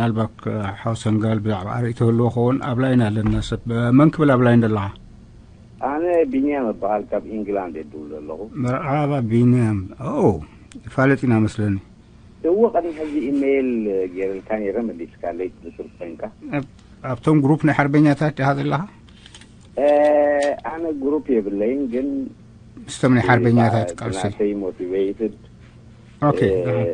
ምናልባት ሓው ሰንጋል ብዛዕባ ኣርእቶ ህልዎ ክኸውን ኣብ ላይን ኣለና ሰብ። መን ክብል ኣብ ላይን ዘለኻ? ኣነ ቢንያም እበሃል፣ ካብ ኢንግላንድ እየ ድውል ዘለኹ። መርሓባ ቢንያም። ኦ፣ ይፋለጥ ኢና መስለኒ። እዎ፣ ቅድሚ ሕዚ ኢሜይል ገይረልካ ነይረ፣ መሊስካለይ፣ ብስር ኮይንካ። ኣብ-፣ ኣብቶም ግሩፕ ናይ ሓርበኛታት ዲኻ ዘለኻ? እ፣ ኣነ ግሩፕ የብለይን፣ ግን ምስቶም ናይ ሓርበኛታት ቃልሲ። ብናተይ ሞቲቬይትድ፣ ኦኬ፣ እ፣ ኣሃ።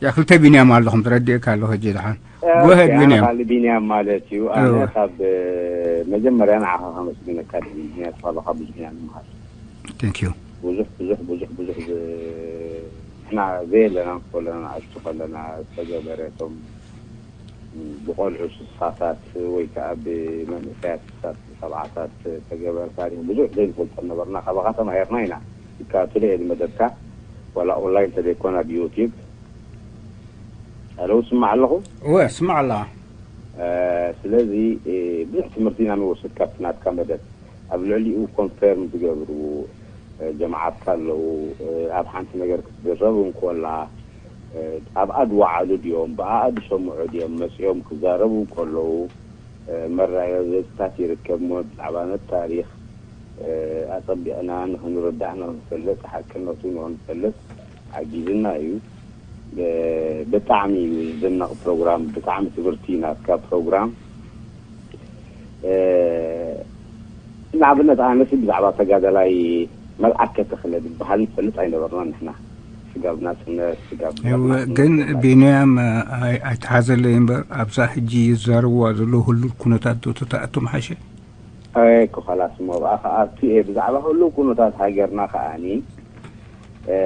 ያ፣ ክልተ ቢንያም ኣለኹም፣ ተረዲእካ ኣለኹ ሕጂ ደሓን። ኦኬ፣ ጎሄድ ኣነ ቢንያም። ካልእ ቢንያም ማለት እዩ። ኣነ እወ። ካብ፣ እ፣ መጀመርያ ንዓኻ ከመስግነካ ደሊ፣ ምክንያቱ ካባኻ ብዙሕ ኢና ንምሃር። ቴንክ ዩ። ብዙሕ፣ ብዙሕ፣ ብዙሕ፣ ብዙሕ ዝ-፣ ንሕና ዘየለና ከለና፣ ንኣሽቱ ከለና ዝተገበረ፣ እቶም ብቆልዑ ስሳታት ወይ ከዓ ብመንእሰያት ስሳት፣ ሰብዓታት ተገበረ ታሪኽ ብዙሕ ዘይንፈልጦ ነበርና። ካባኻ ተማሂርና ኢና። ካብ ትልኤ መደብካ ዋላ ኦንላይን እንተዘይኮነ ኣብ ዩቲዩብ። ኣለው፣ ስማዕ ኣለኹ። እወ፣ ስማዕ ኣለኻ። እ፣ ስለዚ፣ እ፣ ብዙሕ ትምህርቲ ኢና ንወስድ ካብቲ ናትካ መደብ። ኣብ ልዕሊኡ ኮንፈርም ዝገብሩ፣ እ፣ ጀማዓትካ ኣለዉ። እ፣ ኣብ ሓንቲ ነገር ክትዝረብ እንኮላ፣ እ፣ ኣብኣ ዝወዓሉ ድዮም፣ ብኣኣ ዝሰምዑ ድዮም መጺኦም ክዛረቡ እንከለዉ፣ እ፣ መረጋገጽታት ይርከብ እሞ፣ ብዛዕባ ነቲ ታሪኽ፣ እ፣ ኣጸቢቕና ንኽንርዳእ ንኽንፈልጥ፣ ሓቅነቱ ንኽንፈልጥ ሓጊዙና እዩ። ብ-፣ ብጣዕሚ እዩ ዝድነቕ ፕሮግራም፣ ብጣዕሚ ትምህርቲ ናትካ ፕሮግራም። እ፣ ንኣብነት ኣነሲ ብዛዕባ ተጋዳላይ መልኣከ ተኽለ ዝበሃል ንፈልጥ ኣይነበርና ንሕና። ስጋብ ናጽነት፣ ስጋብ እወ፣ ናጽነት ግን ምፍላይ። ቢንያም፣ እ፣ ኣይ-፣ ኣይተሓዘለይ እምበር ኣብዛ ሕጂ ይዛረብዋ ዘለዉ ህሉል ኩነታት ዶ ተተኣቶም ሓሸ? ኣይ፣ እኮ ኸላስ እሞ ብኣኻ ኣብቲ እየ ብዛዕባ ህሉው ኩነታት ሃገርና ከኣኒ፣ እ፣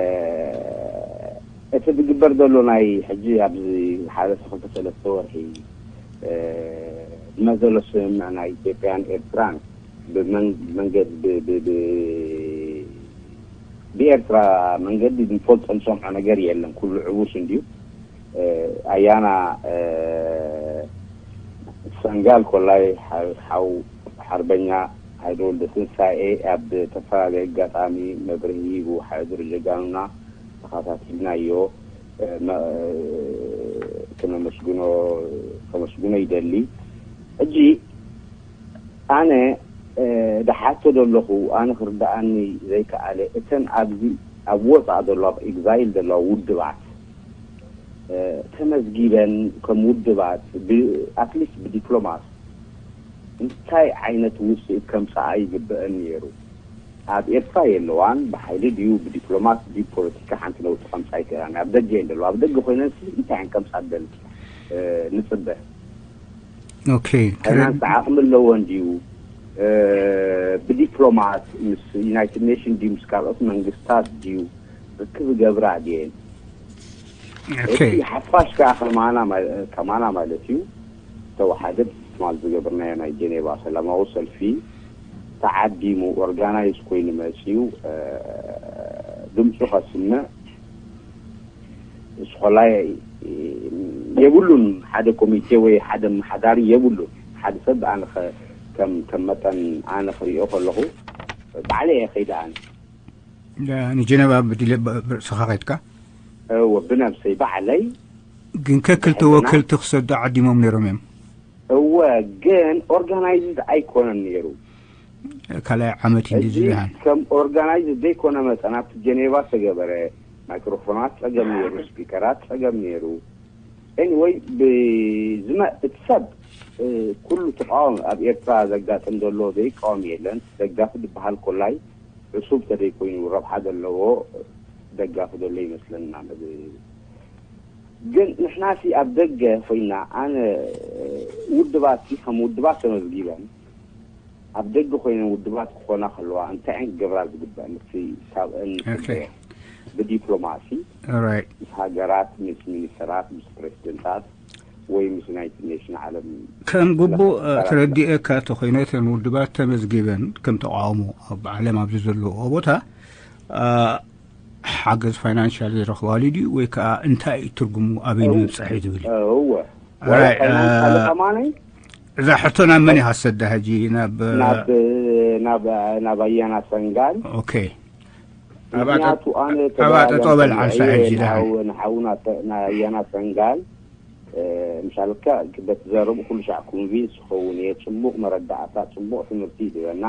እቲ ዝግበር ዘሎ ናይ ሕጂ ኣብዚ ዝሓለፈ ክልተ ሰለስተ ወርሒ፣ እ፣ ዝመዘሎ ስምምዕ ናይ ኢትዮጵያን ኤርትራን ብመን-፣ መንገድ ብ-፣ ብ-፣ ብ-፣ ብኤርትራ መንገዲ ንፈልጦ ንሰምዖ ነገር የለን። ኩሉ ዕቡስ እንድዩ። እ፣ ኣያና፣ እ፣ ሰንጋል ኮላይ ሓ-፣ ሓው ሓርበኛ ሃይለ ወልደ ትንሳኤ ኣብ ዝተፈላለየ ኣጋጣሚ መብርሂ ሂቡ፣ ሓድሩ ጀጋኑና ተኸታቲልናዮ፣ እ፣ መ-፣ ክነመስግኖ፣ ከመስግኖ ይደሊ። ሕጂ ኣነ፣ እ፣ ድሓቶ ዘለኹ፣ ኣነ ክርድኣኒ ዘይከኣለ፣ እተን ኣብዚ ኣብ ወጻእ ዘለዋ፣ ኣብ ኤግዛይል ዘለዋ ውድባት፣ እ፣ ተመዝጊበን ከም ውድባት ብ-፣ ኣትሊስት ብዲፕሎማት እንታይ ዓይነት ውጽኢት ከምጽኣ ይግበአን ነይሩ? ኣብ ኤርትራ የለዋን፣ ብሓይሊ ድዩ ብዲፕሎማት ድዩ ብፖለቲካ ሓንቲ ለውጢ ከምጽኣ ይክእላን? ኣብ ደገ እየን ዘለዋ። ኣብ ደገ ኮይነን ሲ እንታይ እየን ከምጽኣ ደል-፣ እ፣ ንጽበ? ኦኬ፣ ፋይናንስ ዓቕሚ ኣለወን ድዩ? እ፣ ብዲፕሎማት ምስ ዩናይትድ ኔሽን ድዩ ምስ ካልኦት መንግስታት ድዩ ርክብ ገብራ ድየን? ኦኬ። እቲ ሓፋሽ ከኣ ከማና ማለ-፣ ከማና ማለት እዩ። ተወሓደ ትማል ዝገበርናዮ ናይ ጀኔቫ ሰላማዊ ሰልፊ ተዓዲሙ ኦርጋናይዝ ኮይኑ መጺኡ፣ እ፣ ድምፁ ከስምዕ ስኮላ የብሉን። ሓደ ኮሚቴ ወይ ሓደ መሓዳሪ የብሉን። ሓደ ሰብ ኣነ ከ-፣ ከም፣ ከም መጠን ኣነ ክሪኦ ከለኹ ባዕለ እየ ከይደ ኣነ። ዳ-፣ ንጀነባ ብድለ-፣ ብ-፣ ብርእስኻ ከይድካ? እወ፣ ብነብሰይ ባዕለይ። ግን ከክልተ ወከልቲ ክሰዱ ዓዲሞም ነይሮም እዮም። እወ፣ ግን ኦርጋናይዝድ ኣይኮነን ነይሩ። ካልኣይ ዓመት እዩ እዚ ዝደሃን። ከም ኦርጋናይዝድ ዘይኮነ መጠን ኣብቲ ጀኔቫ ዝተገበረ ማይክሮፎናት ጸገም ነይሩ፣ ስፒከራት ጸገም ነይሩ። ኤኒወይ፣ ብዝመ-፣ እቲ ሰብ፣ እ፣ ኩሉ ተቃዋሚ ኣብ ኤርትራ ዘጋጥም ዘሎ ዘይቃወም የለን። ደጋፊ ዝበሃል ኮላይ ዕሱብ ተደይኮይኑ ረብሓ ዘለዎ ደጋፊ ዘሎ ይመስለና። ብ-፣ ግን ንሕናሲ ኣብ ደገ ኮይና፣ ኣነ ውድባትሲ ከም ውድባት ተመዝጊበን፣ ኣብ ደገ ኮይነን ውድባት ክኾና ከለዋ፣ እንታይ እየን ክገብራ ዝግበአን? እቲ ካብአን ኦኬ። ንጽበዮ። ብዲፕሎማሲ ኦራይት። ምስ ሃገራት፣ ምስ ሚኒስተራት፣ ምስ ፕሬዚደንታት ወይ ምስ ዩናይትድ ኔሽን ዓለም ከም ግቡእ፣ እ፣ ተረዲኤካ ተኾይነ፣ እተን ውድባት ተመዝጊበን ከም ተቃውሞ ኣብ ዓለም ኣብዚ ዘለዎ ቦታ፣ እ፣ ሓገዝ ፋይናንሻል ይረኽባሉ ድዩ ወይ ከዓ እንታይ እዩ ትርጉሙ፣ ኣበይ እው-፣ ንምብጻሕ እዩ ዝብል እዩ? እወ። ኦራይት፣ ወላ ፋይናንሻል እ፣ ከማነይ እዛ ሕቶ ናብ መን ኢኻ ትሰዳ ሕጂ? ናብ፣ ናብ፣ ናብ፣ ናብ ኣያና ሰንጋል። ኦኬ። ኣብኣ ምክንያቱ ጠ-፣ ኣነ ኣብኣ ጠጠው በል ተደጋጋሚ ሓንሳእ ሕጂ ደሓን። ንሓው-፣ ንሓውና ሰ-፣ ንኣያና ሰንጋል ምሻልካ በቲ ዘረቡ ኩሉ ሻዕ ኮንቪንስ ክኸውን እየ። ጽቡቕ መረዳእታ፣ ጽቡቕ ትምህርቲ እዩ ዝህበና።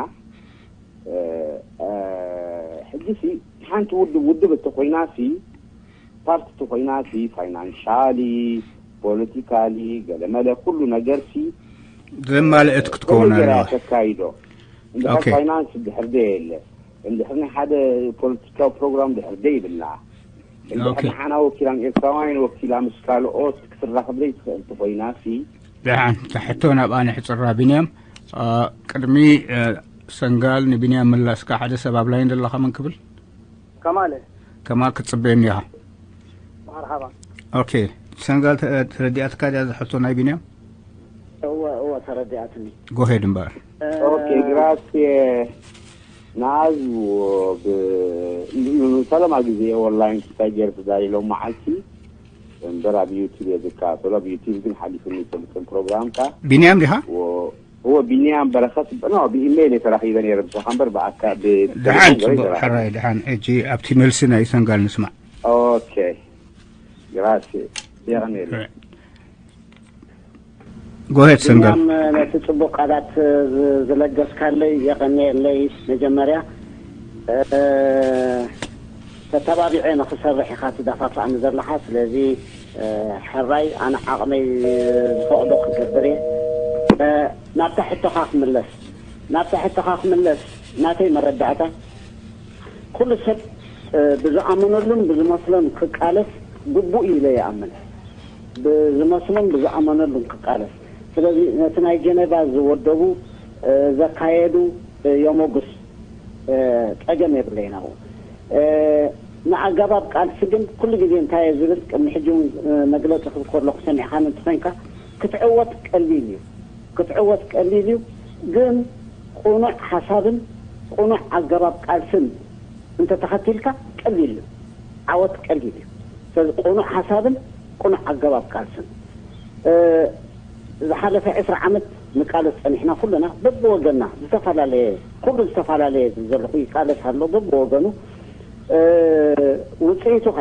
ሕጂ ሲ ሓንቲ ውድብ ውድብ እተኮይና ሲ ፓርቲ እተኮይና ሲ ፋይናንሻሊ፣ ፖለቲካሊ፣ ገለመለ ኩሉ ነገር ሲ ዘማልአት ክትከውን ከመይ ገይራ ኣለዋ። እያ ተካይዶ? እንድሕር ኦኬ። ፋይናንስ ድሕር ደ የለ፣ እንድሕር ናይ ሓደ ፖለቲካዊ ፕሮግራም ድሕር ደ ይብላ፣ እንድሕር ኦኬ። ንዓና ወኪላን ኤርትራውያን ወኪላ ምስ ካልኦት ክትራኸብ ዘይትኽእል ተኾይና ሲ ደሓን ትሕቶ ናብኣ ንሕፅራ። ቢንያም፣ አ፣ ቅድሚ አ፣ ሰንጋል ንቢንያም ምላስካ ሓደ ሰብ ኣብ ላይን ዘለኻ መን ክብል? ከማለ ከማል ክትፅበየኒ ኢኻ። መርሓባ። ኦኬ፣ ሰንጋል ተ- ተረዲኣትካ ድያ ዝሕቶ ናይ ቢንያም? እወ እወ፣ ተረዲኣትኒ። ጎሄድ እምበር። እ፣ ኦኬ፣ ግራስ ናዝ ፈለማ ግዜ ኦንላይን ክታይ ገይር ትዳይ ሎም መዓልቲ እምበር ኣብ ዩቲብ እየ ዝከታተሎ። ኣብ ዩቲብ ግን ሓሊፉኒ ይፈልጥን ፕሮግራምካ። ቢንያም ዲኻ? እዎ ቢንያም በረኸት ኖ ብኢሜይል የተራኺበ ነይረ ብስኻ እምበር ብኣካ ብ- ደሓን ብቴሌፎን ፅቡቅ ዘይተራኸብና። ሕራይ ደሓን። ሕጂ ኣብቲ መልሲ ናይ ሰንጋል ንስማዕ። ኦኬ፣ ግራስ የቐኔለ። ጎሄድ ሰንጋል። ቢንያም፣ ነቲ ጽቡቕ ቃላት ዝ- ዝለገስካለይ የቐንየለይ። መጀመርያ እ፣ ተተባቢዐ ንኽሰርሕ ኢኻ ትዳፋፋእኒ ዘለኻ። ስለዚ እ፣ ሕራይ ኣነ ዓቕመይ ዝፈቕዶ ክገብር እየ። እ፣ ናብታ ሕቶኻ ክምለስ ናብታ ሕቶኻ ክምለስ ናተይ መረዳእታ ኩሉ ሰብ እ፣ ብዝኣመነሉን ብዝመስሎን ክቃለስ ግቡእ እዩ ኢለ ይኣምን። ብዝመስሎን ብዝኣመነሉን ክቃለስ። ስለዚ ነቲ ናይ ጀነቫ ዝወደቡ እ፣ ዘካየዱ እ፣ የሞግስ እ፣ ጸገም የብለይን ኣብኡ። እ፣ ንኣገባብ ቃልሲ ግን ኩሉ ግዜ እንታይ እየ ዝብል ቅድሚ ሕጂ እውን እ፣ መግለጺ ክህብ ከለኹ ሰሚዕካኒ እንተኾይንካ ክትዕወት ቀሊል እዩ። ክትዕወት ቀሊል እዩ፣ ግን ቅኑዕ ሓሳብን ቅኑዕ ኣገባብ ቃልስን እንተተኸቲልካ ቀሊል እዩ። ዓወት ቀሊል እዩ። ስለዚ ቅኑዕ ሓሳብን ቅኑዕ ኣገባብ ቃልስን እ፣ ዝሓለፈ ዕስራ ዓመት ንቃለስ ጸኒሕና ኩልና በብወገና ዝተፈላለየ ኩሉ ዝተፈላለየ ዘለኹ ይቃለስ ኣሎ በብወገኑ እ፣ ውጽኢቱ ኸ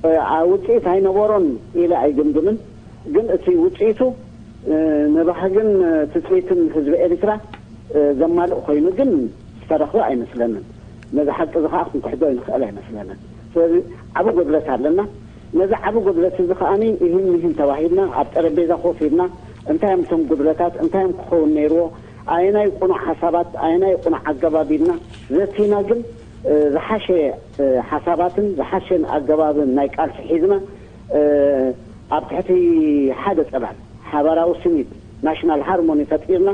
እ፣ ኣ- ውጽኢት ኣይነበሮን ኢለ ኣይግምግምን። ግን እቲ ውጽኢቱ እ፣ ንባህግን እ፣ ትጽቢትን ህዝቢ ኤርትራ እ፣ ዘማልእ ኮይኑ ግን ዝተረኽበ ኣይመስለንን። ነዚ ሓቂ እዚ ኸዓ ክንክሕዶ ንኽእል ኣይመስለንን። ስለዚ ዓቢ ጉድለት ኣለና። ነዚ ዓቢ ጉድለት እዚ ኸዓ ይህን ይህን ተባሂልና ኣብ ጠረጴዛ ኮፍ ኢልና እንታይ እዮም እቶም ጉድለታት፣ እንታይ እዮም ክኸውን ነይርዎ፣ ኣየናይ ቅኑዕ ሓሳባት፣ ኣየናይ ቅኑዕ ኣገባብ ኢልና ዘቲና ግን እ፣ ዝሓሸ እ፣ ሓሳባትን ዝሓሸን ኣገባብን ናይ ቃልሲ ሒዝና እ፣ ኣብ ትሕቲ ሓደ ጽላል ሓባራዊ ስኒት ናሽናል ሃርሞኒ ፈጢርና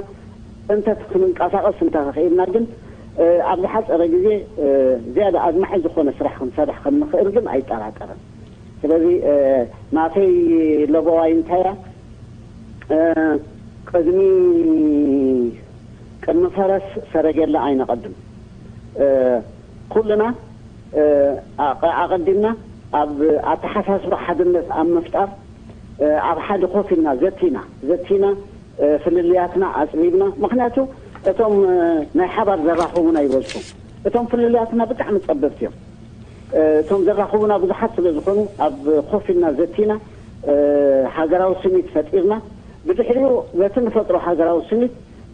እንተ ክንንቀሳቐስ እንተ ክኽኢልና ግን እ፣ ኣብ ዝሓጸረ ግዜ እ፣ ዝያዳ ኣድማዒ ዝኾነ ስራሕ ክንሰርሕ ከም ንኽእል ግን ኣይጠራጠርን። ስለዚ እ፣ ናተይ ለበዋይ እንታይ እያ? እ፣ ቅድሚ ቅድሚ ፈረስ ሰረገላ ኣይነቐድም። እ፣ ኩልና እ፣ ኣቐ- ኣቐዲምና ኣብ ኣተሓሳስባ ሓድነት ኣብ ምፍጣር እ፣ ኣብ ሓደ ኮፍ ኢልና ዘቲና ዘቲና እ፣ ፍልልያትና ኣጽቢብና። ምኽንያቱ እቶም እ፣ ናይ ሓባር ዘራኽቡና ይበዝሑ። እቶም ፍልልያትና ብጣዕሚ ጸበብቲ እዮም። እ፣ እቶም ዘራኽቡና ብዙሓት ስለ ዝኾኑ ኣብ ኮፍ ኢልና ዘቲና እ፣ ሃገራዊ ስኒት ፈጢርና። ብድሕሪኡ በቲ ንፈጥሮ ሃገራዊ ስኒት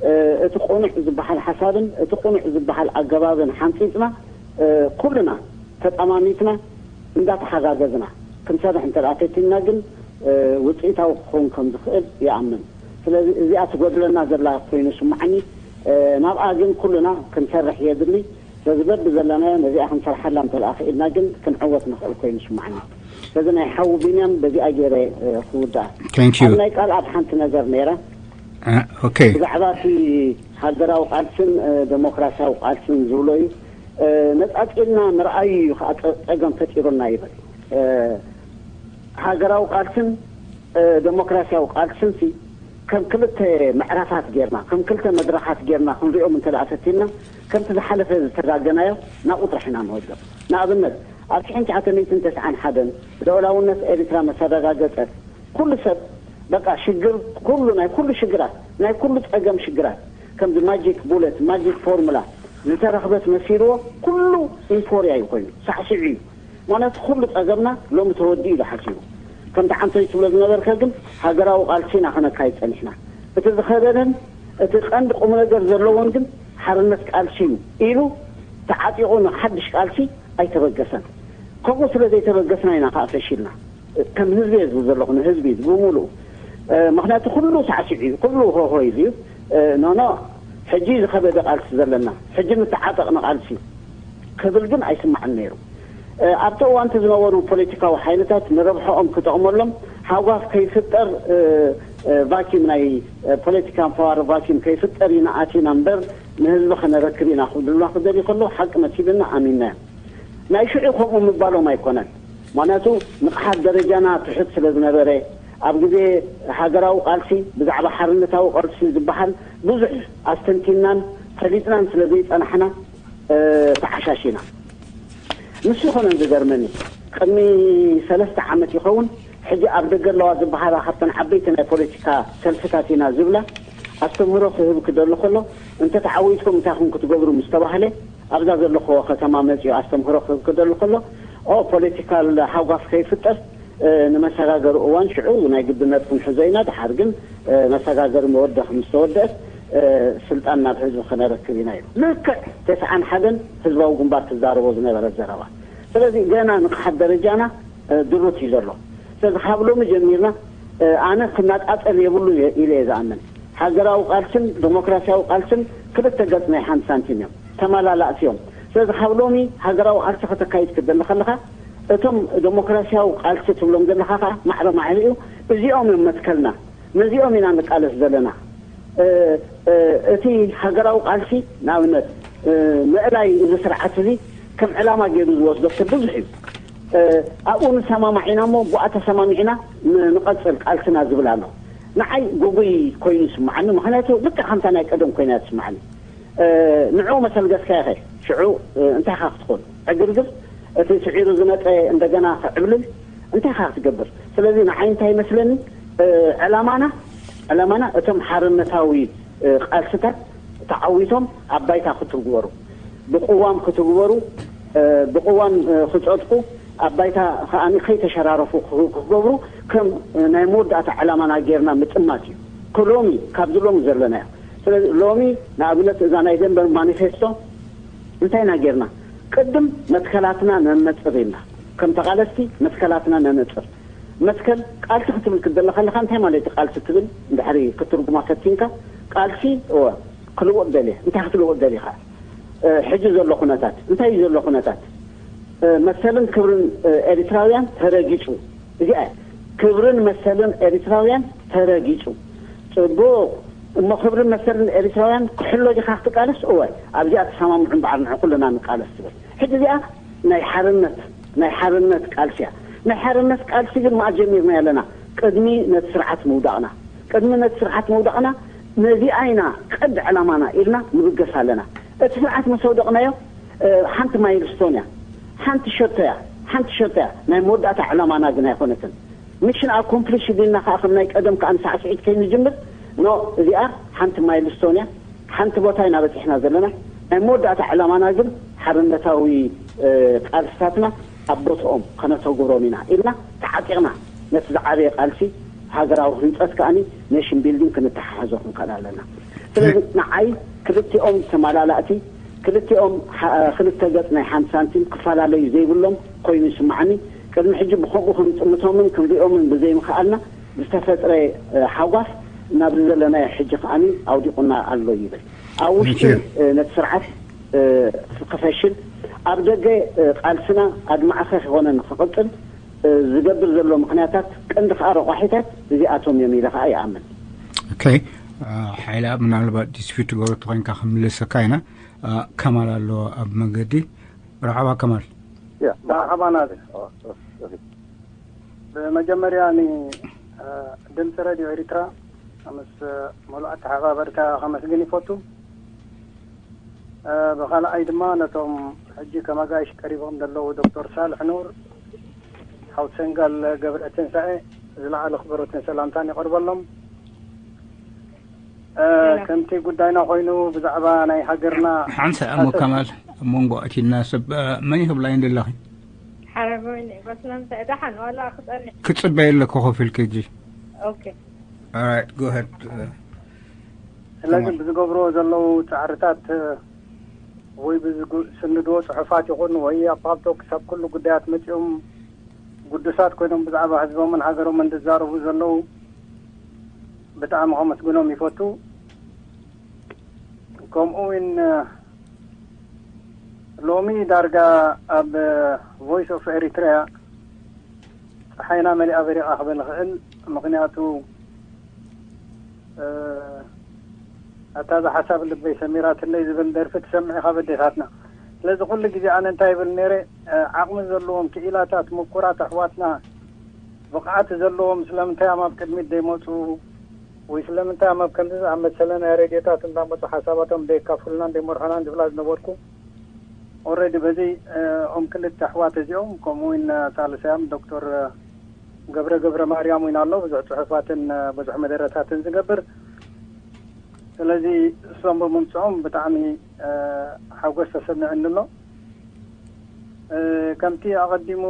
እ፣ እቲ ቅኑዕ ዝበሃል ሓሳብን እቲ ቅኑዕ ዝበሃል ኣገባብን ሓንፂፅና እ፣ ኩልና ተጠማሚትና እንዳተሓጋገዝና ክንሰርሕ እንተ ደኣ ፈቲንና ግን እ፣ ውፅኢታዊ ክኸውን ከም ዝኽእል ይኣምን። ስለዚ እዚኣ ትጎድለና ዘላ ኮይኑ ይስምዓኒ። እ፣ ናብኣ ግን ኩልና ክንሰርሕ የድሊ። ስለዚ በብዘለናዮ ነዚኣ ክንሰርሓላ እንተ ደኣ ክኢልና ግን ክንዕወት ንኽእል ኮይኑ ይስምዓኒ። ስለዚ ናይ ሓዉ ቢንያም በዚኣ ገይረ እ፣ ክውዳእ። Thank you። ኣብ ናይ ቃል ኣብ ሓንቲ ነገር ነይራ እ፣ ኦኬ። ብዛዕባ እቲ ሃገራዊ ቃልስን እ፣ ዴሞክራሲያዊ ቃልስን ዝብሎ እዩ። እ፣ ነጻጺልና ምርኣዩ እዩ ከዓ ጸ- ጸገም ፈጢሩና ይብል። እ፣ ሃገራዊ ቃልስን እ፣ ዴሞክራሲያዊ ቃልስን ሲ ከም ክልተ ምዕራፋት ጌርና ከም ክልተ መድረኻት ጌርና ክንሪኦም እንተ ደኣ ፈቲንና ከምቲ ዝሓለፈ ዝተጋገናዮ ናብኡ ጥራሕ ኢና ንወድቕ። ንኣብነት ኣብ ሽሕን ትሽዓተ ሚእትን ተስዓን ሓደን ልዑላውነት ኤሪትራ መሰረጋገጸት ኩሉ ሰብ በቃ ሽግር ኩሉ ናይ ኩሉ ሽግራት ናይ ኩሉ ጸገም ሽግራት ከምዚ ማጂክ ቡለት ማጂክ ፎርሙላ ዝተረኽበት መሲልዎ ኩሉ ኢንፎርያ እዩ ኮይኑ ሳዕስዑ እዩ። ማለት ኩሉ ጸገምና ሎሚ ተወዲኡ ኢሉ ሓሲቡ ከምቲ ዓንቶይ ትብሎ ዝነበርከ ግን፣ ሃገራዊ ቃልሲ ኢና ከነካይድ ጸኒሕና። እቲ ዝኸበደን እቲ ቀንዲ ቁም ነገር ዘለዎን ግን ሓርነት ቃልሲ እዩ ኢሉ ተዓጢቑ ንሓድሽ ቃልሲ ኣይተበገሰን። ከምኡ ስለ ዘይተበገስና ኢና ከዓ ፈሺልና። ከም ህዝቢ እየ ዝብል ዘለኹ፣ ንህዝቢ ብምሉኡ። ምክንያቱ ኩሉ ሳዕሲዑ እዩ፣ ኩሉ ሆሆ ኢሉ እዩ። ኖኖ፣ ሕጂ ዝኸበደ ቃልሲ ዘለና፣ ሕጂ ንተዓጠቕ ንቃልሲ ክብል ግን ኣይስማዕን ነይሩ። ኣብቲ እዋንቲ ዝነበሩ ፖለቲካዊ ሓይልታት ንረብሖኦም ክጠቕመሎም ሃጓፍ ከይፍጠር፣ ቫኪም ናይ ፖለቲካ ፓወር ቫኪም ከይፍጠር ኢና ኣቲና እምበር፣ ንህዝቢ ከነረክብ ኢና ክብሉና ክደልዩ ከለዉ ሓቂ መሲሉና ኣሚንናዮም። ናይ ሽዑ ከምኡ ምባሎም ኣይኮነን። ምክንያቱ ንቕሓት ደረጃና ትሑት ስለ ዝነበረ፣ ኣብ ግዜ ሃገራዊ ቃልሲ ብዛዕባ ሓርነታዊ ቃልሲ ዝበሃል ብዙሕ ኣስተንቲንናን ፈሊጥናን ስለ ዘይጸናሕና፣ ተዓሻሺና። ንሱ ይኾነን ዝገርመኒ፣ ቅድሚ ሰለስተ ዓመት ይኸውን፣ ሕጂ ኣብ ደገ ኣለዋ ዝበሃላ ካብተን ዓበይቲ ናይ ፖለቲካ ሰልፍታት ኢና ዝብላ ኣስተምህሮ ክህብ ክደሊ ከሎ፣ እንተ ተዓዊትኩም እንታይ ኢኹም ክትገብሩ ምስ ተባህለ፣ ኣብዛ ዘለኹዎ ከተማ መጺኡ ኣስተምህሮ ክህብ ክደሊ ከሎ፣ ኦ፣ ፖለቲካል ሃጓፍ ከይፍጠር፣ ንመሰጋገሪ እዋን ሽዑ ናይ ግድነት ክንሕዞ ኢና፣ ድሓር ግን መሰጋገሪ መወደኽ ምስ ተወደአት፣ ስልጣን ናብ ህዝቢ ክነረክብ ኢና ኢሉ። ልክዕ ተስዓን ሓደን ህዝባዊ ግንባር ትዛረቦ ዝነበረት ዘረባ። ስለዚ ገና ንቕሓት ደረጃና ድሩት እዩ ዘሎ። ስለዚ ካብ ሎሚ ጀሚርና ኣነ ክነጻጸል የብሉ ኢለ እየ ዝኣምን። ሃገራዊ ቃልስን ዴሞክራሲያዊ ቃልስን ክልተ ገጽ ናይ ሓንቲ ሳንቲም እዮም፣ ተመላላእቲ እዮም። ስለዚ ካብ ሎሚ ሃገራዊ ቃልሲ ከተካይድ ክትደሊ ከለኻ፣ እቶም ዴሞክራሲያዊ ቃልሲ ትብሎም ዘለኻ ከዓ ማዕረ ማዕሪኡ እዚኦም እዮም መትከልና፣ ነዚኦም ኢና ንቃለስ ዘለና። እቲ ሃገራዊ ቃልሲ ንኣብነት ምእላይ እዚ ስርዓት እዚ ከም ዕላማ ገይሩ ዝወስዶ ሰብ ብዙሕ እዩ። ኣብኡ ንሰማማዕ ኢና እሞ ብኣ ተሰማሚዕና ንቐፅል ቃልስና ዝብል ኣሎ። ንዓይ ጉጉይ ኮይኑ ይስምዓኒ፣ ምክንያቱ ልክዕ ከምታ ናይ ቀደም ኮይና ትስምዓኒ። ንዕኡ መሰልገስካዮ ኸ ሽዑ እንታይ ኢኻ ክትኾን? ዕግርግር እቲ ስዒሩ ዝመፀ እንደገና ክዕብልል እንታይ ኢኻ ክትገብር? ስለዚ ንዓይ እንታይ ይመስለኒ፣ ዕላማና ዕላማና እቶም ሓርነታዊ ቃልስታት ተዓዊቶም ኣብ ባይታ ክትግበሩ፣ ብቅዋም ክትግበሩ፣ ብቅዋም ክፀድቁ፣ ኣብ ባይታ ከኣ ከይተሸራረፉ ክገብሩ ከም ናይ መወዳእታ ዕላማና ጌርና ምጥማት እዩ። ክሎሚ ካብዚ ሎሚ ዘለናዮ። ስለዚ ሎሚ ንኣብነት እዛ ናይ ደንበር ማኒፌስቶ እንታይ ኢና ጌርና? ቅድም መትከላትና ነነጽር ኢልና፣ ከም ተቓለስቲ መትከላትና ነነጽር። መትከል ቃልሲ ክትብል ክትደለ ከለኻ እንታይ ማለት እዩ? ቃልሲ ትብል እንድሕሪ ክትርጉማ ፈቲንካ፣ ቃልሲ እወ ክልወጥ ደልየ። እንታይ ክትልወጥ ደሊኻ? ሕጂ ዘሎ ኩነታት እንታይ እዩ ዘሎ ኩነታት? መሰልን ክብርን ኤሪትራውያን ተረጊጹ። እዚኣ ክብርን መሰልን ኤሪትራውያን ተረጊጹ። ጽቡቕ። እሞ ክብርን መሰልን ኤሪትራውያን ክሕሎ ዲኻ ክትቃለስ? እወ። ኣብዚኣ ተሰማምዑ እምበኣር ንዕ ኩልና ንቃለስ ትብል። ሕጂ እዚኣ ናይ ሓርነት ናይ ሓርነት ቃልሲ እያ። ናይ ሓርነት ቃልሲ ግን መኣ ጀሚርና ኣለና? ቅድሚ ነቲ ስርዓት ምውዳቕና። ቅድሚ ነቲ ስርዓት ምውዳቕና ነዚኣ ኢና ቀንዲ ዕላማና ኢልና ንብገስ ኣለና። እቲ ስርዓት መስ ኣውደቕናዮ ሓንቲ ማይልስቶን እያ፣ ሓንቲ ሸቶ እያ፣ ሓንቲ ሸቶ እያ። ናይ መወዳእታ ዕላማና ግን ኣይኮነትን። ሚሽን ኣኮምፕሊሽ ኢልና ከዓ ከም ናይ ቀደም ከዓ ንሳዕስዒት ከይንጅምር፣ ኖ፣ እዚኣ ሓንቲ ማይልስቶን እያ፣ ሓንቲ ቦታ ኢና በፂሕና ዘለና። ናይ መወዳእታ ዕላማና ግን ሓርነታዊ ቃልስታትና ኣብ ቦትኦም ከነተግብሮም ኢና ኢልና ተዓጢቕና ነቲ ዝዓበየ ቃልሲ ሃገራዊ ህንፀት ከዓኒ ኔሽን ቢልዲንግ ክንተሓሓዞ ክንክእል ኣለና። ስለዚ ንዓይ ክልቲኦም ተመላላእቲ፣ ክልቲኦም ክልተ ገፅ ናይ ሓንቲ ሳንቲም ክፈላለዩ ዘይብሎም ኮይኑ ይስምዓኒ። ቅድሚ ሕጂ ብከምኡ ክንጥምቶምን ክንሪኦምን ብዘይምኽኣልና ዝተፈጥረ ሓጓስ ናብዚ ዘለናዮ ሕጂ ከዓኒ ኣውዲቑና ኣሎ ይብል። ኣብ ውሽጢ ነቲ ስርዓት ክፈሽል፣ ኣብ ደገ ቃልስና ኣድማዕኸ ክኾነ ንክቕፅል ዝገብር ዘሎ ምኽንያታት ቀንዲ ከዓ ረቋሒታት እዚኣቶም እዮም ኢለ ከዓ ይኣምን። ኦኬ፣ ሓይላ ምናልባት ዲስፒት ትገብሮ ተኮይንካ ክምልሰካ ኢና። ከማል ኣሎ ኣብ መገዲ። መርሓባ ከማል። መርሓባ ናዚ። ብመጀመርያ ንድምፂ ረድዮ ኤሪትራ ምስ ሙሉእ ኣተሓባበርታ ከመስግን ይፈቱ። ብኻልኣይ ድማ ነቶም ሕጂ ከም ኣጋይሽ ቀሪቦም ዘለዉ ዶክተር ሳልሕ ኑር፣ ሓው ሰንጋል ገብረ ትንሳኤ ዝለዓለ ኣኽብሮትን ሰላምታን ይቐርበሎም። ከምቲ ጉዳይና ኮይኑ ብዛዕባ ናይ ሃገርና ሓንሳ እሞ ከማል ኣብ መንጎ ኣቲና ሰብ መን ይኽብላ እየን ዘለኺ? ሓረጎይኒ በስመምታይ ደሓን ዋላ ክጸንሕ ክጽበይ ኣለኩ ኮፍ ኢልክ ሕጂ። ኦኬ Alright, go ahead. ስለዚ ብዝገብርዎ ዘለዉ ፃዕርታት ወይ ብዝስንድዎ ፅሑፋት ይኹን ወይ ኣብ ፓልቶክስ ኣብ ኩሉ ጉዳያት መፂኦም ግዱሳት ኮይኖም ብዛዕባ ህዝቦምን ሃገሮምን ዝዛረቡ ዘለዉ ብጣዕሚ ከመስግኖም ይፈቱ። ከምኡ እውን ሎሚ ዳርጋ ኣብ ቮይስ ኦፍ ኤሪትሪያ ፀሓይና መሊኣ በሪቓ ክበል ይኽእል። ምኽንያቱ ኣታ እዛ ሓሳብ ልበይ ሰሚራትለይ ዝብል ደርፊ ትሰምዕ ካብ ኣዴታትና። ስለዚ ኩሉ ግዜ ኣነ እንታይ ይብል ነይረ፣ ዓቕሚ ዘለዎም ክኢላታት ምኩራት ኣሕዋትና ብቕዓት ዘለዎም ስለምንታይ እዮም ኣብ ቅድሚት ዘይመፁ ወይ ስለምንታይ እዮም ኣብ ከምዚ ዝኣመሰለ ናይ ሬድዮታት እንዳመፁ ሓሳባቶም ዘይካፍሉናን ዘይመርሑናን ዝብላ ዝነበርኩ። ኦረዲ በዚ ኦም ክልተ ኣሕዋት እዚኦም ከምኡ እውን ሳልሳዮም ዶክተር ገብረ ገብረ ማርያም እውን ኣሎ ብዙሕ ፅሑፋትን ብዙሕ መደረታትን ዝገብር። ስለዚ እሶም ብምምፅኦም ብጣዕሚ ሓጎስ ተሰሚዑኒ ኣሎ። ከምቲ ኣቐዲሙ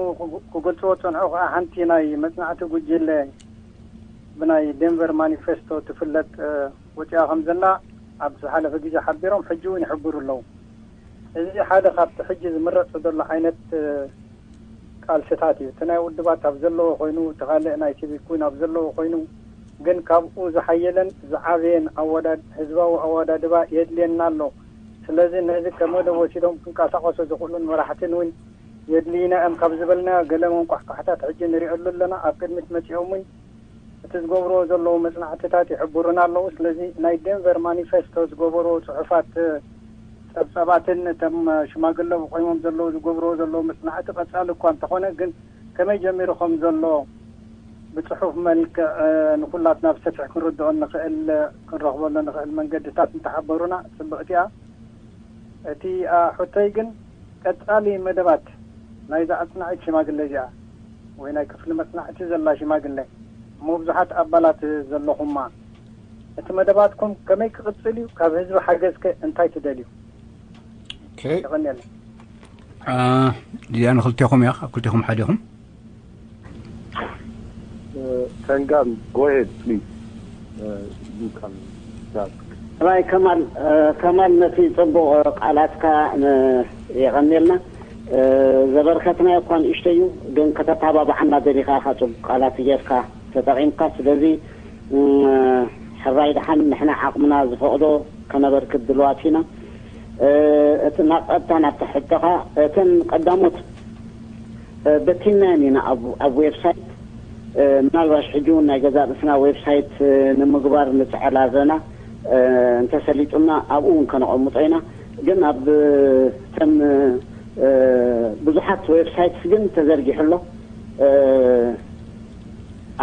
ክገልፅዎ ዝፀንሑ ከዓ ሓንቲ ናይ መፅናዕቲ ጉጅለ ብናይ ዴንቨር ማኒፌስቶ ትፍለጥ ወፂኣ ከም ዘላ ኣብ ዝሓለፈ ግዜ ሓቢሮም ሕጂ እውን ይሕብሩ ኣለዉ። እዚ ሓደ ካብቲ ሕጂ ዝምረፅ ዘሎ ዓይነት ቃልስታት እዩ። እቲ ናይ ውድባት ኣብ ዘለዎ ኮይኑ፣ እቲ ካልእ ናይ ሲቪክ እውን ኣብ ዘለዎ ኮይኑ፣ ግን ካብኡ ዝሓየለን ዝዓበየን ኣወዳድ ህዝባዊ ኣወዳድባ የድልየና ኣሎ። ስለዚ ነዚ ከመደ ወሲዶም ክንቀሳቐሱ ዝኽእሉን መራሕትን እውን የድልዩና እዮም ካብ ዝበልናዮ ገለ መንቋሕቋሕታት ሕጂ ንሪኦሉ ኣለና። ኣብ ቅድሚት መፂኦም እውን እቲ ዝገብርዎ ዘለዉ መፅናዕትታት ይሕብሩና ኣለዉ። ስለዚ ናይ ዴንቨር ማኒፌስቶ ዝገበርዎ ፅሑፋት ጸብጸባትን እቶም ሽማግለ ቆይሞም ዘለዉ ዝገብርዎ ዘለዉ መፅናዕቲ ቀፃሊ እኳ እንተኾነ ግን ከመይ ጀሚሩ ከም ዘሎ ብፅሑፍ መልክዕ ንኩላትና ብሰፊሕ ክንርድኦ ንኽእል ክንረኽበሉ ንኽእል መንገድታት እንተሓበሩና ፅብቕቲ እያ። እቲ ሕቶይ ግን ቀፃሊ መደባት ናይዛ ኣፅናዒት ሽማግለ እዚኣ ወይ ናይ ክፍሊ መፅናዕቲ ዘላ ሽማግለ እሞ ብዙሓት ኣባላት ዘለኹማ እቲ መደባትኩም ከመይ ክቕፅል እዩ? ካብ ህዝቢ ሓገዝከ እንታይ ትደልዩ? Okay. ይቐንየለ። እዚኣ ንክልቴኹም እያ፣ ካብ ክልቴኹም ሓደኹም። Tengam, go ahead, please. Uh, you can start. ራይ ከማል ከማል ነቲ ጽቡቕ ቃላትካ የቐንየልና። ዘበርከትናዮ እኳ ንእሽተይ እዩ፣ ግን ከተተባብዓና ደሊኻ ኢኻ ጽቡቕ ቃላት ጌርካ ተጠቒምካ። ስለዚ ሕራይ ደሓን ንሕና ዓቕምና ዝፈቕዶ ከነበርክት ድልዋት ኢና። እቲ ናብ ቀጥታ ናብቲ ሕቶኻ፣ እተን ቀዳሞት በቲናየን ኢና ኣብ ዌብሳይት። ምናልባሽ ሕጂ እውን ናይ ገዛእ ርእስና ዌብሳይት ንምግባር ንፅዕር ኣለና። እንተሰሊጡና ኣብኡ እውን ከነቐምጦ ኢና። ግን ኣብ ተን ብዙሓት ዌብሳይትስ ግን ተዘርጊሑ ኣሎ።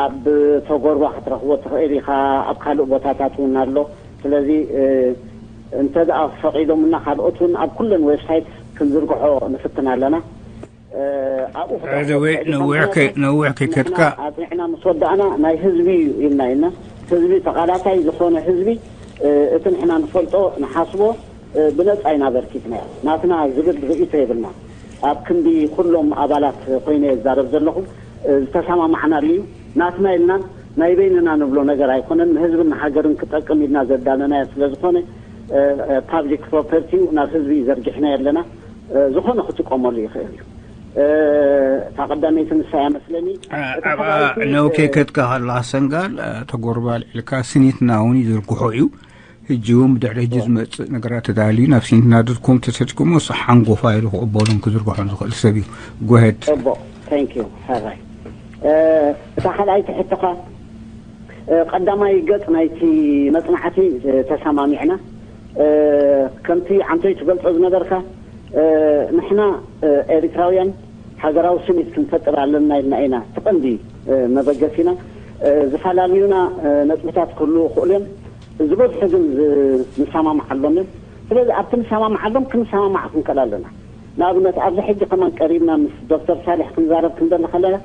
ኣብ ተጎርባ ክትረኽቦ ትኽእል ኢኻ። ኣብ ካልእ ቦታታት እውን ኣሎ። ስለዚ እንተ ደኣ ፈቒዶምና ካልኦት እውን ኣብ ኩለን ዌብሳይት ክንዝርግሖ ንፍትን ኣለና። ኣብኡ ክትረኽቦ ትኽእል ኢኻ። ነዊሕ ከይከድካ ኣፅኒዕና ምስ ወዳእና ናይ ህዝቢ እዩ ኢልና ኢና። ህዝቢ ተቓላሳይ ዝኾነ ህዝቢ እቲ ንሕና ንፈልጦ ንሓስቦ ብነፃ ኢና በርኪትናዮ። ናትና ዝብል ርእይቶ የብልና። ኣብ ክንዲ ኩሎም ኣባላት ኮይነ እዛረብ ዘለኹ ዝተሰማማዕናሉ እዩ። ናትና ኢልና ናይ በይንና ንብሎ ነገር ኣይኮነን። ንህዝብን ንሃገርን ክጠቅም ኢልና ዘዳለናዮ ስለ ዝኾነ ፓብሊክ ፕሮፐርቲ እዩ። ናብ ህዝቢ ዘርጊሕናዮ ኣለና። ዝኾነ ክጥቀመሉ ይኽእል እዩ። እታ ቀዳመይቲ ንሳ እያ መስለኒ። ኣብኣ ነውከይ ከድካ ከለኻ ሰንጋል ተጎርባ ልዕልካ ስኒትና እውን ይዝርግሖ እዩ። ሕጂ እውን ብድሕሪ ሕጂ ዝመፅእ ነገራት ተዳልዩ ናብ ሲንትና ዶትኮም ተሰዲኩሞ ሓንጎፋ ኢሉ ክቕበሉን ክዝርግሖን ዝኽእል ሰብ እዩ። ጎሄድ። ፅቡቕ፣ ታንክ ዩ። ሕራይ። እታ ካልኣይቲ ሕቶኻ ቀዳማይ ገፅ ናይቲ መፅናዕቲ ተሰማሚዕና። ከምቲ ዓንቶይ ትገልፆ ዝነበርካ ንሕና ኤሪትራውያን ሃገራዊ ስኒት ክንፈጥር ኣለና ኢልና ኢና። እቲ ቀንዲ መበገሲና። ዝፈላለዩና ነጥብታት ክህልዉ ይኽእሉ እዮም። ዝበዝሑ ግን ንሰማምዓሎም እዮም። ስለዚ ኣብቲ ንሰማምዓሎም ክንሰማማዕ ክንክእል ኣለና። ንኣብነት ኣብዚ ሕጂ ከማን ቀሪብና ምስ ዶክተር ሳልሕ ክንዛረብ ክንደሊ ከለና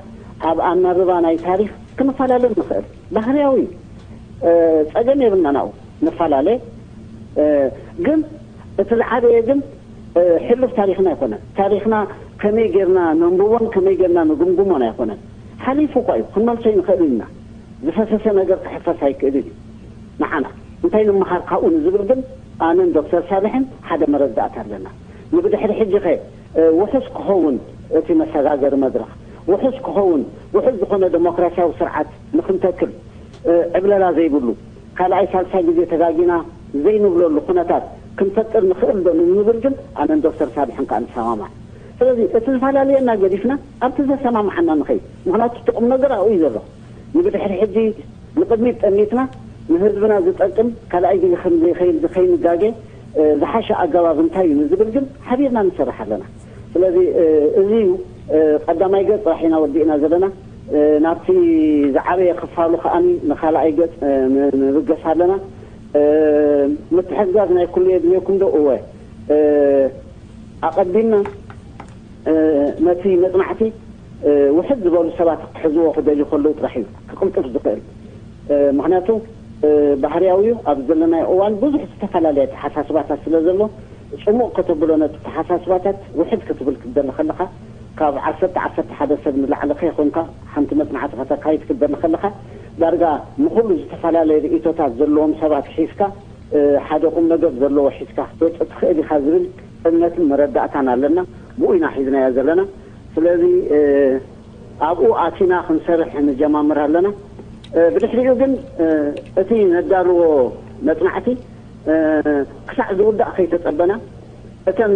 ኣብ ኣናብባ ናይ ታሪኽ ክንፈላለ ንኽእል። ባህርያዊ እዩ። ጸገም የብልናን ኣብኡ ንፈላለ። ግን እቲ ዝዓበየ ግን ሕሉፍ ታሪኽና ኣይኮነን። ታሪኽና ከመይ ጌርና ነንብቦን ከመይ ጌርና ንግምግሞን ኣይኮነን። ሓሊፉ እኳ እዩ፣ ክንመልሶ ይንኽእል ኢና። ዝፈሰሰ ነገር ክሕፈስ ኣይክእልን እዩ። ንዓና እንታይ ንምሃር ካብኡ ንዝብል ግን ኣነን ዶክተር ሳልሕን ሓደ መረዳእታ ኣለና። ንብድሕሪ ሕጂ ኸ ውሑስ ክኸውን እቲ መሰጋገሪ መድረኽ፣ ውሑስ ክኸውን፣ ውሑስ ዝኾነ ዴሞክራሲያዊ ስርዓት ንክንተክል ዕብለላ ዘይብሉ ካልኣይ ሳልሳይ ግዜ ተጋጊና ዘይንብለሉ ኩነታት ክንፈጥር ንኽእል ዶ ንብል ግን ኣነን ዶክተር ሳልሕን ከኣ ንሰማማዕ። ስለዚ እቲ ዝፈላለየና ገዲፍና ኣብቲ ዘሰማምዓና ንኸይድ። ምኽንያቱ እቲ ቁም ነገር ኣብኡ እዩ ዘሎ። ንብድሕሪ ሕጂ ንቕድሚት ጠሚትና ንህዝብና ዝጠቅም ካልኣይ ግዜ ከም ዘይኸይድ ከይንጋገ ዝሓሸ ኣገባብ እንታይ እዩ ንዝብል ግን ሓቢርና ንሰርሕ ኣለና። ስለዚ እዚ እዩ ቀዳማይ ገጽ ጥራሕ ኢና ወዲእና ዘለና። ናብቲ ዝዓበየ ክፋሉ ከኣ ንኻልኣይ ገጽ ንብገስ ኣለና። ምትሕግጋዝ ናይ ኩሉ የድልየኩም ዶ? እወ። ኣቐዲምና ነቲ መጽናዕቲ ውሕድ ዝበሉ ሰባት ክሕዝዎ ክደልዩ ከለዉ ጥራሕ እዩ ክቕልጥፍ ዝኽእል። ምኽንያቱ ባህርያዊ እዩ። ኣብ ዘለናዮ እዋን ብዙሕ ዝተፈላለየ ተሓሳስባታት ስለ ዘሎ፣ ጽሙቕ ከተብሎ ነቲ ተሓሳስባታት ውሕድ ክትብል ክትደሊ ከለኻ፣ ካብ ዓሰርተ ዓሰርተ ሓደ ሰብ ንላዕሊ ከይኮንካ ሓንቲ መጽናዕቲ ከተካይድ ክትደሊ ከለኻ፣ ዳርጋ ንኹሉ ዝተፈላለየ ርእይቶታት ዘለዎም ሰባት ሒዝካ ሓደ ቁም ነገር ዘለዎ ሒዝካ ክትወፅእ ትኽእል ኢኻ ዝብል እምነትን መረዳእታን ኣለና። ብኡ ኢና ሒዝናዮ ዘለና። ስለዚ ኣብኡ ኣቲና ክንሰርሕ ንጀማምር ኣለና። ብድሕሪኡ ግን እቲ ነዳልዎ መፅናዕቲ ክሳዕ ዝውዳእ ከይተፀበና እተን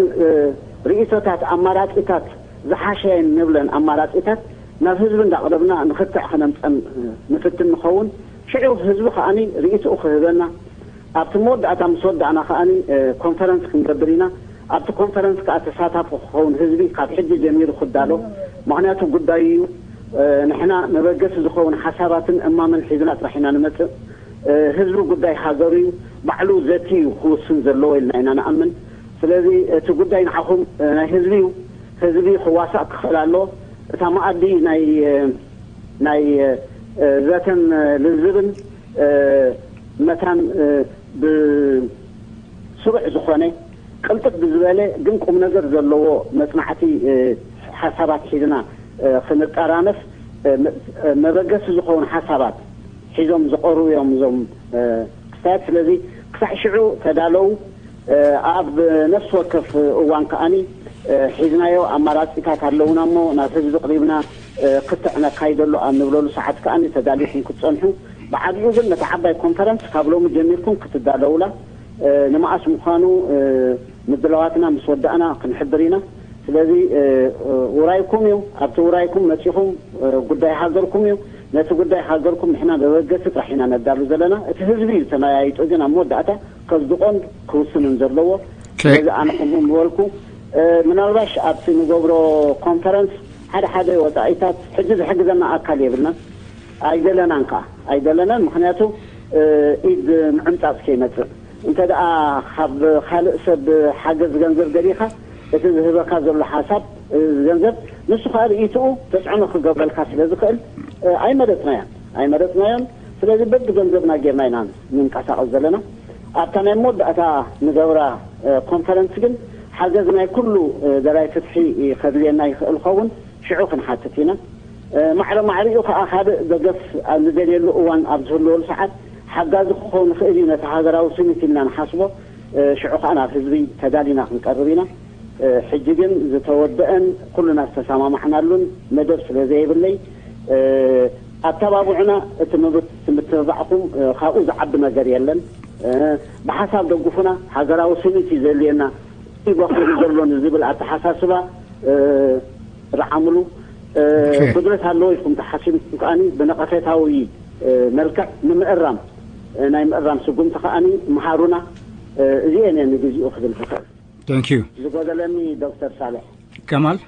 ርእይቶታት ኣማራፂታት ዝሓሸየን ንብለን ኣማራፂታት ናብ ህዝቢ እንዳቕረብና ንክትዕ ክነምፀን ንፍትን ንኸውን። ሽዑ ህዝቢ ከዓኒ ርእይትኡ ክህበና ኣብቲ መወዳእታ ምስ ወዳእና ከዓኒ ኮንፈረንስ ክንገብር ኢና። ኣብቲ ኮንፈረንስ ከዓ ተሳታፊ ክኸውን ህዝቢ ካብ ሕጂ ጀሚሩ ክዳሎ። ምኽንያቱ ጉዳዩ እዩ። ንሕና መበገሲ ዝኸውን ሓሳባትን እማመን ሒዝና ጥራሕ ኢና ንመፅእ። ህዝቢ ጉዳይ ሃገሩ እዩ። ባዕሉ ዘቲ እዩ ክውስን ዘለዎ ኢልና ኢና ንኣምን። ስለዚ እቲ ጉዳይ ንዓኹም ናይ ህዝቢ እዩ። ህዝቢ ክዋሳእ ክኽእል ኣለዎ። እታ መኣዲ ናይ ናይ ዘተን ልዝብን መታን ብስሩዕ ዝኾነ ቅልጥፍ ብዝበለ ግን ቁም ነገር ዘለዎ መጽናዕቲ ሓሳባት ሒዝና ክንጠራነፍ መበገሲ ዝኸውን ሓሳባት ሒዞም ዝቐርቡ እዮም እዞም ክስታያት። ስለዚ ክሳዕ ሽዑ ተዳለዉ። ኣብ ነፍሲ ወከፍ እዋን ከዓኒ ሒዝናዮ ኣማራፂታት ኣለውና እሞ ናብ ህዝቢ ቅሪብና ክትዕ ነካይደሉ ኣብ ንብለሉ ሰዓት ከዓኒ ተዳሊኹም ክትፀንሑ። ብዓቢኡ ግን ነቲ ዓባይ ኮንፈረንስ ካብ ሎሚ ጀሚርኩም ክትዳለውላ፣ ንመዓስ ምዃኑ ምድላዋትና ምስ ወዳእና ክንሕብር ኢና። ስለዚ ውራይኩም እዩ። ኣብቲ ውራይኩም መፂኹም ጉዳይ ሃገርኩም እዩ። ነቲ ጉዳይ ሃገርኩም ንሕና መበገሲ ጥራሕ ኢና ነዳሉ ዘለና። እቲ ህዝቢ እዩ ተመያይጡ ግን ኣብ መወዳእታ ከዝድቆን ክውስንን ዘለዎ። ስለዚ ኣነ ከምኡ ምበልኩ። ምናልባሽ ኣብቲ ንገብሮ ኮንፈረንስ ሓደ ሓደ ወፃኢታት ሕጂ ዝሕግዘና ኣካል የብልናን፣ ኣይደለናን ከዓ ኣይደለናን። ምኽንያቱ ኢድ ምዕምፃፅ ከይመፅእ እንተ ደኣ ካብ ካልእ ሰብ ሓገዝ ገንዘብ ደሊኻ እቲ ዝህበካ ዘሎ ሓሳብ ገንዘብ ንሱ ከዓ ርእይትኡ ተፅዕኖ ክገብረልካ ስለ ዝኽእል ኣይመረፅናዮን ኣይመረፅናዮን። ስለዚ በቢ ገንዘብና ጌርና ኢና ንንቀሳቐስ ዘለና። ኣብታ ናይ መወዳእታ ንገብራ ኮንፈረንስ ግን ሓገዝ ናይ ኩሉ ደላይ ፍትሒ ከድልየና ይኽእል ኸውን። ሽዑ ክንሓትት ኢና። ማዕረ ማዕሪኡ ከዓ ካልእ ደገፍ ኣብ ንደልየሉ እዋን ኣብ ዝህልወሉ ሰዓት ሓጋዚ ክኸውን ይኽእል እዩ። ነቲ ሃገራዊ ስኒት ኢልና ንሓስቦ ሽዑ ከዓ ናብ ህዝቢ ተዳሊና ክንቀርብ ኢና። ሕጂ ግን ዝተወደአን ኩልና ዝተሰማማዕናሉን መደብ ስለ ዘይብለይ ኣተባብዑና። እቲ ምትብባዕኩም ካብኡ ዝዓቢ ነገር የለን። ብሓሳብ ደጉፉና። ሃገራዊ ስኒት እዩ ዘድልየና። ይበኽሉ ዘሎ ንዝብል ኣተሓሳስባ ርዓምሉ። ጉድለት ኣለዎ ኢልኩም ተሓሲብኩም ከዓኒ ብነቐፌታዊ መልክዕ ንምእራም ናይ ምእራም ስጉምቲ ከዓኒ ምሃሩና። እዚኤን እየ ንግዚኡ ክብል ዝኽእል። Thank you። ዝጎደለኒ ዶክተር ሳልሕ። ከማል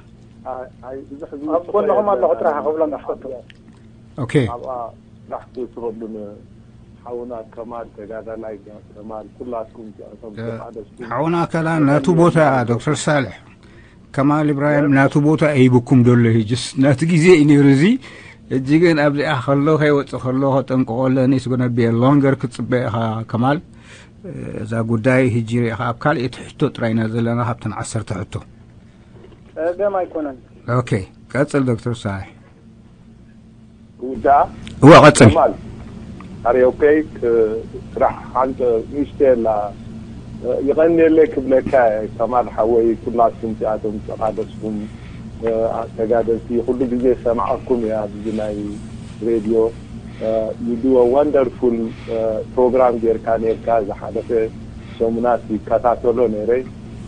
ኣብ ጎንኹም ኣለኹ ጥራሕ ክብሎም እፈቱ። ኦኬ። ኣብኣ ላሕቲ ትበሉን ሓውና ከማል ተጋዳላይ ከማል ኩላትኩም እቶም ተቃደስኩም ሓውና ከላ ናቱ ቦታ ዶክተር ሳልሕ ከማል ኢብራሂም ናቱ ቦታ ሂብኩም ደሎ። ሕጅስ ናቱ ግዜ እዩ ነይሩ። እዚ ሕጂ ግን ኣብዚኣ ከሎ ከይወፅእ ከሎ ከጠንቅቆ ኣለኒ። ስጎነቢ ሎንገር ክትፅበ ኢኻ ከማል። እዛ ጉዳይ ሕጂ ሪኢኻ ኣብ ካልእ ትሕቶ ጥራይ ኢና ዘለና ካብተን ዓሰርተ ሕቶ። ጸገም ኣይኮነን። ኦኬ፣ ቀጽል ዶክተር ሳይ። ውዳኣ እወ፣ ቀጽል። ከማል ኣርዮከይ ስራሕ ሓንተ ንእሽተይ ኣላ። ይቐንየለይ ክብለካ እየ ከማል ሓወይ፣ ኩላትኩም እቲኣቶም ዝተቓደስኩም ተጋደልቲ ኩሉ ግዜ ሰምዓኩም እየ ኣብዚ ናይ ሬድዮ። You do a wonderful ፕሮግራም ጌርካ ኔርካ። ዝሓለፈ ሰሙናት ይከታተሎ ነይረ።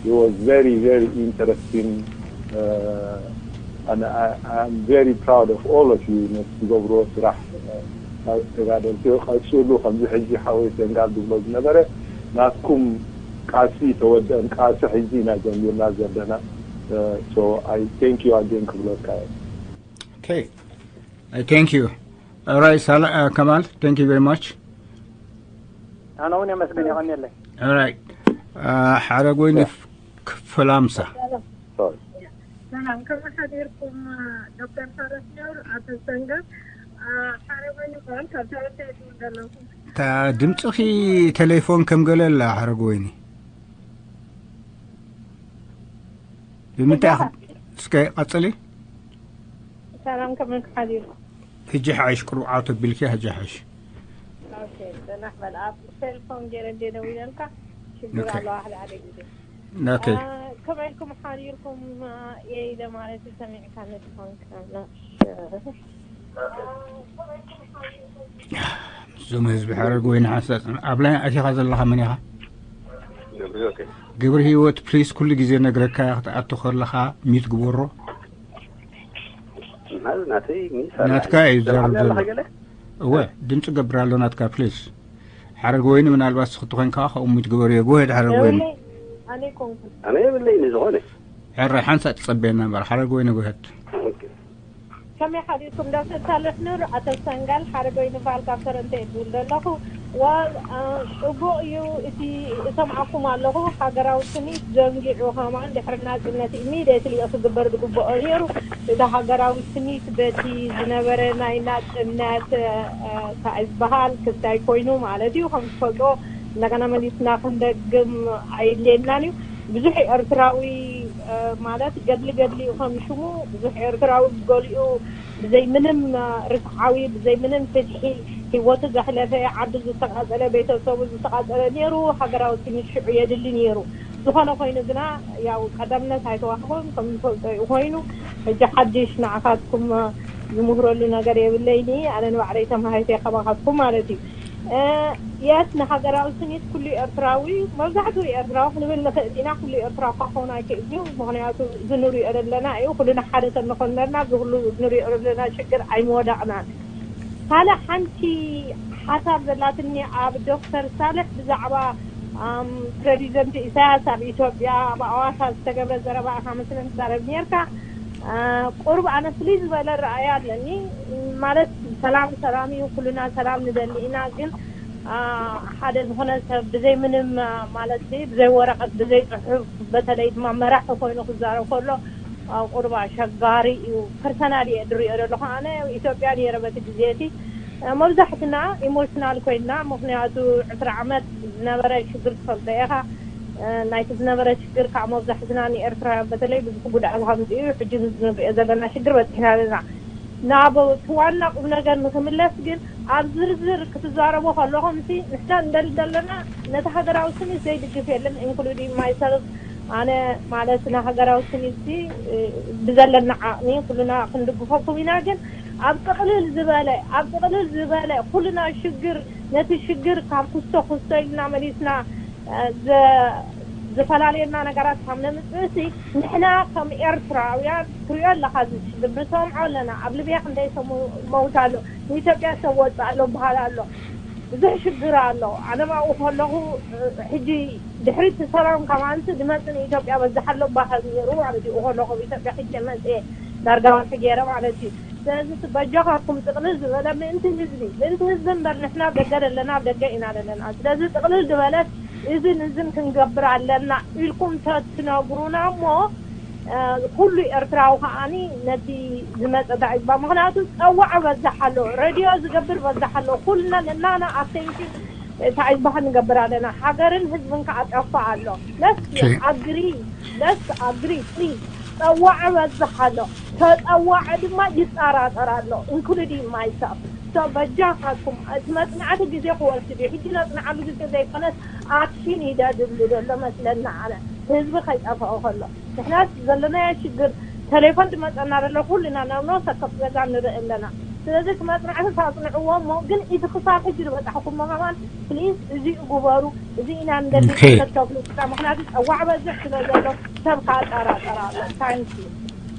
It was very very interesting. And I, I'm very proud of all of you ነቲ ትገብርዎ ስራሕ። ተጋደልቲ ቀፅሉ። ከምዚ ሕጂ ሓወይ ሰንጋል ዝብሎ ዝነበረ ናትኩም ቃልሲ ተወደአን ቃልሲ ሕጂ ኢና ጀሚርና ዘለና። So I thank you again ክብለካ እየ። Okay, I thank you. All right, Sala, uh, Kamal, thank you very much. ኣነ እውን የመስግን። የቐንየለይ። All right. Uh, ሓረግ ወይኒ ክፍል ሃምሳ። ሰላም፣ ከመይ ሓዲርኩም? ዶክተር ሳረስ ኑር፣ ኣቶ ሰንገር፣ ሓረግ ወይኒ ይበሃል። ካብ ተወልደ ይደውል ዘለኹ። ድምፅኺ ቴሌፎን ከም ገለ ኣላ ሓረግ ወይኒ። ብምንታይ ኢኻ? እስከ ቀፅሊ። ሰላም፣ ከመይ ሓዲርኩም? ሕጂ ሓይሽ ቅሩብ ዓውት ኣቢልኪ፣ ሕጂ ሓይሽ። ኦኬ፣ ጽናሕ በል። ኣብ ቴሌፎን ገይረ እንደ ደዊለልካ ሽግር ኦኬ። ኣለዋ ሓደ ሓደ ግዜ። ኦኬ። ከመይ ኢልኩም ሓዲርኩም? የይ ለማለት ሰሚዕካ ንትኾንካ። እዞም ህዝቢ ሓረግ ወይኒ ሓንሳእ ኣብ ላይ ኣቲኻ ዘለኻ መን ኢኻ? ግብሪ ህይወት ፕሊስ ኩሉ ግዜ ነግረካ ክትኣቱ ከለኻ ሚት ግበሮ። ናትይ ሚስ ናትካ እዩ ዝዛረብ ዘሎ። ገለ እወ፣ ድምፂ ገብር ኣሎ ናትካ ፕሊስ። ሓረግ ወይኒ ምናልባት ስኽቲ ኮይንካ ከምኡ ትግበር እየ። ጎሄድ ሓረግ ወይኒ። ኣነ ይኮንኩ ኣነ የብለይኒ ዝኾነ ሕራይ ሓንሳእ ትጸበየና እምበር ሓረግ ወይኒ ጎሄድ። ከመይ ሓዲርኩም? ዳክተር ሳልሕ ኑር፣ ኣቶ ሰንጋል፣ ሓረግ ወይኒ ፋል ካብ ተረንተ ይድውል ዘለኹ። ዋል ጽቡቕ እዩ እቲ እሰምዓኩም ኣለኹ። ሃገራዊ ስኒት ዘንጊዑ ከማን ድሕሪ ናጽነት ኢሚድየትሊ ክግበር ዝግብኦ ነይሩ። እቲ ሃገራዊ ስኒት በቲ ዝነበረ ናይ ናጽነት እንታይ ዝበሃል ክስታይ ኮይኑ ማለት እዩ። ከም ትፈልጦ እንደገና መሊስና ክንደግም ኣይድልየናን እዩ። ብዙሕ ኤርትራዊ ማለት ገድሊ ገድሊ እዩ ከም ሽሙ። ብዙሕ ኤርትራዊ ገሊኡ ብዘይ ምንም ርስዓዊ ብዘይ ምንም ፍትሒ ህይወቱ ዘሕለፈ፣ ዓዱ ዝተቃጸለ፣ ቤተሰቡ ዝተቃጸለ ነይሩ። ሃገራዊ ስኒት ሽዑ የድሊ ነይሩ። ዝኾነ ኮይኑ ግና ያው ቀዳምነት ኣይተዋህቦን ከም ዝፈልጦ እዩ ኮይኑ። ሕጂ ሓድሽ ንዓኻትኩም ዝምህረሉ ነገር የብለይኒ። ኣነ ንባዕለይ ተማሃይተ ከማኻትኩም ማለት እዩ። የት ንሃገራዊ ስኒት ኩሉ ኤርትራዊ፣ መብዛሕትኡ ኤርትራዊ ክንብል ንኽእል ኢና። ኩሉ ኤርትራዊ ክኸውን ኣይክእል እዩ። ምኽንያቱ እዚ ንሪኦ ዘለና እዩ። ኩልና ሓደ ተንኾንነርና እዚ ኩሉ ንሪኦ ዘለና ሽግር ኣይምወዳቕናን። ካልእ ሓንቲ ሓሳብ ዘላትኒ ኣብ ዶክተር ሳልሕ ብዛዕባ ፕረዚደንት ኢሳያስ ኣብ ኢትዮጵያ ኣብ ኣዋሳ ዝተገብረ ዘረባ ኢኻ መስለን ትዛረብ ነርካ። ቁሩብ ኣነ ፍልይ ዝበለ ረኣያ ኣለኒ። ማለት ሰላም ሰላም እዩ፣ ኩልና ሰላም ንደሊ ኢና። ግን ሓደ ዝኾነ ሰብ ብዘይ ምንም ማለት ብዘይ ወረቐት ብዘይ ፅሑፍ በተለይ ድማ መራሒ ኮይኑ ክዛረብ ከሎ ቁሩብ ኣሸጋሪ እዩ። ፐርሰናል እየ ድሪኦ ዘለኹ። ኣነ ኢትዮጵያ ነይረ በቲ ግዜ እቲ መብዛሕትና ኢሞሽናል ኮይንና። ምኽንያቱ ዕስራ ዓመት ዝነበረ ሽግር ትፈልጦ ኢኻ። ናይቲ ዝነበረ ሽግር ከዓ መብዛሕትና ንኤርትራውያን በተለይ ብዙሕ ጉድኣት ከምፅኡ እዩ። ሕጂ ንሪኦ ዘለና ሽግር በፂሕና ኣለና። ናብ እቲ ዋና ቁም ነገር ንክምለስ ግን ኣብ ዝርዝር ክትዛረቡ ከለኹም ሲ ንሕና እንደሊ ዘለና ነቲ ሃገራዊ ስኒት ዘይድግፍ የለን። ኢንክሉዲንግ ማይሰልፍ ኣነ ማለት ንሃገራዊ ስኒት ሲ ብዘለና ዓቕሚ ኩልና ክንድግፈኩም ኢና። ግን ኣብ ጥቕልል ዝበለ ኣብ ጥቕልል ዝበለ ኩልና ሽግር ነቲ ሽግር ካብ ክስቶ ክስቶ ኢልና መሊስና ዝፈላለየና ነገራት ካብ ነምፅእሲ ንሕና ከም ኤርትራውያን ትሪኦ ኣለኻ እዚ ሽግር ንሰምዖ ኣለና። ኣብ ልብያ ክንደይ ሰብ መውት ኣሎ። ንኢትዮጵያ ሰብ ወፅእ ኣሎ በሃል ኣሎ። ብዙሕ ሽግር ኣሎ። ኣነ ኣብኡ ከለኹ ሕጂ ድሕሪቲ ሰላም ከማንስ ድመፅ ንኢትዮጵያ በዛሓሎ ባህል ነይሩ ማለት እዩ። ከለኹ ኣብ ኢትዮጵያ ሕጂ መፅየ ዳርጋ ወርሒ ገይረ ማለት እዩ። ስለዚ በጃኻትኩም ጥቕልል ዝበለ ምእንቲ ህዝቢ ምእንቲ ህዝቢ እምበር ንሕና ኣብ ደገ ዘለና ኣብ ደገ ኢና ዘለና። ስለዚ ጥቕልል ዝበለ እዝን እዝን ክንገብር ኣለና ኢልኩም ተትነግሩና እሞ ኩሉ ኤርትራዊ ከዓኒ ነቲ ዝመፀ ዳዒባ ምክንያቱ ፀዋዕ በዛሕ ኣሎ። ረድዮ ዝገብር በዛሕ ኣሎ። ኩልና ነናና ኣቴንሽን ታዒዝባካ ንገብር ኣለና። ሃገርን ህዝብን ከዓ ጠፋ ኣሎ። ለስ ኣግሪ ለስ ኣግሪ ፕሊዝ ጸዋዒ በዝሕ ኣሎ። ተጸዋዒ ድማ ይጠራጠር ኣሎ፣ including myself። So በጃኻትኩም፣ እቲ መጽናዕቲ ግዜ ክወስድ እዩ። ሕጂ ነጽንዓሉ ግዜ ዘይኮነስ፣ ኣክሽን እዩ ደድሊ ዘሎ መስለኒ ኣነ፣ ህዝቢ ከይጠፍኦ ከሎ። ምኽንያቱ ዘለናዮ ሽግር፣ ቴሌፎን ዝመጸና ዘሎ ኩልና ናብ ነፍሲ ወከፍ ገዛ ንርኢ ኣለና። ስለዚ እቲ መጽናዕቲ ታጽንዕዎ እሞ፣ ግን እቲ ክሳብ ሕጂ ዝበጻሕኩሞ ከማን፣ ፕሊዝ፣ እዚ ግበሩ፣ እዚ ኢና ንደሊ ኦኬ። ተብሉ። ምኽንያቱ ጸዋዕ በዝሕ ስለ ዘሎ፣ ሰብ ከኣ ጠራጠር ኣሎ። ታንክ ዩ።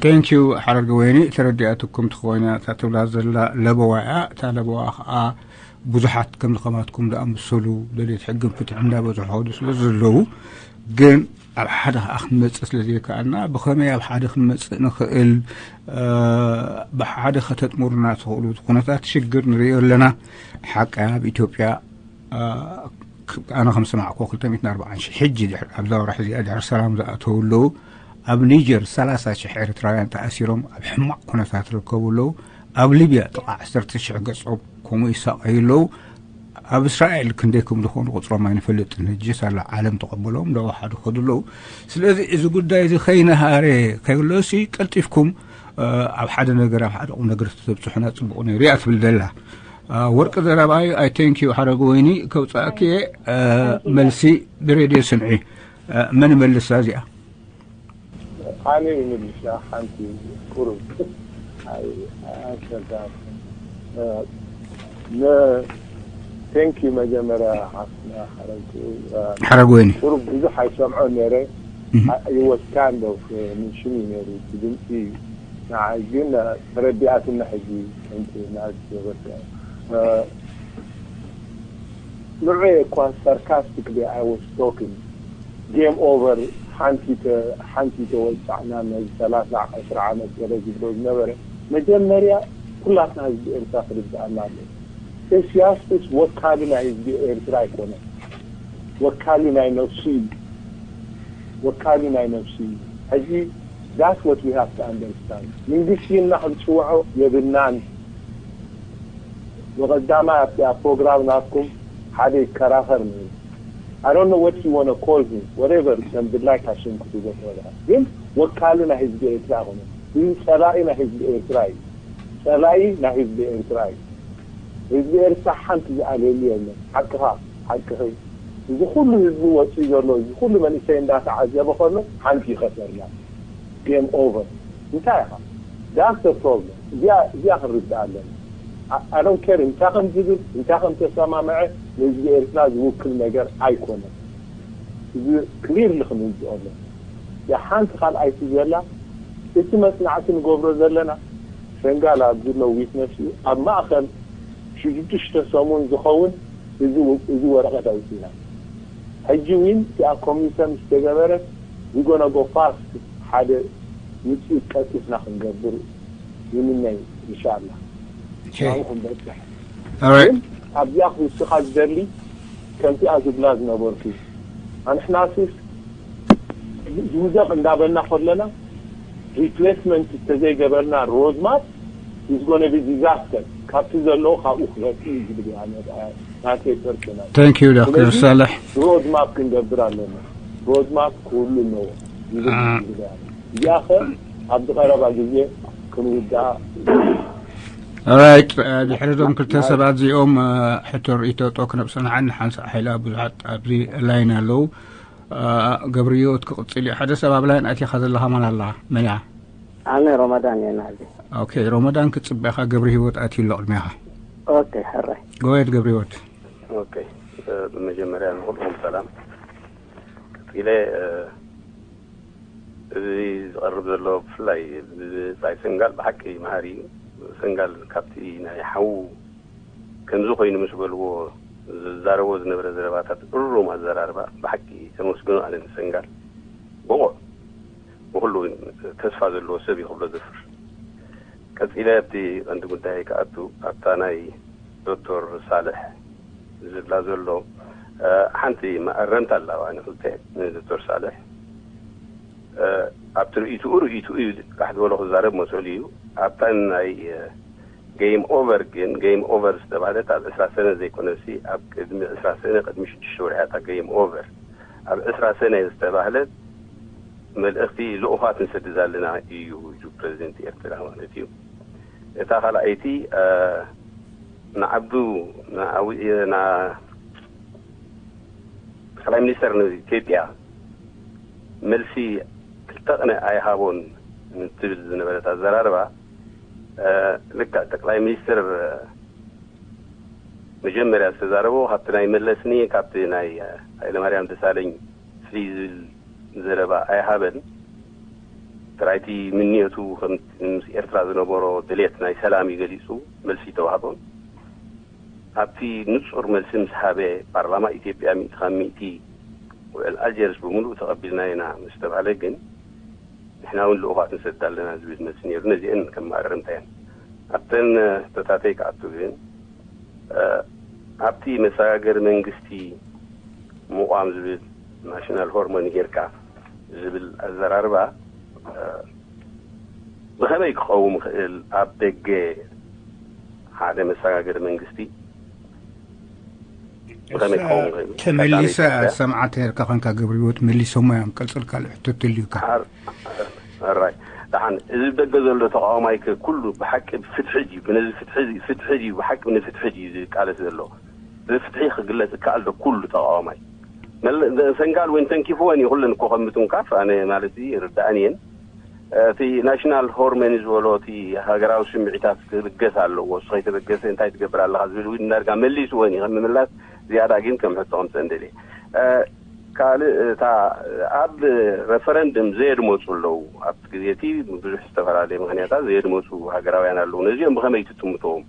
ቴንክ ዩ። ሓረርገ ወይኒ፣ ተረዲኣትኩም ተኾይና፣ እታ ትብላ ዘላ ለበዋ እያ። እታ ለበዋ ከኣ ብዙሓት ከም ዝኸማትኩም ዝኣመሰሉ ደልየት ሕግን ፍትሕን እንዳበዝሑ ኸዱ ስለ ዘለዉ፣ ግን ኣብ ሓደ ከኣ ክንመጽእ ስለ ዘይከኣልና፣ ብኸመይ ኣብ ሓደ ክንመጽእ ንኽእል፣ እ፣ ብሓደ ከተጥምሩና ትኽእሉ ኩነታት ሽግር ንርእዮ ኣለና። ሓቂ ኣብ ኢትዮጵያ፣ እ፣ ክ-፣ ኣነ ከም ዝሰማዕክዎ ክልተ ሚእትን ኣርባዓን ሽሕ ሕጂ ድሕሪ፣ ኣብዛ ወርሒ እዚኣ ድሕሪ ሰላም ዝኣተዉ ኣለዉ። ኣብ ኒጀር ሰላሳ ሽሕ ኤርትራውያን ተኣሲሮም ኣብ ሕማቕ ኩነታት ይርከቡ ኣለዉ። ኣብ ሊብያ ጥቓ ዓሰርተ ሽሕ ገጾም ከምኡ ይሳቐዩ ኣለዉ። ኣብ እስራኤል ክንደይ ከም ዝኾኑ ቁጽሮም ኣይንፈልጥን። ሕጂ ሳላ ዓለም ተቐበሎም እንዳወሓዱ ይኸዱ ኣለዉ። ስለዚ እዚ ጉዳይ እዚ ከይነሃረ ከይብሎሲ ቀልጢፍኩም፣ እ፣ ኣብ ሓደ ነገር፣ ኣብ ሓደ ቁም ነገር ተተብጽሑና ጽቡቕ ነይሩ እያ ትብል ዘላ። እ፣ ወርቂ ዘረባዩ፣ ኣይ ቴንክ ዩ ሓረግ ወይኒ፣ ከውጻእኪ እየ። እ፣ መልሲ ብሬድዮ ስምዒ። እ፣ መን ይመልሳ እዚኣ? ኣነ ይምልሻ ሓንቲ ቁሩብ። ኣይ፣ ኣሸጋሪ። እ፣ ነ-፣ ቴንክ ዩ መጀመርያ ሓፍትና ሓረጉ። እ፣ ሓረግ ወይኒ። ቁሩብ ብዙሕ ኣይሰምዖን ነይረ። እህ። አ-፣ it was kind of፣ እ፣ ምንሽን እዩ ነይሩ። እቲ ድምፂ ንዓይ ግን፣ እ፣ ተረዲኣትና ሕጂ ከምቲ ናት ዘበልካ። እ፣ ንዑ እኳ ሳርካስቲክ ደ I was talking። ጌም ኦቨር፣ ሓንቲ ተ-፣ ሓንቲ ተወጻዕና፣ ነዚ ሰላሳ ዕስራ ዓመት ገለ ዝብሎ ዝነበረ፣ መጀመርያ ኩላትና ህዝቢ ኤርትራ ክርድኣና ኣለዎ። ኢሳያስ ወካሊ ናይ ህዝቢ ኤርትራ ኣይኮነን። ወካሊ ናይ ነፍሱ እዩ። ወካሊ ናይ ነፍሱ እዩ። ሕጂ that's what we have to understand። መንግስቲ ኢልና ክንጽውዖ የብልናን። ብቐዳማይ ኣብቲ ኣብ ፕሮግራም ናትኩም ሓደ ይከራኸር ነይሩ። I don't know what you wanna call him, whatever ከም ድላይካ ሽም ክትህቦ ትኽእል ኢኻ። ግን ወካሊ ናይ ህዝቢ ኤርትራ ኣይኮነን። እዚ ጸላኢ ናይ ህዝቢ ኤርትራ እዩ። ጸላኢ ናይ ህዝቢ ኤርትራ እዩ። ህዝቢ ኤርትራ ሓንቲ ዝኣልየሉ የለን። ሓቅኻ፣ ሓቅኺ። እዚ ኩሉ ህዝቢ ወጺኡ ዘሎ፣ እዚ ኩሉ መንእሰይ እንዳተዓዘበ ከሎ ሓንቲ ይኸሰርና። ጌም ኦቨር። እንታይ ኢኻ? That's the problem። እዚኣ፣ እዚኣ ክንርዳእ ኣለና። I፣ I don't care እንታይ ከም ዝብል፣ እንታይ ከም ተሰማምዐ፣ ንህዝቢ ኤርትራ ዝውክል ነገር ኣይኮነን። እዚ ክሊርሊ ክንርድኦ ኣለና። እዚኣ ሓንቲ ካልኣይቲ ዘላ፣ እቲ መጽናዕቲ ንገብሮ ዘለና፣ ሰንጋል ኣብ ዝሎ ዊትነስ እዩ። ኣብ ማእከል ሽዱሽተ ሰሙን ዝኸውን እዚ፣ እዚ ወረቐት ኣውጺእና። ሕጂ ዊን እቲኣ ኮሚተ ምስ ተገበረት፣ we gonna go fast፣ ሓደ ውጽኢት ቀልጢፍና ክንገብር ይምነይ፣ ኢንሻኣላህ። ኦኬ። ናብኡ ክንበጽሕ። ኦራይት። ግን ኣብዚኣ ክውስኻ ዝደሊ፣ ከምቲኣ ዝብላ ዝነበርኩ፣ ኣንሕናስስ ዝውደቕ እንዳበልና ከለና፣ ሪፕሌስመንት እንተዘይገበርና፣ ሮድማፕ is gonna be disaster። ካብቲ ዘለዎ ካብኡ ክበጽእ እዩ ዝብል እዩ፣ ኣነ፣ ናተይ ፐርሰናል። Thank you ዶክተር ስለዚ ሳልሕ። ሮድማፕ ክንገብር ኣለና። ሮድማፕ ክህሉ ኣለዎ ዝብል አ- ዝብል እዩ። እዚኣ ኸ ኣብዚ ቀረባ ግዜ ክንውድኣ። ኦራይት፣ እ፣ ድሕሪ እዞም ክልተ ናይ ሰባት እዚኦም፣ እ፣ ሕቶ ርእይቶ ጦ ክነብሰናዓን ሓንሳእ ሓይላ ብዙሓት ኣብዚ ላይን ኣለዉ። እ፣ ገብርዮት ክቕጽል እዩ። ሓደ ሰብ ኣብ ላይን ኣቲኻ ዘለኻ ማን ኣላ? መን እያ? ኣነ ሮመዳን እየ ናዚ። ኦኬ፣ ሮመዳን ክጽበኻ ገብረ ህይወት ኣትዩ ኣሎ ቅድሚኻ። ኦኬ፣ ሕራይ። ጎየት ገብረ ህይወት። ኦኬ፣ እ፣ ብመጀመርያ ንኹልኹም ሰላም። ቀጺለ፣ እ፣ እዚ ዝቐርብ ዘሎ ብፍላይ ብጻይ ሰንጋል ብሓቂ መሃሪ እዩ። ሰንጋል ካብቲ ናይ ሓዉ ከምዚ ኮይኑ ምስ በልዎ ዝዛረቦ ዝነበረ ዘረባታት እሩም ኣዘራርባ ብሓቂ ተመስግኖ ኣነ ንሰንጋል። ብቑዕ ንኹሉ እውን ተስፋ ዘለዎ ሰብ እዩ ክብሎ ዘፍር። ቀጺለ ኣብቲ ቀንዲ ጉዳይ ክኣቱ ኣብታ ናይ ዶክተር ሳልሕ ዝብላ ዘሎ፣ እ፣ ሓንቲ መኣረምታ ኣለዋ ንክልተ ንዶክተር ሳልሕ። እ፣ ኣብቲ ርእይትኡ ርእይትኡ እዩ ቃሕ ዝበሎ ክዛረብ መሰሉ እዩ። ኣብታ ናይ፣ እ፣ ጌም ኦቨር ግን ጌም ኦቨር ዝተባህለት ኣብ ዕስራ ሰነ ዘይኮነሲ ኣብ ቅድሚ ዕስራ ሰነ ቅድሚ ሽዱሽተ ወርሒ እታ ጌም ኦቨር ኣብ ዕስራ ሰነ ዝተባህለት መልእኽቲ ልኡኻት ንሰድድ ኣለና እዩ ኢሉ ፕረዚደንት ኤርትራ ማለት እዩ። እታ ካልኣይቲ ንዓብዱ ንዓብይ ጠቅላይ ሚኒስተር ኢትዮጵያ መልሲ ክልተ ቅነ ኣይሃቦን እንትብል ዝነበረት ኣዘራርባ ልክዕ ጠቅላይ ሚኒስተር መጀመርያ ዝተዛረቦ ካብቲ ናይ መለስኒ ካብቲ ናይ ሃይለማርያም ደሳለኝ ፍልይ ዝብል ዘረባ ኣይሃበን። ጥራይቲ ምንዮቱ ከምቲ ምስ ኤርትራ ዝነበሮ ድሌት ናይ ሰላም እዩ ገሊጹ፣ መልሲ ተዋህቦን። ኣብቲ ንጹር መልሲ ምስ ሃበ ፓርላማ ኢትዮጵያ ሚእቲ ካብ ሚእቲ ውዕል ኣልጀርስ ብምሉእ ተቐቢልና ኢና ምስ ተባህለ ግን ንሕና እውን ልኡኻት ንሰድድ ኣለና ዝብል መልሲ ነይሩ። ነዚአን ከም ማእረምታ እየን። ኣብተን ሕቶታተይ ክኣቱ ግን ኣብቲ መሰጋገሪ መንግስቲ ምቋም ዝብል ናሽናል ሆርሞኒ ጌርካ ዝብል ኣዘራርባ ብኸመይ ክቐውም ይኽእል? ኣብ ደገ ሓደ መሰጋገሪ መንግስቲ ብኸመይ ክኸውን ይኽእል? ተመሊሰ ሰምዓት ነርካ ኮንካ ገብረ ህይወት መሊሶሞ እዮም። ቀጽል ካልእ ሕቶ ተልዩካ። ኣራይ ደሓን እዚ ደገ ዘሎ ተቃዋማይ ኩሉ ብሓቂ ብፍትሒ ድዩ ብነዚ ፍትሒ ፍትሒ ድዩ ብሓቂ ንፍትሒ ድዩ ዝቃለስ ዘሎ? ብፍትሒ ክግለጽ ይከኣል ዶ ኩሉ ተቃዋማይ? ሰንጋል ወይን ተንኪፍወን እዩ ኩለን እኮ ከም ምትንካፍ ኣነ ማለት ይርዳእን እየን። እቲ ናሽናል ሆርመኒ ዝበሎ እቲ ሃገራዊ ስምዒታት ክብገስ ኣለዎ። እሱ ከይተበገሰ እንታይ ትገብር ኣለኻ ዝብል እውን ዳርጋ መሊስወን እዩ። ከም ምምላስ ዝያዳ ግን ከም ሕቶ ከምፀ እንደልየ ካልእ እታ ኣብ ረፈረንድም ዘየድመፁ ኣለዉ። ኣብቲ ግዜ እቲ ብዙሕ ዝተፈላለየ ምክንያታት ዘየድመፁ ሃገራውያን ኣለዉ። ነዚኦም ብኸመይ ትጥምትዎም?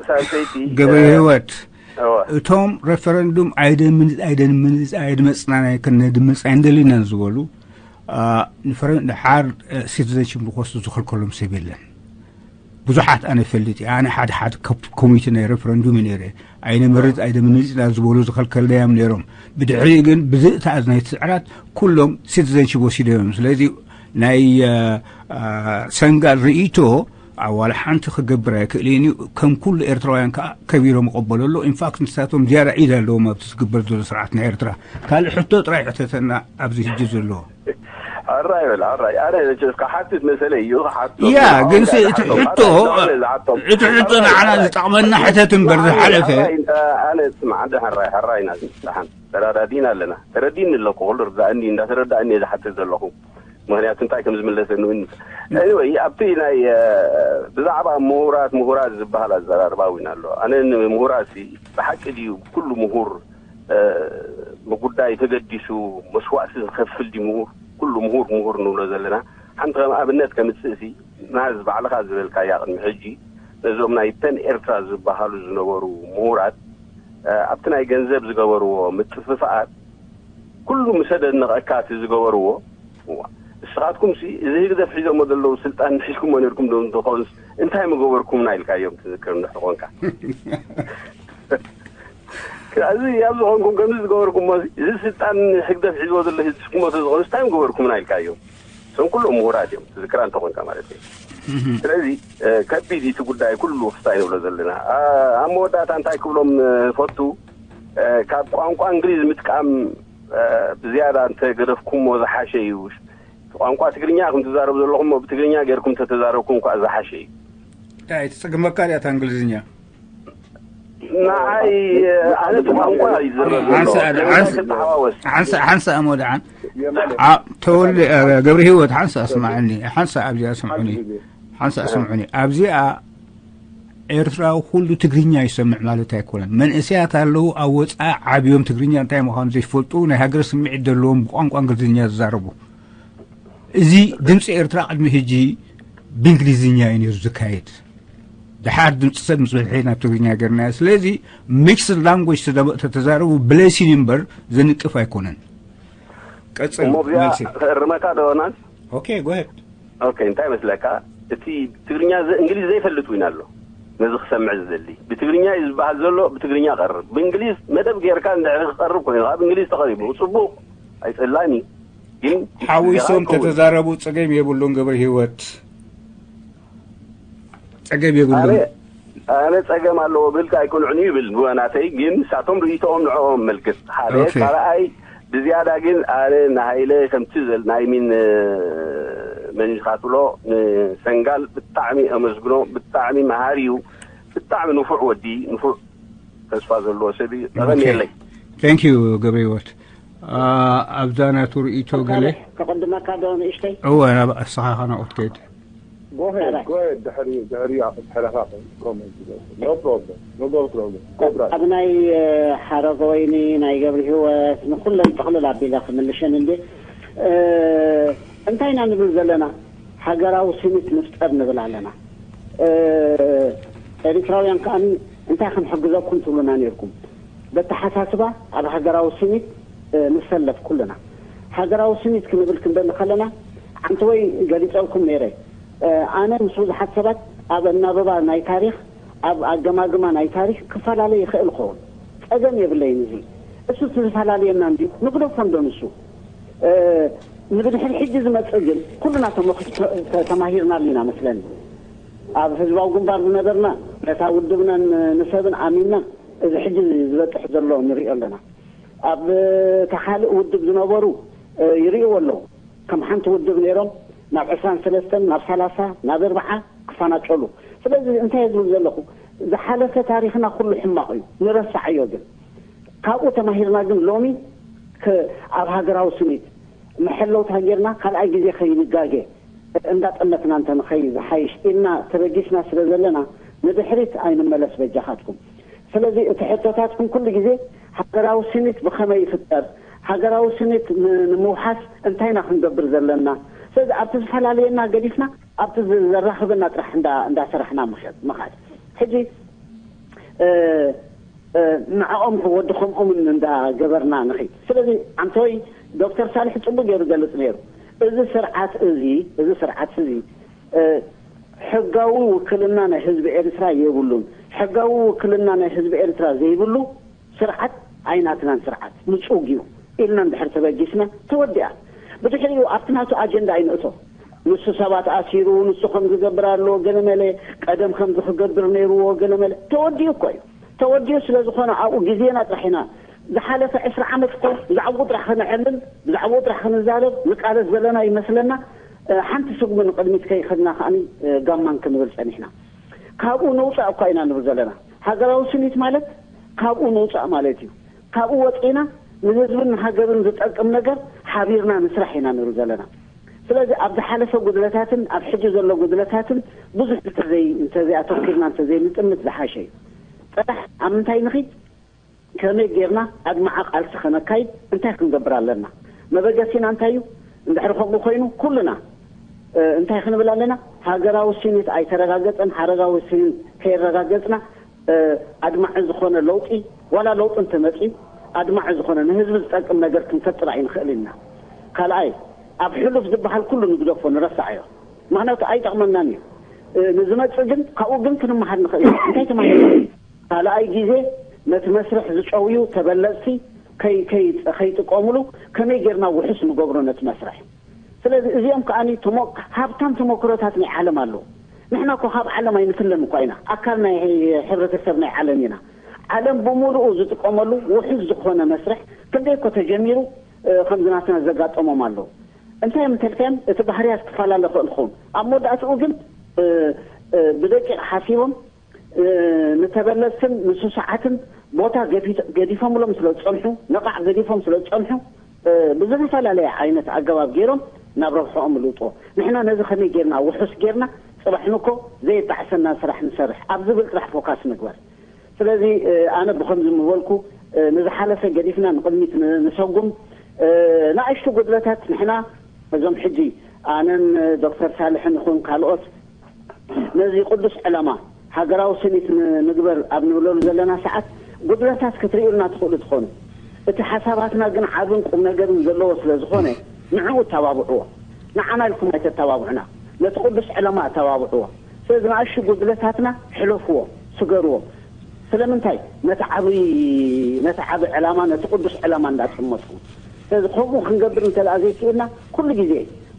ሳልሰይቲ ገበ ህይወት እቶም ረፈረንዱም ኣይደምንፅ ኣይደምንፅ ኣይድመፅናን ኣይከነድምፅ ኣይንደሊናን ዝበሉ ንፈረን ድሓር ሲቲዘንሽፕ ንክወስዱ ዝኸልከሎም ሰብ የለን። ብዙሓት ኣነ ፈልጥ እየ። ኣነ ሓደ ሓደ ኮሚቴ ናይ ረፈረንዱም ነይረ። ኣይነመርፅ ኣይደምንፅና ዝበሉ ዝኸልከልናዮም ነይሮም። ብድሕሪ ግን ብዝእታዝ ናይ ስዕራት ኩሎም ሲቲዘንሽፕ ወሲዶም። ስለዚ ናይ ሰንጋል ርእይቶ ኣዋላ ሓንቲ ክገብር ኣይክእልን እዩ። ከም ኩሉ ኤርትራውያን ከዓ ከቢሮም ይቐበሎ ኣሎ። ኢንፋክት ንሳቶም ዝያዳ ዒድ ኣለዎም ኣብቲ ዝግበር ዘሎ ስርዓት ናይ ኤርትራ። ካልእ ሕቶ ጥራይ ሕተተና ኣብዚ ህጂ ዘሎ። ሕራይ በል ሕራይ ኣነ መቸስ ክሓትት መሰለ እዩ። ክሓቶ ያ ግን እቲ ሕቶ እቲ ሕቶ ንዓና ዝጠቕመና ሕተት እምበር ዝሓለፈ። ኣነ ስማዕ እንደ ሕራይ ሕራይ ኢና ዝምስሓን ተራዳዲን ኣለና። ተረዲኒ ኣለኩ ኩሉ ርዳእኒ እንዳተረዳእኒ እየ ዝሓትት ዘለኹ። ምክንያቱ እንታይ ከም ዝምለሰኒ እውን anyway ኣብቲ ናይ ብዛዕባ ምሁራት ምሁራት ዝበሃል ኣዘራርባ እውን ኣሎ። ኣነ ንምሁራት ብሓቂ ድዩ ኩሉ ምሁር ብጉዳይ ተገዲሱ መስዋእቲ ዝኸፍል ድዩ ምሁር? ኩሉ ምሁር ምሁር ንብሎ ዘለና ሓንቲ ከም ኣብነት ከምፅእ ሲ ናዝ ባዕልኻ ዝበልካያ ቅድሚ ሕጂ ነዞም ናይ ፐን ኤርትራ ዝበሃሉ ዝነበሩ ምሁራት ኣብቲ ናይ ገንዘብ ዝገበርዎ ምጥፍፋኣት ኩሉ ምስ ኣደነቐካ እቲ ዝገበርዎ ንስኻትኩም ሲ እዚ ህግደፍ ሒዞሞ ዘለዉ ስልጣን ሒዝኩሞ ነርኩም ዶ እንትኾንስ እንታይ ምገበርኩምና ኢልካዮም ትዝክር እንድሕር ኮንካ እዚ ኣብዚ ኮንኩም ከምዚ ዝገበርኩሞ እዚ ስልጣን ህግደፍ ሒዝዎ ዘሎ ሒዝኩሞ ተዝኾንስ እንታይ ምገበርኩምና ኢልካዮም እዞም ኩሎም ምሁራት እዮም ትዝክራ እንተኾንካ ማለት እዩ ስለዚ ከቢድ እቲ ጉዳይ ኩሉ ክስታይ ንብሎ ዘለና ኣብ መወዳእታ እንታይ ክብሎም ፈቱ ካብ ቋንቋ እንግሊዝ ምጥቃም ብዝያዳ እንተገደፍኩሞ ዝሓሸ እዩ ቋንቋ ትግርኛ ከም ትዛረቡ ዘለኹም ብትግርኛ ገርኩም ተተዛረብኩም እኳ ዝሓሸ እዩ እንታይ ትጽግመካ ድያ እንግሊዝኛ ንዓይ ኣነ ቋንቋ ይዝረብ ሓንሳ ኣሞ ደዓን ተወልደ ገብረ ህይወት ሓንሳ ኣስማዕኒ ሓንሳ ኣብዚኣ ስምዑኒ ሓንሳ ኣስምዑኒ ኣብዚኣ ኤርትራዊ ኩሉ ትግርኛ ይሰምዕ ማለት ኣይኮነን። መንእሰያት ኣለዉ ኣብ ወፃኢ ዓብዮም ትግርኛ እንታይ ምዃኑ ዘይፈልጡ ናይ ሃገር ስምዒት ዘለዎም ብቋንቋ እንግሊዝኛ ዝዛረቡ። እዚ ድምፂ ኤርትራ ቅድሚ ሕጂ ብእንግሊዝኛ እዩ ነይሩ ዝካየድ። ድሓር ድምፂ ሰብ ምስ በዝሐ ናብ ትግርኛ ገርናዮ። ስለዚ ሚክስድ ላንጉጅ ተተዛረቡ ብሌሲን እምበር ዘንቅፍ ኣይኮነን። ቀፅል እሞ ብዚኣ መልሲ። ክእርመካ ዶ ዮናስ? ኦኬ ጎሄድ። ኦኬ እንታይ መስለካ እቲ ትግርኛ እንግሊዝ ዘይፈልጥ ዊን ኣሎ ነዚ ክሰምዕ ዝደሊ ብትግርኛ እዩ ዝበሃል ዘሎ ብትግርኛ ቀርብ ብእንግሊዝ መደብ ጌርካ እንድሕሪ ክቀርብ ኮይኑ ኣብ እንግሊዝ ተቐሪቡ ጽቡቕ ኣይጸላኒ ግን ሓዊሶም ተተዛረቡ ጸገም የብሉን ገብረ ህይወት ጸገም የብሉን ኣነ ጸገም ኣለዎ ብልካ ኣይኮንዕን ይብል ብወናተይ ግን ንሳቶም ርእይቶኦም ንዕኦም መልክት ሓደ ካልኣይ ብዝያዳ ግን ኣነ ንሃይለ ከምቲ ዘል ናይ ሚን መኒዝካ ትብሎ ንሰንጋል ብጣዕሚ ኣመስግኖ። ብጣዕሚ መሃሪ እዩ። ብጣዕሚ ንፉዕ ወዲ፣ ንፉዕ ተስፋ ዘለዎ ሰብ እዩ። ጠቐም የለይ። Thank you ገብረ ህይወት። ኣብዛ ናቱ ርእይቶ ገለ ከቐድመካ ዶ ንእሽተይ? እወ፣ ናብ ኣስኻኻ ናቑት ከይድ። Go ahead, go ahead. ድሕሪ ድሕሪ ኣፍ ተሓላፋ comment ይገብር። No problem. No go problem. Go brother. ኣብ ናይ ሓረገ ወይኒ ናይ ገብሪ ህይወት ንኩለን ጥቕልል ኣቢለ ክምልሸን እንዴ እንታይ ኢና ንብል ዘለና? ሃገራዊ ስኒት ንፍጠር ንብል ኣለና። ኤሪትራውያን ከዓ እንታይ ክንሕግዘኩም ትብሉና ነርኩም? በተሓሳስባ ኣብ ሃገራዊ ስኒት ንሰለፍ ኩልና። ሃገራዊ ስኒት ክንብል ክንደሊ ከለና ሓንቲ ወይ ገሊፀልኩም ነይረ። ኣነ ምስ ብዙሓት ሰባት ኣብ ኣናብባ ናይ ታሪኽ ኣብ ኣገማግማ ናይ ታሪኽ ክፈላለ ይኽእል ኸውን። ጸገም የብለይን። እዚ እሱ እቲ ዝፈላለየና እንዲ ንግደፎ እንዶ ንሱ ንብድሕሪ ሕጂ ዝመጽእ ግን ኩልና ተማሂርናሉ ኢና መስለኒ። ኣብ ህዝባዊ ግንባር ዝነበርና ነታ ውድብናን ንሰብን ኣሚንና እዚ ሕጂ ዝበጽሕ ዘሎ ንሪኦ ኣለና። ኣብ ተኻልእ ውድብ ዝነበሩ ይርእይዎ ኣለዉ። ከም ሓንቲ ውድብ ነይሮም ናብ ዕስራን ሰለስተን ናብ ሰላሳ ናብ እርብዓ ክፈናጨሉ። ስለዚ እንታይ ዝብል ዘለኹ ዝሓለፈ ታሪኽና ኩሉ ሕማቕ እዩ ንረሳዓዮ። ግን ካብኡ ተማሂርና ግን ሎሚ ኣብ ሃገራዊ ስኒት መሐለውታ ጌርና ካልኣይ ግዜ ከይንጋገ እንዳጠመትና እንተንኸይ ዝሓይሽ ኢልና ተበጊስና ስለ ዘለና ንድሕሪት ኣይንመለስ በጃኻትኩም። ስለዚ እቲ ሕቶታትኩም ኩሉ ግዜ ሃገራዊ ስኒት ብኸመይ ይፍጠር፣ ሃገራዊ ስኒት ንምውሓስ እንታይ ኢና ክንገብር ዘለና? ስለዚ ኣብቲ ዝፈላለየና ገዲፍና ኣብቲ ዘራኽበና ጥራሕ እንዳሰራሕና ምኻድ። ሕጂ ንዕኦም ወዲ ከምኦምን እንዳገበርና ንኺድ። ስለዚ ኣንተወይ ዶክተር ሳልሕ ጽቡቅ ገይሩ ገልጽ ነይሩ። እዚ ስርዓት እዚ እዚ ስርዓት እዚ ሕጋዊ ውክልና ናይ ህዝቢ ኤርትራ የብሉን። ሕጋዊ ውክልና ናይ ህዝቢ ኤርትራ ዘይብሉ ስርዓት ኣይናትናን ስርዓት ምጹግ እዩ ኢልና እንድሕር ተበጊስና ተወዲኣ። ብድሕሪኡ ኣብቲ ናቱ ኣጀንዳ ኣይንእቶ። ንሱ ሰባት ኣሲሩ፣ ንሱ ከም ዝገብር ኣለዎ ገለመለ፣ ቀደም ከምዚ ክገብር ነይርዎ ገለመለ። ተወዲኡ እኮ እዩ። ተወዲኡ ስለ ዝኾነ ኣብኡ ግዜና ጥራሕ ኢና ዝሓለፈ ዕስራ ዓመት እኮ ብዛዕባኡ ጥራሕ ክነዕልል ብዛዕባኡ ጥራሕ ክንዛረብ ንቃለስ ዘለና ይመስለና። ሓንቲ ስጉሚ ንቕድሚት ከይኸድና ከኣ ጋማን ክንብል ጸኒሕና። ካብኡ ንውጻእ እኳ ኢና ንብል ዘለና። ሃገራዊ ስኒት ማለት ካብኡ ንውጻእ ማለት እዩ። ካብኡ ወጺእና ንህዝብን ንሃገርን ዝጠቅም ነገር ሓቢርና ንስራሕ ኢና ንብል ዘለና። ስለዚ ኣብ ዝሓለፈ ጉድለታትን ኣብ ሕጂ ዘሎ ጉድለታትን ብዙሕ እንተዘይ እንተዘይ ኣተኪርና እንተዘይ ንጥምት ዝሓሸ እዩ። ጥራሕ ኣብ ምንታይ ንኺድ ከመይ ጌርና ኣድማዒ ቃልሲ ከነካይድ እንታይ ክንገብር ኣለና? መበገሲና እንታይ እዩ? እንድሕሪ ከምኡ ኮይኑ ኩልና እንታይ ክንብል ኣለና? ሃገራዊ ስኒት ኣይተረጋገጸን። ሃገራዊ ስኒት ከየረጋገጽና ኣድማዒ ዝኾነ ለውጢ ዋላ ለውጢ እንተመጺኡ ኣድማዒ ዝኾነ ንህዝቢ ዝጠቅም ነገር ክንፈጥር ኣይንኽእል ኢና። ካልኣይ ኣብ ሕሉፍ ዝበሃል ኩሉ ንግደፎ ንረሳዓዮ። ምኽንያቱ ኣይጠቕመናን እዩ። ንዝመጽእ ግን ካብኡ ግን ክንመሃር ንኽእል ኢና። እንታይ ተማሂርና? ካልኣይ ግዜ ነቲ መስርሕ ዝጨውዩ ተበለጽቲ ከይጥቀምሉ ከመይ ጌርና ውሑስ ንገብሮ ነቲ መስርሕ? ስለዚ እዚኦም ከኣ ሃብታም ተመክሮታት ናይ ዓለም ኣለዉ። ንሕና እኮ ካብ ዓለም ኣይንፍለን እኳ ኢና። ኣካል ናይ ሕብረተሰብ ናይ ዓለም ኢና። ዓለም ብምሉኡ ዝጥቀመሉ ውሑስ ዝኾነ መስርሕ ክንደይ እኮ ተጀሚሩ ከምዚ ናትና ዘጋጠሞም ኣለዉ። እንታይ እዮም እንተልካዮም እቲ ባህርያት ክፈላለ ክእል ክኸውን። ኣብ መወዳእትኡ ግን ብደቂቕ ሓሲቦም ንተበለጽትን ንስሱዓትን ቦታ ገዲፎምሎም ስለ ዝጸንሑ፣ ነቓዕ ገዲፎም ስለ ዝጸንሑ ብዝተፈላለየ ዓይነት ኣገባብ ገይሮም ናብ ረብሕኦም ይልውጥዎ። ንሕና ነዚ ከመይ ጌርና ውሑስ ጌርና ጽባሕ ንኮ ዘየጣዕሰና ስራሕ ንሰርሕ ኣብ ዝብል ጥራሕ ፎካስ ንግበር። ስለዚ ኣነ ብኸምዚ ምበልኩ ንዝሓለፈ ገዲፍና ንቕድሚት ንሰጉም። ንኣሽቱ ጉድለታት ንሕና እዞም ሕጂ ኣነን ዶክተር ሳልሕን ይኹን ካልኦት ነዚ ቅዱስ ዕላማ ሃገራዊ ስኒት ንግበር ኣብ ንብለሉ ዘለና ሰዓት ጉድለታት ክትርእዩልና ትኽእሉ ትኾኑ። እቲ ሓሳባትና ግን ዓብን ቁም ነገርን ዘለዎ ስለ ዝኾነ ንዕኡ እተባብዕዎ። ንዓና ኢልኩም ኣይተተባብዑና፣ ነቲ ቅዱስ ዕላማ ኣተባብዕዎ። ስለዚ ንኣሽቱ ጉድለታትና ሕለፍዎ፣ ስገርዎ። ስለምንታይ ነቲ ዓብይ ነቲ ዓቢ ዕላማ ነቲ ቅዱስ ዕላማ እንዳጠመትኩም። ስለዚ ከምኡ ክንገብር እንተ ዘይክእልና ኩሉ ግዜ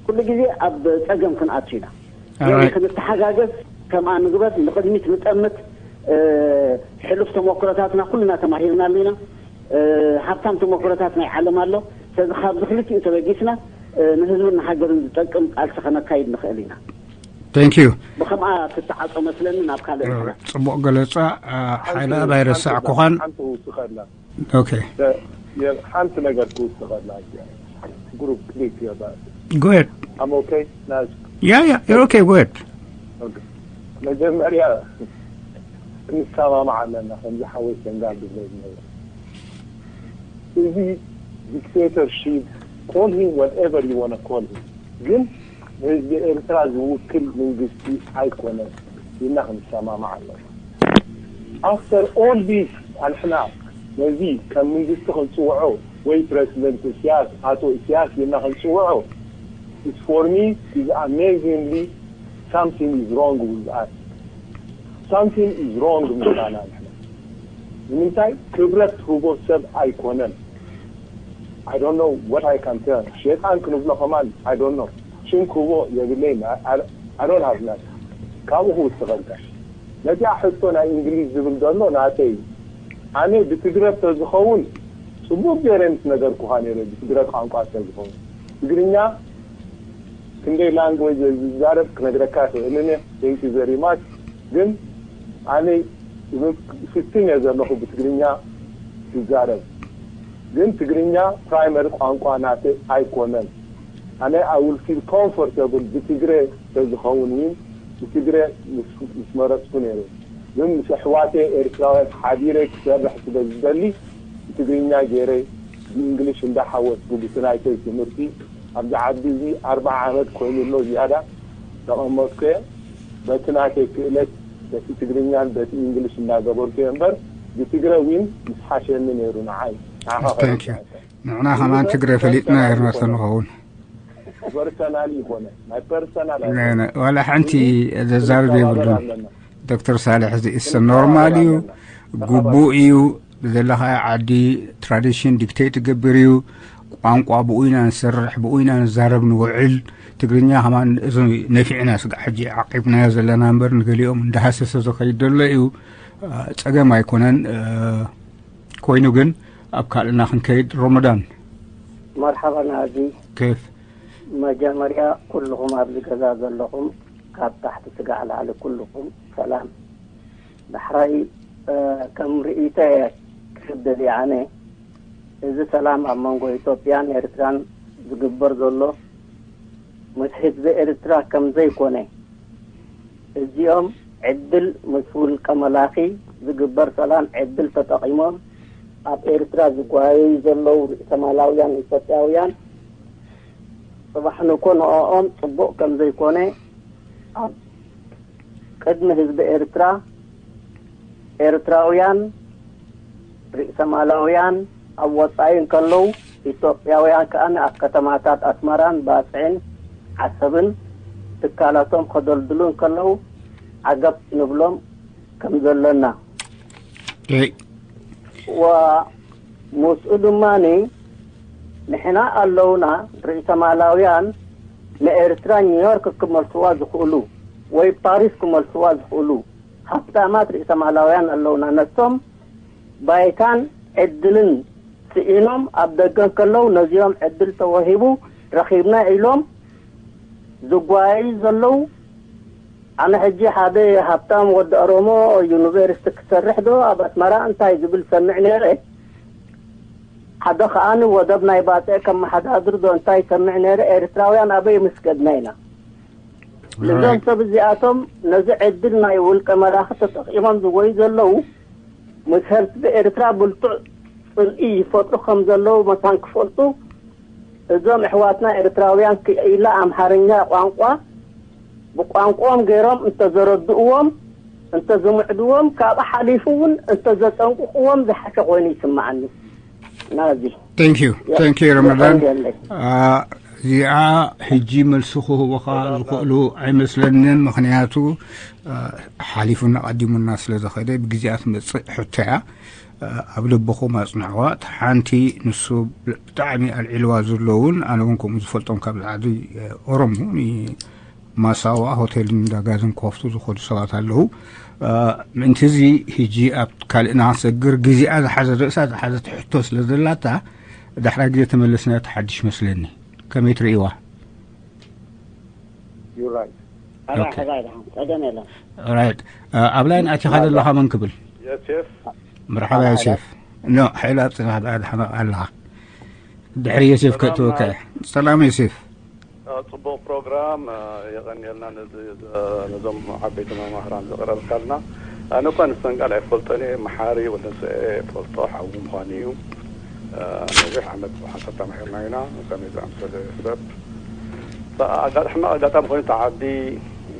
ኩሉ ግዜ ኣብ ጸገም ክንኣቱ ኢና። ግን ክንተሓጋገዝ ከምኣ ንግበር፣ ንቕድሚት ንጠምት። ሕሉፍ ተመክሮታትና ኩልና ተማሂርናሉ ኢና። ሃብታም ተመክሮታት ናይ ዓለም ኣሎ። ስለዚ ካብዚ ክልቲኡ ተበጊስና ንህዝብን ንሃገርን ዝጠቅም ቃልሲ ከነካይድ ንኽእል ኢና። Thank you። ብከምኣ ትተዓጾ መስለኒ ናብ ካልእ ንሕና ጽቡቕ ገለጻ። ሓይለ ኣባይ ረሳዕኩኻን። ሓንቲ ክውስኸላ Okay። ሓንቲ ነገር ክውስኸላ። ግሩፕ ክሊክ ይባል Go ahead. I'm okay. Nice. Yeah, yeah, you're okay. Go ahead. Okay. መጀመርያ እንሰማማዕ ኣለና ከምዚ ሓወይ ሰንጋል ዝብሎ ዝነበረ እዚ dictatorship, call him whatever you want to call him, ግን ንህዝቢ ኤርትራ ዝውክል መንግስቲ ኣይኮነን ኢልና ክንሰማማዕ ኣለና። After all this ኣንሕና ነዚ ከም መንግስቲ ክንፅውዖ ወይ ፕረዚደንት እስያስ ኣቶ እስያስ ኢልና ክንፅውዖ is for me is amazingly something is wrong with us. Something is wrong ምሳና ንሕና ንምንታይ ክብረት ትህቦ ሰብ ኣይኮነን። I don't know what I can tell. ሸይጣን ክንብሎ ከማን I don't know. ሽም ክህቦ የብለይን። I don't have that. ካብኡ ክውስኸልካ ነዚኣ ሕቶ ናይ እንግሊዝ ዝብል ዘሎ ናተይ እዩ። ኣነ ብትግረ ተዝኸውን ፅቡቅ ገይረ ምስ ነገርኩኻ ነይረ። ብትግረ ቋንቋ ተዝኸውን ትግርኛ ክንደይ ላንግወጅ ዝዛረብ ክነግረካ ይኽእልን እየ። Thank you very much። ግን ኣነ ስትን እየ ዘለኹ ብትግርኛ ዝዛረብ። ግን ትግርኛ ፕራይመሪ ቋንቋ ናተይ ኣይኮነን። ኣነ I will feel comfortable ብትግረ ተዝኸውን እውን ብትግረ ምስ መረፅኩ ነይረ። ግን ምስ ኣሕዋተይ ኤርትራውያን ሓቢረ ክሰርሕ ስለ ዝደሊ ብትግርኛ ገይረ ብእንግሊሽ እንዳሓወስኩ ብቲ ናይተይ ትምህርቲ ኣብዚ ዓዲ እዚ ኣርብዓ ዓመት ኮይኑ ኣሎ ዝያዳ ተቐመጥኩ እየ። በቲ ናተይ ክእለት በቲ ትግርኛን በቲ እንግሊሽ እንዳገበርኩ እየ እምበር ብትግረ ዊን ምስ ሓሸኒ ነይሩ ንዓይ። ንዓኻ Thank you። ንዕና ከማን ትግረ ፈሊጥና ነርና ተንኸውን ፐርሰናል ይኾነ ናይ ፐርሰናል ዋላ ሓንቲ ዘዛርብ የብሉን። ዶክተር ሳልሕ እዚ እሰ ኖርማል እዩ፣ ግቡእ እዩ። ዘለኻ ዓዲ ትራዲሽን ዲክቴት ትገብር እዩ። ቋንቋ ብኡ ኢና ንሰርሕ፣ ብኡ ኢና ንዛረብ ንውዕል። ትግርኛ ከማን እዚ ነፊዕና ስጋ ሕጂ ዓቂብናዮ ዘለና እምበር ንገሊኦም እንዳሃሰሰ ዝኸይድ ዘሎ እዩ። ጸገም ኣይኮነን። ኮይኑ ግን ኣብ ካልእና ክንከይድ ሮመዳን መርሓባ ናዚ ኬፍ መጀመርያ ኩልኹም ኣብዚ ገዛ ዘለኹም ካብ ታሕቲ ስጋዕ ላዕሊ ኩልኹም ሰላም። ዳሕራይ ከም ርእይቶ ክህብ ደልየ ኣነ እዚ ሰላም ኣብ መንጎ ኢትዮጵያን ኤርትራን ዝግበር ዘሎ ምስ ህዝቢ ኤርትራ ከም ዘይኮነ እዚኦም ዕድል ምስ ውልቀ መላኺ ዝግበር ሰላም ዕድል ተጠቒሞም ኣብ ኤርትራ ዝጓየዩ ዘለዉ ርእሰማላውያን ኢትዮጵያውያን ጽባሕ ንኮ ንኦም ጽቡቕ ከም ዘይኮነ ኣብ ቅድሚ ህዝቢ ኤርትራ ኤርትራውያን ርእሰማላውያን ኣብ ወጻኢ እንከለዉ ኢትዮጵያውያን ከኣ ኣብ ከተማታት ኣስመራን ባጽዕን ዓሰብን ትካላቶም ከደልድሉ እንከለዉ ዓገብ ንብሎም ከም ዘለና እይ ወምስኡ ድማ ንሕና ኣለውና ርእሰማላውያን ንኤርትራ ኒውዮርክ ክመልስዋ ዝኽእሉ ወይ ፓሪስ ክመልስዋ ዝኽእሉ ሃብታማት ርእሰማላውያን ኣለውና። ነቶም ባይታን ዕድልን ስኢኖም ኣብ ደገ እንከለዉ ነዚኦም ዕድል ተወሂቡ ረኺብና ኢሎም ዝጓየዩ ዘለዉ። ኣነ ሕጂ ሓደ ሃብታም ወዲ ኦሮሞ ዩኒቨርሲቲ ክሰርሕ ዶ ኣብ ኣስመራ እንታይ ዝብል ሰምዕ ነይረ። ሓደ ከኣ ወደብ ናይ ባጽዕ ከመሓዳድር ዶ እንታይ ሰምዕ ነይረ። ኤርትራውያን ኣበይ ምስገድና ኢና። እዞም ሰብ እዚኣቶም ነዚ ዕድል ናይ ውልቀ መላኺ ተጠቒሞም ዝጎዩ ዘለዉ ምስ ህዝቢ ኤርትራ ብልጡዕ ጽልኢ ይፈጥሩ ከም ዘለዉ መታን ክፈልጡ እዞም ኣሕዋትና ኤርትራውያን ክኢላ ኣምሓርኛ ቋንቋ ብቋንቋኦም ገይሮም እንተዘረድእዎም እንተዘምዕድዎም ካብኡ ሓሊፉ እውን እንተዘጠንቅቕዎም ዝሓሸ ኮይኑ ይስምዓኒ። ናዚ Thank you. Thank you ረመዳን። የለይ። እዚኣ ሕጂ መልሲ ክህቡኻ ዝኽእሉ ኣይመስለንን። ምኽንያቱ ሓሊፉና ቀዲሙና ስለ ዝኸደ ብግዜኣ ትመፅእ ሕቶ እያ። ኣብ ልብኹም ኣፅንዕዋ። እቲ ሓንቲ ንሱ ብጣዕሚ ኣልዒልዋ ዘሎ እውን ኣነ እውን ከምኡ ዝፈልጦም ካብ ዓዲ ኦሮሞ ማሳዋ ሆቴልን ዳጋዝን ክኸፍቱ ዝኸዱ ሰባት ኣለዉ። ምእንቲ እዚ ሕጂ ኣብ ካልእና ክሰግር ግዜኣ ዝሓዘ ርእሳ ዝሓዘት ሕቶ ስለ ዘላታ ዳሕራይ ግዜ ተመለስና ተሓድሽ መስለኒ። ከመይ ትርእይዋ? You're right. ሕራይ ኦኬ። ሕራይ ደሓን ጸገም የለን። ራይት። ኣብ ላይን ኣቲኻ ዘለኻ መን ክብል? የሴፍ መርሓባ ዮሴፍ። ኖ ሓይሉ ኣብፅኻ ደኣ ድሓና ኣለኻ። ድሕሪ ዮሴፍ ከእትወካ እየ። ሰላም ዮሴፍ። ጽቡቕ ፕሮግራም። የቐንየልና ነዚ ነዞም ዓበይቲ መማህራን ዘቕረብካልና። ኣነ እኳ ንሰንጋል ኣይፈልጦን እየ። መሓሪ ወደንስኤ ፈልጦ ሓዊ ምዃኑ እዩ። ነዊሕ ዓመት ብሓንሳብ ተማሂርና ኢና። ከመይ ዝኣምሰለ ሰብ ኣጋጣሚ ኣጋጣሚ ኮይኑ ተዓዲ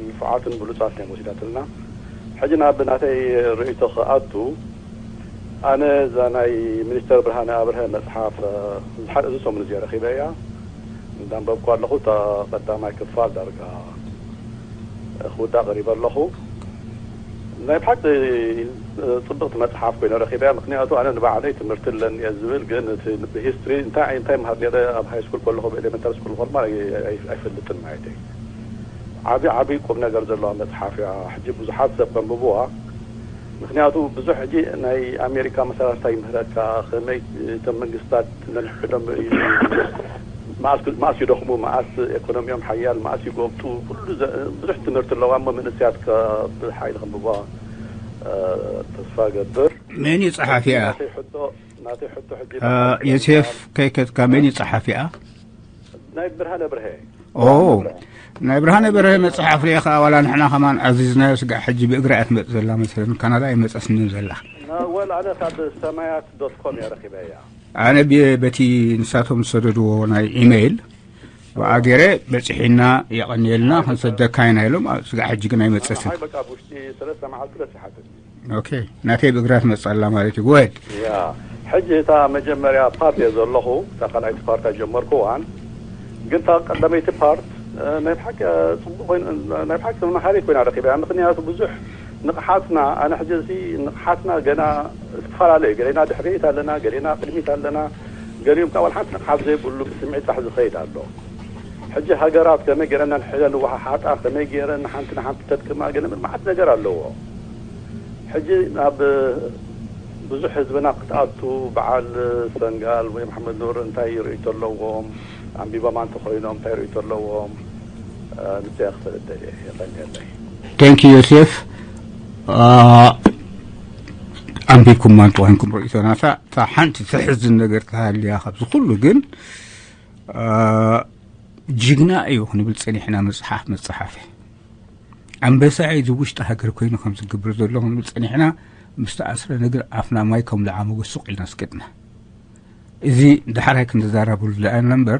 ንፉዓትን ብሉጻት እዮም ወሲዳትልና። ሕጂ ናብ ናተይ ርእይቶ ክኣቱ፣ ኣነ እዛ ናይ ሚኒስተር ብርሃነ ኣብርሀ መጽሓፍ ዝሓ- እዚ ሰሙን እዚኣ ረኺበ እያ። እንዳንበብኩ ኣለኹ። እታ ቀዳማይ ክፋል ዳርጋ ክውዳእ ቀሪበ ኣለኹ። ናይ ብሓቂ ጽብቕቲ መጽሓፍ ኮይነ ረኺበያ። ምክንያቱ ኣነ ንባዕለይ ትምህርቲ ኣለኒ እየ ዝብል፣ ግን እቲ ብሂስትሪ እንታይ እንታይ ምሃር ነረ ኣብ ሃይ ስኩል ከለኹ ብኤሌመንታሪ ስኩል ከለኹ ኣይ- ኣይ- ኣይፈልጥን ማለት እዩ። ዓቢ ዓቢ ቁም ነገር ዘለዋ መጽሓፍ እያ። ሕጂ ብዙሓት ሰብ ከንብብዋ። ምክንያቱ ብዙሕ ሕጂ ናይ ኣሜሪካ መሰራርታ ይምህረካ፣ ከመይ እቶም መንግስታት ነንሕዶም እዩ፣ መኣስ መኣስ ይደኽሙ፣ መኣስ ኤኮኖሚዮም ሓያል፣ መኣስ ይጎብጡ፣ ኩሉ ዘ- ብዙሕ ትምህርቲ ኣለዋ። እሞ መንእሰያት ከ- ብሓይሊ ከንብብዋ እ፣ ተስፋ ገብር። መን እዩ ጸሓፊኣ? ናተይ ሕቶ ናተይ ሕቶ ሕጂ እ፣ ዮሴፍ ከይከትካ መን እዩ ጸሓፊኣ? ናይ ብርሃነ ብርሀ ኦ ናይ ብርሃነ በርሀ መጽሓፍ ሪእኻ ዋላ ንሕና ከማን ኣዚዝናዮ። ስጋዕ ሕጂ ብእግራ እያ ትመጽእ ዘላ መስለኒ፣ ካናዳ ኣይመጸስንን ዘላ። ወል ኣነ ካብ ሰማያት ዶት ኮም እየ ረኺበያ። ኣነ ብ- በቲ ንሳቶም ዝሰደድዎ ናይ ኢሜይል ብኣገረ በጺሒና የቐንየልና ክንሰደካ ኢና ኢሎም። ኣብ ስጋዕ ሕጂ ግን ኣይመጸትን። ሓይ በቃ ብውሽጢ ሰለስተ መዓልቲ በጺሓትኒ። ኦኬ ናተይ ብእግራ ትመጽእ ኣላ ማለት እዩ። ጎሄድ ያ ሕጂ እታ መጀመርያ ፓርት እየ ዘለኹ። እታ ካልኣይቲ ፓርት ኣይጀመርኩዋን፣ ግን እታ ቀዳመይቲ ፓርት እ፣ ናይ ብሓቂ እ፣ ጽቡቅ ኮይኑ ናይ ብሓቂ መምሃሪ ኮይና ረኺበያ። ምክንያቱ ብዙሕ ንቕሓትና ኣነ ሕጂ እዚ ንቕሓትና ገና ዝተፈላለዩ ገሌና ድሕሪት ኣለና፣ ገሌና ቅድሚት ኣለና፣ ገሊኦም ካብ ሓንቲ ንቕሓት ዘይብሉ ብስምዒት ጥራሕ ዝኸይድ ኣሎ። ሕጂ ሃገራት ከመይ ገይረን ንሕደ ንወሓሓጣ፣ ከመይ ገይረን ንሓንቲ ንሓንቲ ተድክማ፣ ገለ መዓት ነገር ኣለዎ። ሕጂ ናብ ብዙሕ ህዝብና ክትኣቱ በዓል ሰንጋል ወይ መሓመድ ኑር እንታይ ርእይቶ ኣለዎም? ኣንቢቦማ እንተኾይኖም እንታይ ርእይቶ ኣለዎም? ንፅያ ክፈልጥ ደልየ። የቐንየለይ። ቴንክ ዩ ዮሴፍ። ኣንቢብኩማ እንተኾይንኩም ርእይቶና እታ ሓንቲ ተሕዝን ነገር ተሃልያ ካብዚ ኩሉ ግን ጅግና እዩ ክንብል ጸኒሕና። መጽሓፍ መጽሓፍ ኣንበሳ እዩ ዝውሽጢ ሃገር ኮይኑ ከም ዝገብር ዘሎ ክንብል ጸኒሕና። ምስ ተኣስረ ነገር ኣፍና ማይ ከም ልዓ መጎስ ሱቕ ኢልና ስቅጥና። እዚ ዳሕራይ ክንዛረበሉ ደኣና እምበር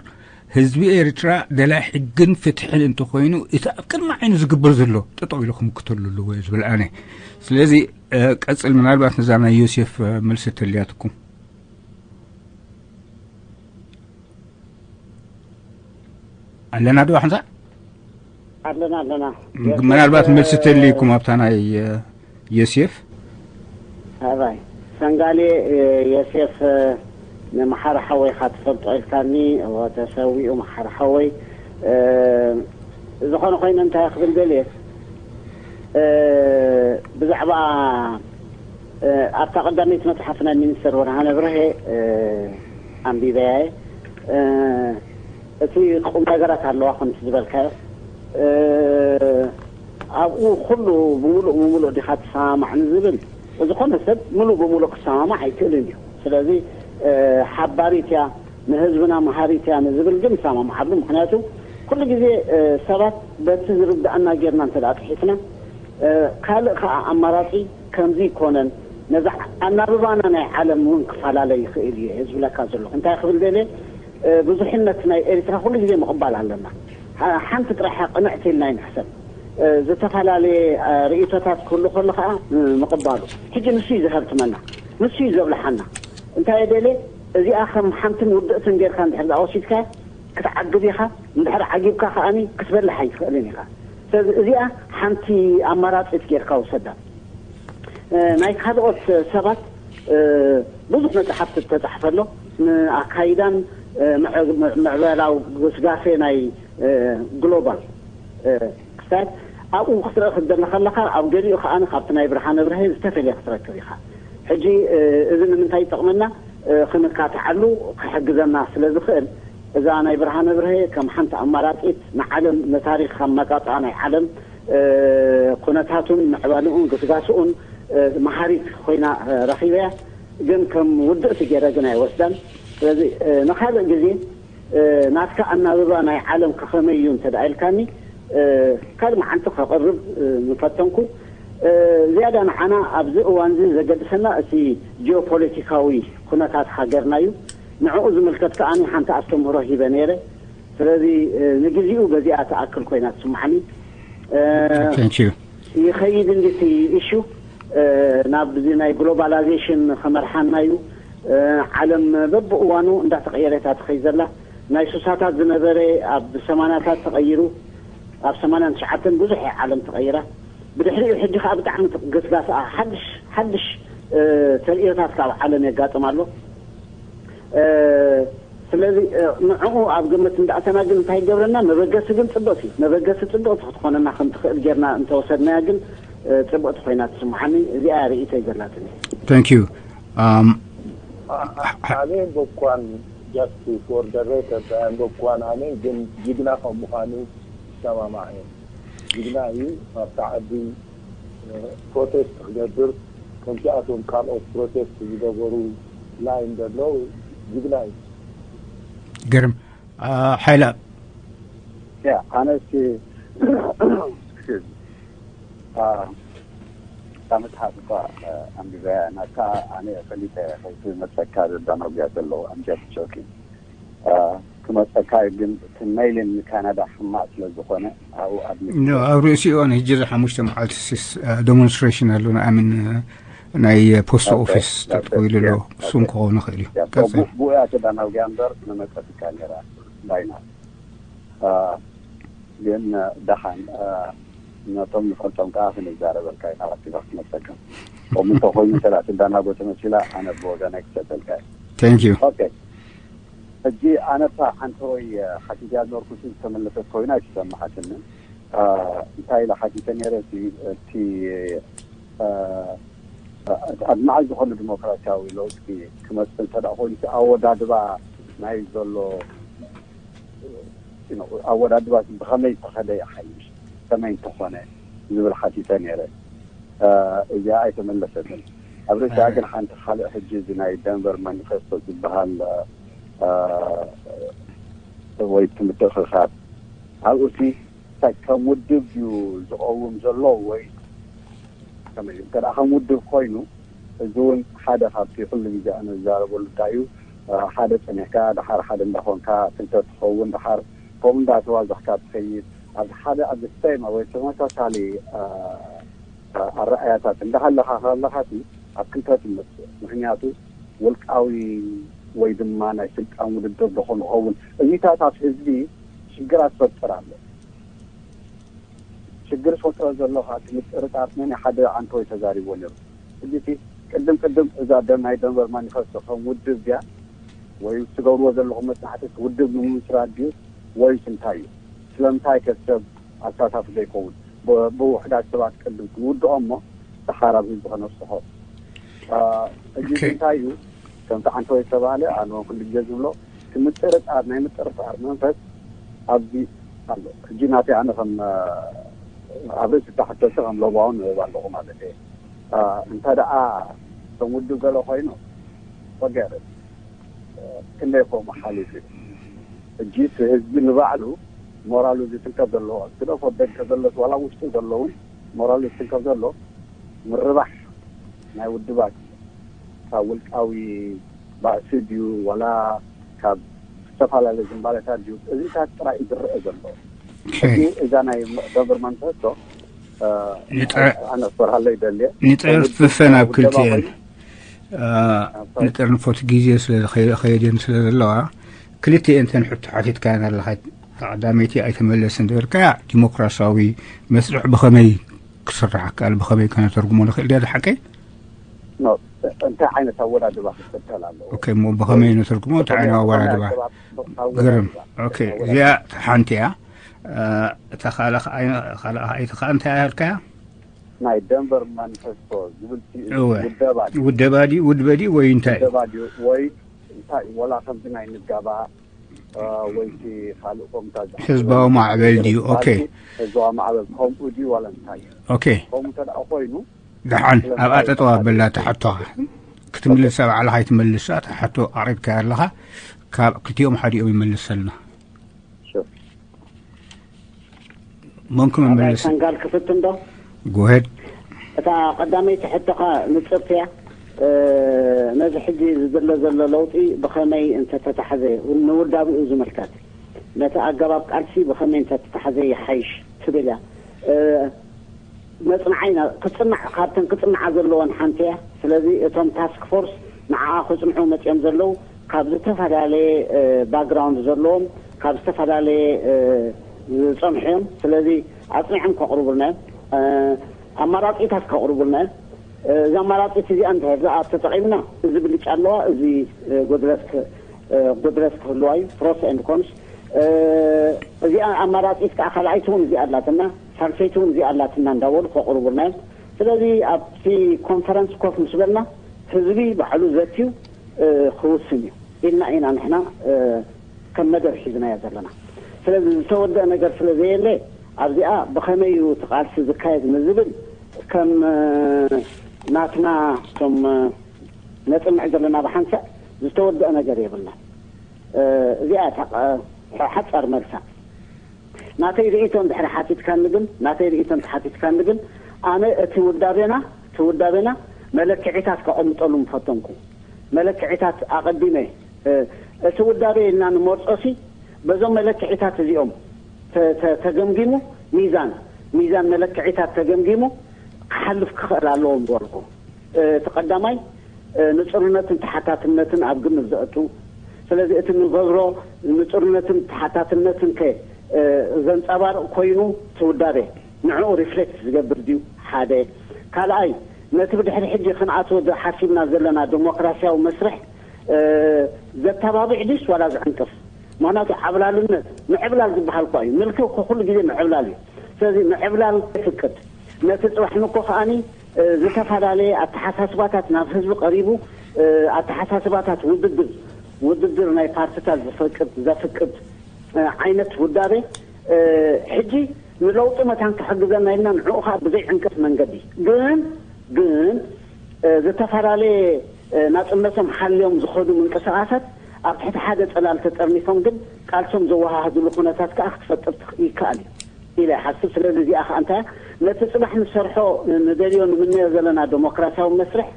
ህዝቢ ኤርትራ ደላይ ሕግን ፍትሕን እንተኾይኑ እቲ ኣብ ቅድሚ ዓይኑ ዝግበር ዘሎ ጠጠው ኢሉ ክምክተሉ ኣለዎ እየ ዝብል ኣነ። ስለዚ ቀጽል ምናልባት ነዛ ናይ ዮሴፍ መልሲ ተልያትኩም ኣለና ዶ ሓንሳ ኣለና ኣለና ምናልባት መልሲ ተልይኩም ኣብታ ናይ ዮሴፍ ኣባይ ሰንጋሌ ዮሴፍ ንመሓሪ ሓወይካ ትፈልጦ ኢልካኒ ተሰዊኡ መሓሪ ሓወይ ዝኾነ ኮይኑ እንታይ ክብል ደልየ ብዛዕባ ኣብታ ቀዳመይቲ መፅሓፍ ናይ ሚኒስተር ብርሃነ ብርሄ ኣንቢበያየ እቲ ቁም ነገራት ኣለዋ ከምቲ ዝበልካዮ ኣብኡ ኩሉ ብምሉእ ብምሉእ ዲኻ ትሰማማዕ ንዝብል ዝኾነ ሰብ ምሉእ ብምሉእ ክሰማማዕ ኣይክእልን እዩ። ስለዚ ሓባሪት እያ ንህዝብና መሃሪት እያ ንዝብል ግን ይሰማማዓሉ። ምክንያቱ ኩሉ ግዜ ሰባት በቲ ዝርድኣና ጌርና እንተ ደኣ ጽሒፍና ካልእ ከዓ ኣማራጺ ከምዚ ይኮነን ነዚ ኣናብባና ናይ ዓለም እውን ክፈላለ ይኽእል እዩ ዝብለካ ዘለኹ። እንታይ ክብል ደልየ ብዙሕነት ናይ ኤርትራ ኩሉ ግዜ ምቕባል ኣለና። ሓንቲ ጥራሕ ቅንዕቲ ኢልና ይንሕሰብ። ዝተፈላለየ ርእይቶታት ክህሉ ከሎ ከዓ ምቕባሉ ሕጂ ንሱ እዩ ዘሀብትመና፣ ንሱ እዩ ዘብልሓና። እንታይ ደለ እዚኣ ከም ሓንትን ውድእትን ጌርካ እንድሕር ዝኣወሲድካ ክትዓግብ ኢኻ። እንድሕር ዓጊብካ ከዓኒ ክትበልሕ ኣይትኽእልን ኢኻ። ስለዚ እዚኣ ሓንቲ ኣማራፂት ጌርካ ውሰዳ። ናይ ካልኦት ሰባት ብዙሕ መፅሓፍቲ ዝተፃሕፈ ኣሎ። ንኣካይዳን ምዕበላዊ ግስጋሴ ናይ ግሎባል ክስታያት ኣብኡ ክትርኢ ክትደሊ ከለካ ኣብ ገሊኡ ከዓ ካብቲ ናይ ብርሃነ ብርሀ ዝተፈለየ ክትረክብ ኢካ። ሕጂ እዚ ንምንታይ ይጠቕመና? ክንካትዓሉ ክሕግዘና ስለ ዝኽእል፣ እዛ ናይ ብርሃነ ብርሀ ከም ሓንቲ ኣማራጺት ንዓለም፣ ንታሪኽ ኣመጻጽኣ ናይ ዓለም ኩነታቱን ምዕባልኡን ግስጋስኡን መሃሪት ኮይና ረኺበያ። ግን ከም ውድእቲ ገይረ ግን ኣይወስዳን። ስለዚ ንኻልእ ግዜ ናትካ ኣናብባ ናይ ዓለም ከኸመይ እዩ እንተ ደኣ ኢልካኒ፣ ካልእ መዓልቲ ከቕርብ ምፈተንኩ። ዝያዳ ንዓና ኣብዚ እዋንዚ ዘገድሰና እቲ ጂኦፖለቲካዊ ኩነታት ሃገርና እዩ። ንዕኡ ዝምልከት ከኣ ሓንቲ ኣስተምህሮ ሂበ ነይረ። ስለዚ ንግዜኡ በዚኣ ትኣክል ኮይና ትስምዓኒ። Thank you. ይኸይድ እንዲ እቲ ኢሹ ናብ እዚ ናይ ግሎባላይዜሽን ከመርሓና እዩ። ዓለም በብእዋኑ እንዳተቐየረት እያ ትኸይድ ዘላ። ናይ ሱሳታት ዝነበረ ኣብ ሰማንያታት ተቐይሩ፣ ኣብ ሰማንያን ትሽዓተን ብዙሕ እያ ዓለም ተቐይራ። ብድሕሪኡ ሕጂ ከዓ ብጣዕሚ ገስጋስኣ ሓድሽ ሓድሽ ተርእዮታት ካብ ዓለም የጋጥም ኣሎ። ስለዚ ንዕኡ ኣብ ግምት እንዳእተና ግን እንታይ ይገብረና? መበገሲ ግን ፅብቕቲ መበገሲ ፅብቕቲ ክትኾነና ከም ትኽእል ጌርና እንተወሰድናያ ግን ፅብቕቲ ኮይና ትስምዓኒ። እዚኣ ርእይቶይ ዘላትኒ። Thank you. Um, ኣነ በኳን just for the record ኣነ በኳን ኣነ ግን ጅግና ከም ምዃኑ ይሰማማዕ እየ። ጅግና እዩ። ኣብታ ዓዲ ፕሮቴስት ክገብር ከምዚኣቶም ካልኦት ፕሮቴስት ዝገበሩ ላይን ዘለዉ ጅግና እዩ። ግርም ሓይላ ያ ኣነስ እታ መጽሓፍ እኳ ኣንቢበያ ናታ ኣነ ፈሊጠ ከይቱ መጸካ ዘዳናጉያ ዘለዉ ኣምጀት ጆኪን ክመጸካ ግን ትመይልን ንካናዳ ሕማቅ ስለ ዝኾነ ኣብኡ ኣድሚ ኣብ ርእሲኡ ሕጂ ሓሙሽተ መዓልቲ ዴሞንስትሬሽን ኣሎ ንኣምን ናይ ፖስት ኦፊስ ተጥቆይሉ ኣሎ። እሱም ክኸውን ይኽእል እዩ። ቀጽል። ብኡ እያ ተዳናጉያ እምበር ንመጸትካ ነይራ ዳይና ግን ደሓን ነቶም ንፈልጦም ከዓ ክንዛረበልካ ኢና ቀልጢፋ ክትመፀካ። ከምኡ እንተኮይኑ እንተ ትዳናጎ ተመሲላ ኣነ ብወገነይ ክሰደልካ እየ። Thank you. ኦኬ ሕጂ ኣነታ ሓንቲ ወይ ሓቲትያ ዝነበርኩ ዝተመለሰት ኮይና ኣይተሰማዓትንን። እንታይ ኢለ ሓቲተ ነይረ እቲ ኣድማዒ ዝኾነ ዲሞክራሲያዊ ለውጢ ክመፅእ እንተ ደኣ ኮይኑ እቲ ኣወዳድባ ናይ ዘሎ ኣወዳድባ ብኸመይ ዝተኸደ ይሓይሽ ከመይ እንተኾነ ዝብል ሓቲተ ነይረ። እዚኣ ኣይተመለሰትን። ኣብ ርእሲኣ ግን ሓንቲ ካልእ ሕጂ እዚ ናይ ደንቨር ማኒፌስቶ ዝበሃል ወይ ምትእኽኻብ ኣብኡ እቲ እንታይ ከም ውድብ ድዩ ዝቐውም ዘሎ ወይ ከመይ እዩ? እንተ ከም ውድብ ኮይኑ እዚ እውን ሓደ ካብቲ ኩሉ ግዜ ኣነ ዝዛረበሉ እንታይ እዩ ሓደ ፀኒሕካ ደሓር ሓደ እንዳኾንካ ክልተ ትኸውን ደሓር ከምኡ እንዳተባዛሕካ ትኸይድ ኣብ ሓደ ኣብ ሰይማ ወይ ተመሳሳሊ ኣረኣያታት እንዳሃለኻ ከለኻ ኣብ ክልተ ትመፅእ ምክንያቱ ውልቃዊ ወይ ድማ ናይ ስልጣን ውድድር ዶ ክንኸውን እዚታት ኣብ ህዝቢ ሽግራት ፈጥር ኣሎ። ሽግር ዝፈጥሮ ዘሎ ከዓ እቲ ምጥርጣር ነኒ ሓደ ዓንተወይ ተዛሪቦ ነይሩ። ሕጂ እቲ ቅድም ቅድም እዛ ደም ናይ ደንበር ማኒፈስቶ ከም ውድብ ድያ ወይ ትገብርዎ ዘለኹም መፅናዕቲ ውድብ ንምምስራት ድዩ ወይስ እንታይ እዩ? ስለምንታይ ከ ሰብ ኣሳታፊ ዘይከውን? ብውሕዳት ሰባት ቅድም ክንውድኦ እሞ ደሓር ኣብ ህዝቢ ከነብፅሖ። ሕጂ እንታይ እዩ ከምቲ ዓንተወይ ዝተባሃለ ኣነ ኩሉ ግዜ ዝብሎ እቲ ምጥርጣር ናይ ምጥርጣር መንፈስ ኣብዚ ኣሎ። ሕጂ ናተይ ኣነ ከም ኣብ ርእሲ እታ ሕቶሲ ከም ሎባውን ንህብ ኣለኹ ማለት እየ። እንተ ደኣ ከም ውድብ ገለ ኮይኑ ወገር ክንደይ ከምኡ ሓሊፉ እዩ። ሕጂ እቲ ህዝቢ ንባዕሉ ሞራሉ ዝትንከፍ ዘሎ ግደፎ ደገ ዘሎስ ዋላ ውሽጡ ዘሎ እውን ሞራሉ ዝትንከፍ ዘሎ ምርባሕ ናይ ውድባት ካብ ውልቃዊ ባእሲ ድዩ ዋላ ካብ ዝተፈላለዩ ዝንባለታት ድዩ እዚታት ጥራይ እዩ ዝረአ ዘሎ። ሕጂ እዛ ናይ ደንበር ማንፈስቶ ኣነ ክፈርሃሎ ይደልየ ንጠርፍፈን ኣብ ክልቲኤን ንጠርንፎ እቲ ግዜ ስለ ዝኸየድን ስለ ዘለዋ ክልቲኤን ተን ሕቶ ሓቲትካየን ኣለኻ። ቀዳመይቲ ኣይተመለስን ዝበልካያ ዲሞክራሲያዊ መስርሕ ብኸመይ ክስራሕ ከኣል ብኸመይ ከነተርጉሞ ንኽእል ድያ ሓቀይ? እንታይ ዓይነት ኣወዳድባ ክከተል ኣለዎ? ኦኬ እሞ ብኸመይ ነተርጉሞ እንታይ ዓይነት ኣወዳድባ? ግርም ኦኬ እዚኣ ሓንቲ እያ። እታ ካልኣ ኣይተ ከዓ እንታይ ኣልካያ? ናይ ደንቨር ማኒፌስቶ ዝብል ሲ- እወ። ውደባ ድዩ? ውደባ ድዩ ውድበ ድዩ ወይ እንታይ? ውደባ ድዩ ወይ እንታይ እዩ? ወላ ከምዚ ናይ ንጋባ እ፣ ወይ እቲ ካልእ ከምታ ዝሓሰበ ህዝባዊ ማዕበል ድዩ? ኦኬ። ህዝባዊ ማዕበል ከምኡ ድዩ ዋላ እንታይ እዩ? ኦኬ። ከምኡ እንተ ደኣ ኮይኑ ደሓን ኣብኣ ጠጠው ኣበላ ትሓቶኻ ክትምልሳ ባዕልኻ ኣይትመልሳ። እቲ ሓቶ ኣቕሪብካዮ ኣለኻ። ካብ ክልቲኦም ሓዲኦም ይመልሰልና። ሹር። መንኩም ኣባይ ይመልስ። ሰንጋል ክፍትን ዶ? ጎሄድ እታ ቀዳመይቲ ሕቶኻ ንጽርቲ እያ። እ፣ ነዚ ሕጂ ዝድለ ዘሎ ለውጢ ብኸመይ እንተተታሕዘ ንውዳቢኡ ዝምልከት ነቲ ኣገባብ ቃልሲ ብኸመይ እንተተታሕዘ ይሓይሽ ትብል እያ። እ፣ መጽናዓይና ክጽናዕ ካብተን ክጽናዓ ዘለወን ሓንቲ እያ። ስለዚ እቶም ታስክ ፎርስ ንዓኣ ክጽንዑ መጺኦም ዘለዉ ካብ ዝተፈላለየ እ፣ ባክግራውንድ ዘለዎም ካብ ዝተፈላለየ እ፣ ዝጸንሑ እዮም። ስለዚ ኣጽኒዖም ከቕርቡልና እዮም። እ፣ ኣማራጺታት ከቕርቡልና እዮም። እ፣ እዚ ኣማራጺት እዚኣ እንድሕር ደኣ ተጠቒምና እዚ ብልጫ ኣለዋ፣ እዚ እ፣ ጉድለት ክ- እ፣ ጉድለት ክህልዋ እዩ። ፕሮስ ኤንድ ኮንስ እ፣ እዚኣ ኣማራጺት ከዓ ካልኣይቲ እውን እዚኣ ኣላትና፣ ሳልሰይቲ እውን እዚኣ ኣላትና እንዳበሉ ከቕርቡልና እዮም። ስለዚ ኣብቲ ኮንፈረንስ ኮፍ ምስ በልና ህዝቢ ባዕሉ ዘትዩ እ፣ ክውስን እዩ ኢልና ኢና ንሕና እ፣ ከም መደብ ሒዝናዮ ዘለና። ስለዚ ዝተወደአ ነገር ስለ ዘየለ ኣብዚኣ ብኸመይ እዩ እቲ ቃልሲ ዝካየድ ንዝብል ከም እ፣ ናትና እቶም እ፣ ነጽንዕ ዘለና ብሓንሳእ ዝተወደአ ነገር የብልና። እ፣ እዚኣ እታ እ፣ ሓጻር መልሳ ናተይ ርእይቶ እንድሕር ሓቲትካኒ ግን ናተይ ርእይቶ እንተ ሓቲትካኒ ግን ኣነ እቲ ውዳቤና እቲ ውዳቤና መለክዒታት ከቐምጠሉ ምፈተንኩ። መለክዒታት ኣቐዲመ እ፣ እቲ ውዳቤ ኢልና ንመርጾሲ በዞም መለክዒታት እዚኦም ተ- ተ- ተገምጊሙ ሚዛን ሚዛን መለክዒታት ተገምጊሙ ክሓልፍ ክኽእል ኣለዎ ምበልኩ። እ፣ እቲ ቀዳማይ እ፣ ንጹርነትን ተሓታትነትን ኣብ ግምት ዘእቱ። ስለዚ እቲ ንገብሮ ንጹርነትን ተሓታትነትን ከ እ፣ ዘንጸባርቕ ኮይኑ ትውዳቤ ንዕኡ ሪፍሌክት ዝገብር ድዩ? ሓደ። ካልኣይ ነቲ ብድሕሪ ሕጂ ክንኣትዎ ሓሲብና ዘለና ዲሞክራሲያዊ መስርሕ እ፣ ዘተባብዕ ድዩስ ዋላ ዝዕንቅፍ? ምክንያቱ ዓብላልነት ምዕብላል ዝበሃል እኳ እዩ። ምልኪ እኮ ኩሉ ግዜ ምዕብላል እዩ። ስለዚ ምዕብላል ፍቅድ ነቲ ጽባሕ ንኮ ከኣኒ እ፣ ዝተፈላለየ ኣተሓሳስባታት ናብ ህዝቢ ቀሪቡ እ፣ ኣተሓሳስባታት ውድድር ውድድር ናይ ፓርቲታት ዝፈቅድ ዘፍቅድ እ፣ ዓይነት ውዳቤ እ፣ ሕጂ ንለውጢ መታን ክሕግዘና ኢልና ንዕኡ ከዓ ብዘይ ዕንቅፍ መንገዲ ግን ግን እ፣ ዝተፈላለየ እ፣ ናጽነቶም ሓልዮም ዝኸዱ ምንቅስቃሳት ኣብ ትሕቲ ሓደ ጽላል ተጠርኒፎም ግን ቃልሶም ዘወሃህድሉ ኩነታት ከዓ ክትፈጥር ትኽ- ይከኣል እዩ ኢለ ይሓስብ። ስለዚ እዚኣ ከዓ እንታይ እያ? ነቲ ጽባሕ ንሰርሖ ንደልዮ ንምነዮ ዘለና ዲሞክራሲያዊ መስርሕ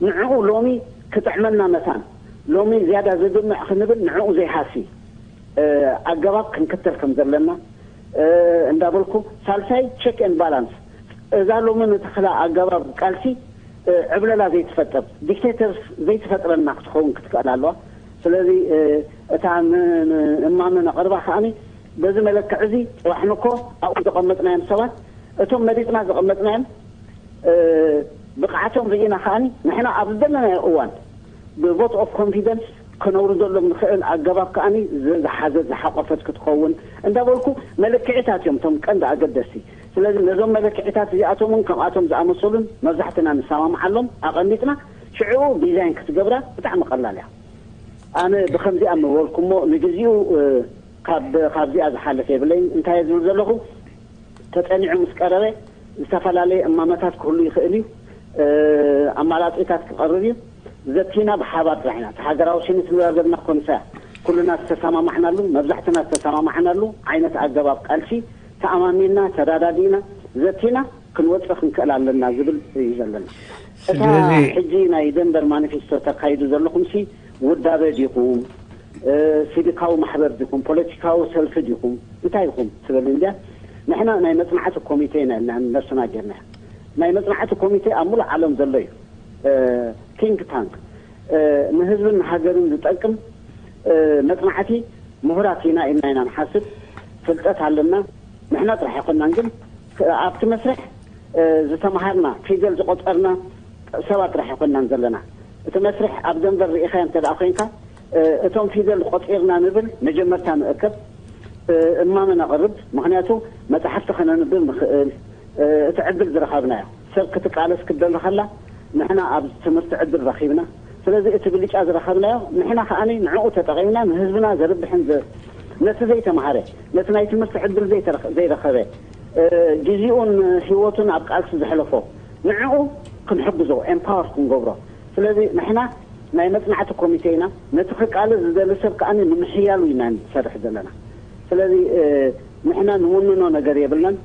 ንዕኡ ሎሚ ክጥዕመና መታን ሎሚ ዝያዳ ዝድምዕ ክንብል ንዕኡ ዘይሃሲ እ፣ ኣገባብ ክንክተል ከም ዘለና እ፣ እንዳበልኩ ሳልሳይ ቼክ ኤን ባላንስ እዛ ሎሚ ንተኽላ ኣገባብ ቃልሲ እ፣ ዕብለላ ዘይትፈጥር ዲክቴተርስ ዘይትፈጥረና ክትኸውን ክትክእል ኣለዋ። ስለዚ እ፣ እታ ን- ን- እማመ ነቕርባ ከዓኒ በዚ መለክዕ እዚ ጽባሕ ንኮ ኣብኡ ዘቐመጥናዮም ሰባት እቶም መሪጽና ዘቐመጥናዮም እ፣ ብቕዓቶም ርኢና ከዓኒ ንሕና ኣብ ዝደለናዮ እዋን ብቮት ኦፍ ኮንፊደንስ ከነውርደሎም ንኽእል ኣገባብ ከዓኒ ዝ- ዝሓዘት ዝሓቆፈት ክትኸውን እንዳበልኩ መለክዒታት እዮም እቶም ቀንዲ ኣገደስቲ። ስለዚ ነዞም መለክዒታት እዚኣቶምን ከምኣቶም ዝኣመሰሉን መብዛሕትና ንሰማምዓሎም ኣቐሚጥና ሽዕኡ ዲዛይን ክትገብራ ብጣዕሚ ቀላል እያ። ኣነ ብከምዚኣ ምበልኩ እሞ ንግዚኡ እ፣ ካብ ካብዚኣ ዝሓልፍ የብለይን። እንታይ እየ ዝብል ዘለኹ ተጸኒዑ ምስ ቀረበ ዝተፈላለየ እማመታት ክህሉ ይኽእል እዩ። እ፣ ኣማራጺታት ክቐርብ እዩ። ዘቲና ብሓባር ጥራሕ ኢና እቲ ሃገራዊ ስኒት ንብላ ዘለና ኮንሳ ኩልና ዝተሰማማሕናሉ መብዛሕትና ዝተሰማማሕናሉ ዓይነት ኣገባብ ቃልሲ ተኣማሚንና ተራዳዲእና ዘቲና ክንወፅእ ክንክእል ኣለና ዝብል እዩ ዘለና። እታ ስለዚ ሕጂ ናይ ደንበር ማኒፌስቶ ተካይዱ ዘለኹም ሲ ውዳበ ዲኹም እ፣ ሲቪካዊ ማሕበር ዲኹም ፖለቲካዊ ሰልፊ ዲኹም እንታይ ኢኹም ትብል እንድያ። ንሕና ናይ መፅናዕቲ ኮሚቴ ኢና ኢልና ነብስና ጌርና። ናይ መፅናዕቲ ኮሚቴ ኣብ ሙሉእ ዓለም ዘሎ እዩ። እ፣ ቲንክ ታንክ እ፣ ንህዝብን ንሃገርን ዝጠቅም እ፣ መፅናዕቲ ምሁራት ኢና ኢልና ኢና ንሓስብ። ፍልጠት ኣለና። ንሕና ጥራሕ ኣይኮናን ግን እ፣ ኣብቲ መስርሕ እ፣ ዝተምሃርና ፊደል ዝቆፀርና ሰባት ጥራሕ ኣይኮናን ዘለና። እቲ መስርሕ ኣብ ደንበር ርኢኻዮ እንተ ደኣ ኮይንካ እ፣ እቶም ፊደል ቆፂርና ንብል መጀመርታ ንእከብ እ፣ እማመ ነቕርብ። ምክንያቱ መፅሓፍቲ ከነንብብ ንኽእል እ፣ እቲ ዕድል ዝረኸብናዮ ክትቃለስ ክትደሊ ከላ ንሕና ኣብ ትምህርቲ ዕድል ረኺብና። ስለዚ እቲ ብልጫ ዝረኸብናዮ ንሕና ከኣ ንዕኡ ተጠቒምና ንህዝብና ዘርብሕን ዘ- ነቲ ዘይተምሃረ ነቲ ናይ ትምህርቲ ዕድል ዘይተረኸ- ዘይረኸበ እ፣ ግዜኡን ህይወቱን ኣብ ቃልሲ ዘሕለፎ ንዕኡ ክንሕግዞ ኤምፓወር ክንገብሮ። ስለዚ ንሕና ናይ መጽናዕቲ ኮሚቴ ኢና። ነቲ ክቃለስ ዝደሊ ሰብ ከኣ ንምሕያሉ ኢና ንሰርሕ ዘለና። ስለዚ እ፣ ንሕና ንውንኖ ነገር የብልናን።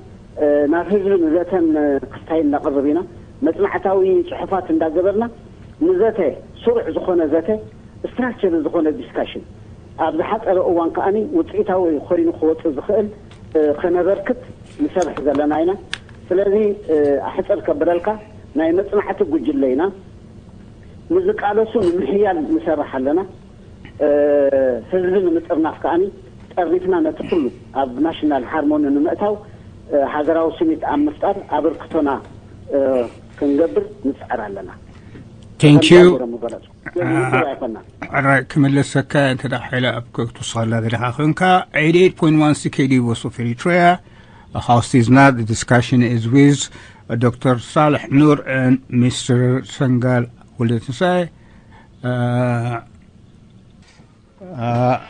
እ፣ ናብ ህዝቢ ንዘተን እ፣ ክስታይን ነቕርብ ኢና። መጽናዕታዊ ጽሑፋት እንዳገበርና ንዘተ ስሩዕ ዝኾነ ዘተ ስትራክቸር ዝኾነ ዲስካሽን ኣብ ዝሓፀረ እዋን ከኣ ውፅኢታዊ ኮይኑ ክወፅእ ዝኽእል እ፣ ከነበርክት ንሰርሕ ዘለና ኢና። ስለዚ እ፣ ኣሕፅር ከብለልካ ናይ መፅናዕቲ ጉጅለ ኢና። ንዝቃለሱ ንምሕያል ንሰርሕ ኣለና። እ፣ ህዝቢ ንምጥርናፍ ከኣ ጠርኒፍና ነቲ ኩሉ ኣብ ናሽናል ሃርሞኒ ንምእታው እ፣ ሃገራዊ ስኒት ኣብ ምፍጣር ኣበርክቶና እ፣ ክንገብር ንፅዕር ኣለና። Thank ከምዚኣ you. ገይረ ምበለጽኩ። ስለዚ ውድድር ኣይኮናን። ሕራይ ክምለሰካ እንተ ደኣ ሓይለ ኣብ ክትውስኸላ ዘለኻ ኮንካ eighty eight point one C K D U voice of Eritrea. Host is not the discussion is with Doctor Saleh Noor and Mister Sengal Wildetnsae.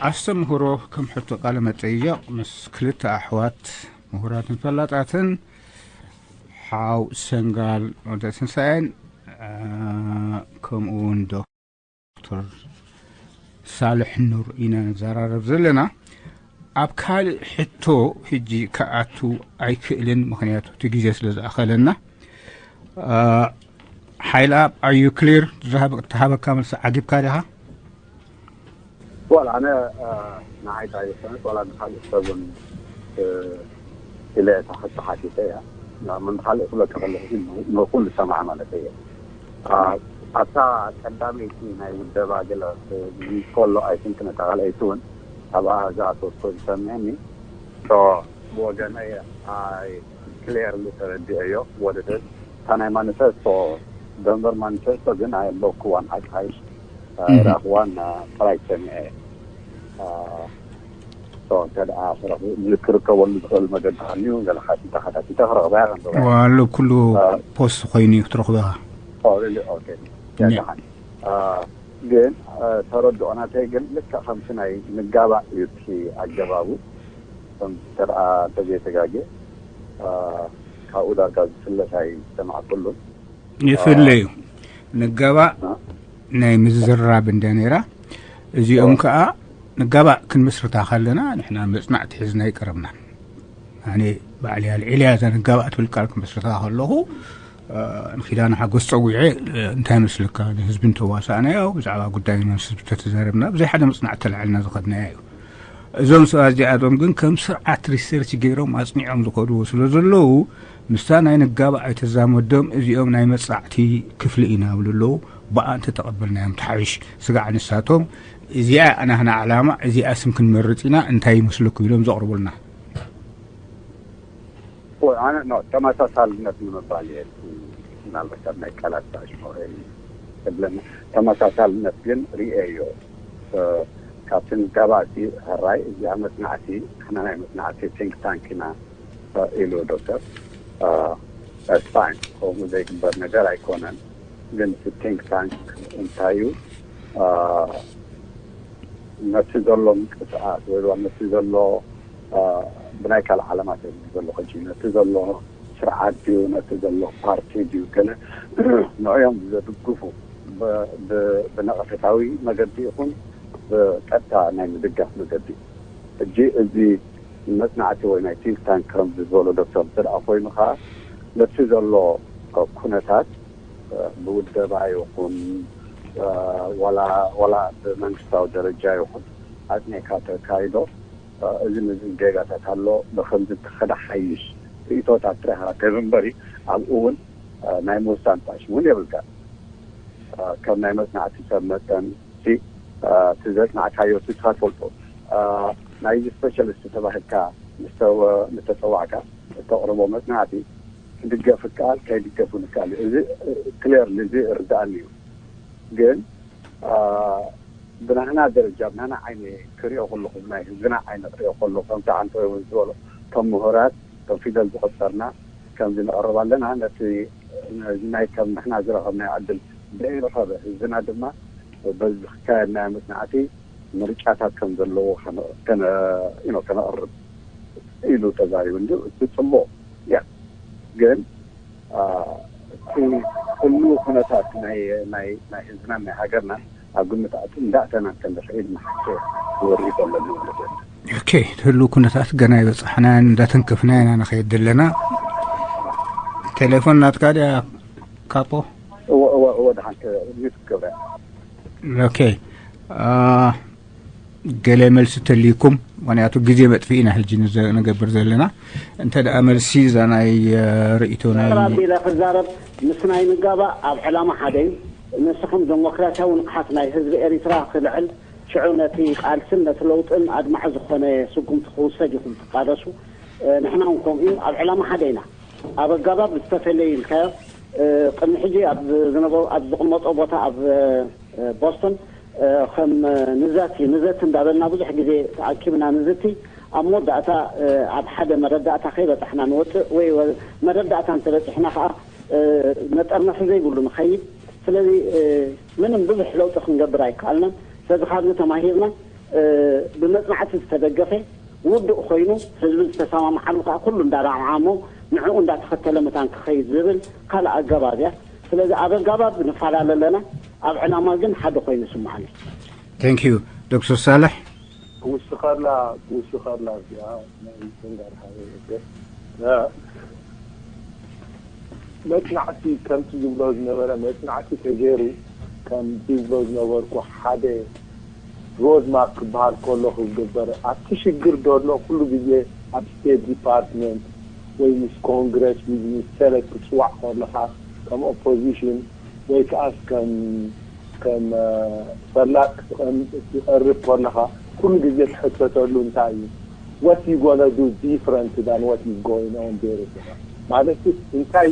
ኣስተምህሮ ከም ሕቶ ቃለ መጠይቕ ምስ ክልተ ኣሕዋት ምሁራትን ፈላጣትን ሓው ሰንጋል ወልደትንሳኤን ከምኡ እውን ዶክተር ሳልሕ ኑር ኢና ንዘራረብ ዘለና። ኣብ ካልእ ሕቶ ሕጂ ክኣቱ ኣይክእልን፣ ምኽንያቱ እቲ ግዜ ስለ ዝኣኸለና። ሓይልኣብ ኣዩ ክሊር ዝሃበካ መልሲ ዓጊብካ ዲኻ? ዋላ ኣነ ንዓይ ጥራይ ዘይኮነስ ዋላ ንካልእ ሰብ እውን ኢለ እታ ሕቶ ሓቲተ እያ። ምንካልእ ክብለካ ከለኹ ንኩሉ ሰማዕ ማለት እየ። ኣብታ ቀዳመይቲ ናይ ውደባ ገለ ከሎ ኣይትን ነታ ካልኣይቲ እውን ኣብኣ ዝኣተወት ኮይኑ ሰሚዐኒ። ብወገነይ ኣይ ክሊርሊ ተረዲኦዮ ወደደት እታ ናይ ማኒፌስቶ ደንቨር ማኒፌስቶ ግን ኣየንበብኩዋን ሓቂ ሓይሽ ኣይረኣኽዋን ጥራይ ሰሚዐ። እንተ ደኣ ዝክርከበሉ ዝኽእል መገዲ ሃልዩ ገለ ሓቲተ ሓታቲተ ክረኽባ እያ ከንብባ። ዋሉ ኩሉ ፖስት ኮይኑ እዩ ክትረኽቦ ኢኻ። ኦኬ ያካሓን ግን ተረድኦ ናተይ ግን ልክዕ ከምቲ ናይ ንጋባእ እዩ እቲ ኣገባቡ ከም ተደኣ እንተዘይተጋጌ ካብኡ ዳርጋ ዝፍለስ ኣይሰማዕኩሉን። ይፍለ እዩ። ንጋባእ ናይ ምዝራብ እንደ ነይራ እዚኦም ከዓ ንጋባእ ክንምስርታ ከለና ንሕና መፅናዕቲ ሒዝና ይቀረብና። ኣነ ባዕሊ ኣልዒልያ እዛ ንጋባእ ትብል ቃል ክምስርታ ከለኹ ንኪዳነ ሓጎስ ፀዊዐ እንታይ መስልካ ንህዝቢ እንተዋሳእናዮ ብዛዕባ ጉዳይ መንስ ተተዛረብና ብዘይ ሓደ መፅናዕቲ ተላዕልና ዝኸድናዮ እዩ። እዞም ሰባት እዚኣቶም ግን ከም ስርዓት ሪሰርች ገይሮም ኣፅኒዖም ዝኸድዎ ስለ ዘለዉ ምስታ ናይ ንጋባእ ኣይተዛመዶም። እዚኦም ናይ መፃዕቲ ክፍሊ ኢና ይብሉ ኣለዉ። ብኣ እንተተቐበልናዮም ትሓይሽ። ስጋዕ ንሳቶም እዚኣ ናህና ዓላማ እዚኣ ስም ክንመርፅ ኢና እንታይ ይመስለኩም ኢሎም ዘቕርቡልና። ኣነ ተመሳሳልነት ንምባል እየ ምናልባት ኣብ ናይ ቃላት ኣሽሞረ ተመሳሳልነት ግን ርእየዮ ካብቲ ንጋባእቲ ሕራይ እዚኣ መፅናዕቲ ንሕና ናይ መፅናዕቲ ቲንክ ታንክ ኢና ኢሉ ዶክተር ስፓይን ከምኡ ዘይግበር ነገር ኣይኮነን። ግን እቲ ቲንክ ታንክ እንታይ እዩ ነቲ ዘሎ ምንቅስቃስ ወይ ነቲ ዘሎ ብናይ ካልእ ዓለማት ዘሎ ሕጂ ነቲ ዘሎ ስርዓት ድዩ ነቲ ዘሎ ፓርቲ ድዩ ገለ ንዕኦም ዘድግፉ ብነቐፈታዊ መገዲ ይኹን ብቀጥታ ናይ ምድጋፍ መገዲ ሕጂ እዚ መፅናዕቲ ወይ ናይ ቲንክ ታንክ ከም ዝበሎ ዶክተር እንተ ደኣ ኮይኑ ከዓ ነቲ ዘሎ ኩነታት ብውደባ ይኹን ዋላ ብመንግስታዊ ደረጃ ይኹን ኣፅኒዕካ ተካይዶ እዚ ምዚ ጌጋታት ኣሎ ብከምዚ ተኸዳ ሓይሽ ርእቶታት ጥራይ ሃተብ እምበሪ ኣብኡ እውን ናይ ምውሳን ጣሽ እውን የብልካ። ከም ናይ መፅናዕቲ ሰብ መጠን እቲ ዘፅናዕካዮ ንስኻ ትፈልጦ ናይዚ ስፔሻሊስት ተባሂልካ ምስተፀዋዕካ እተቕርቦ መፅናዕቲ ክድገፍ ይከኣል ከይድገፍ ይከኣል እዩ። እዚ ክሊርሊ እዚ ርድኣኒ እዩ። ግን ብናህና ደረጃ ብናህና ዓይኒ ክሪኦ ከለኹ ብናይ ህዝብና ዓይኒ ክሪኦ ከለኹ ከምቲ ዓንተ እውን ዝበሎ ከም ምሁራት ከም ፊደል ዝቆፀርና ከምዚ ንቐርብ ኣለና ነቲ ነዚ ናይ ከም ንሕና ዝረኸብናዮ ዕድል ዘይረኸበ ህዝብና ድማ በዚ ክካየድ ናይ መጽናዕቲ ምርጫታት ከም ዘለዎ ከነ- ከነ- you know፣ ከነቕርብ ኢሉ ተዛሪቡ። እንዲ እቲ ጽቡቕ እያ፣ ግን አ፣ እቲ ኩሉ ኩነታት ናይ ናይ ናይ ህዝብናን ናይ ሃገርናን ኣብ ግምት ኣእትዩ እንዳእተና ከም ንኽእል ንሓስብ ንወርኢት ኣለና ማለት እዩ። ኦኬ፣ እቲ ህሉ ኩነታት ገና ይበጻሕና እንዳተንከፍና ኢና ንኸይድ ዘለና። ቴሌፎን ናትካ ድያ ካፖ? እወ እወ እወ፣ ደሓን ሚት ክገብረ። ኦኬ፣ አ፣ ገለ መልሲ ተልይኩም፣ ምኽንያቱ ግዜ መጥፍኢ ኢና ሕጂ ንዘ- ንገብር ዘለና። እንተ ደኣ መልሲ እዛ ናይ አ፣ ርእይቶ ናይ ኣቢለ ክዛረብ፣ ምስ ናይ ንጋባእ ኣብ ዕላማ ሓደ እዩ። ንስኹም ዴሞክራሲያዊ ንቕሓት ናይ ህዝቢ ኤሪትራ ክልዕል፣ ሽዑ ነቲ ቃልስን ነቲ ለውጥን ኣድማዒ ዝኾነ ስጉምቲ ክውሰድ ኢኹም ትቃለሱ። ንሕና እውን ከምኡ እዩ። ኣብ ዕላማ ሓደ ኢና። ኣብ ኣጋባብ ዝተፈለዩ ኢልካዮ፣ ቅድሚ ሕጂ ኣብ ዝነበሩ ኣብ ዝቕመጦ ቦታ ኣብ ቦስቶን ከም ንዛቲ ንዘቲ እንዳበልና ብዙሕ ግዜ ተኣኪብና ንዝቲ። ኣብ መወዳእታ ኣብ ሓደ መረዳእታ ከይበጻሕና ንወጽእ ወይ መረዳእታ እንተበጺሕና ከዓ መጠርነፊ ዘይብሉ ንኸይድ። ስለዚ ምንም ብዙሕ ለውጢ ክንገብር ኣይከኣልናን። ስለዚ ካብዚ ተማሂርና ብመጽናዕቲ ዝተደገፈ ውዱእ ኮይኑ ህዝቢ ዝተሰማምዓሉ ከዓ ኩሉ እንዳራምዓሞ ንዕኡ እንዳተኸተለ መታን ክኸይድ ዝብል ካልእ ኣገባብ እያ። ስለዚ ኣብ ኣገባብ ንፈላለ ኣለና፣ ኣብ ዕላማ ግን ሓደ ኮይኑ ይስምዓኒ። Thank you ዶክተር ሳልሕ። ክውስኸላ ክውስኸላ እዚኣ ናይ ሰንጋር ሓደ ነገር መጽናዕቲ ከምቲ ዝብሎ ዝነበረ መጽናዕቲ ተገይሩ ከም ዝብሎ ዝነበርኩ ሓደ ሮድማፕ ክበሃል ከሎ ክግበር ኣብቲ ሽግር ዘሎ ኩሉ ግዜ ኣብ ስቴት ዲፓርትመንት ወይ ምስ ኮንግረስ ወይ ምስ ሰነት ክትፅዋዕ ከለኻ ከም ኦፖዚሽን ወይ ከዓ ከም ከም ፈላጥ ክትቐርብ ከለኻ ኩሉ ግዜ ትሕተተሉ እንታይ እዩ? What you gonna do different than what is going on there? ማለት እንታይ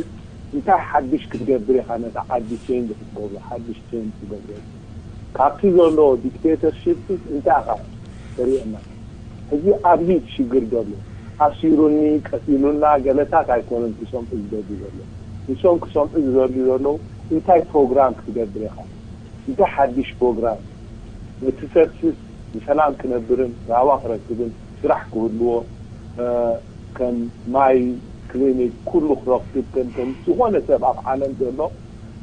እንታይ ሓድሽ ክትገብር ኢኻ ነታ ዓዲ ቼንጅ ክትገብሮ ሓድሽ ቼንጅ ትገብሮ ካብቲ ዘሎ ዲክቴተርሺፕ እንታይ ኢኻ ተሪእና? ሕዚ ኣብዚ ሽግር ዘሎ ኣሲሩኒ ቀቲሉና ገለታት ኣይኮነን ክሰምዑ ዝደሊ ዘሎ ንሶም ክሰምዑ ዝደሊ ዘለዉ እንታይ ፕሮግራም ክትገብር ኢኻ እንታይ ሓድሽ ፕሮግራም ነቲ ሰብስስ ብሰላም ክነብርን ራዋ ክረክብን ስራሕ ክህልዎ ከም ማይ ክሊኒክ ኩሉ ክረክብ ከም ዝኾነ ሰብ ኣብ ዓለም ዘሎ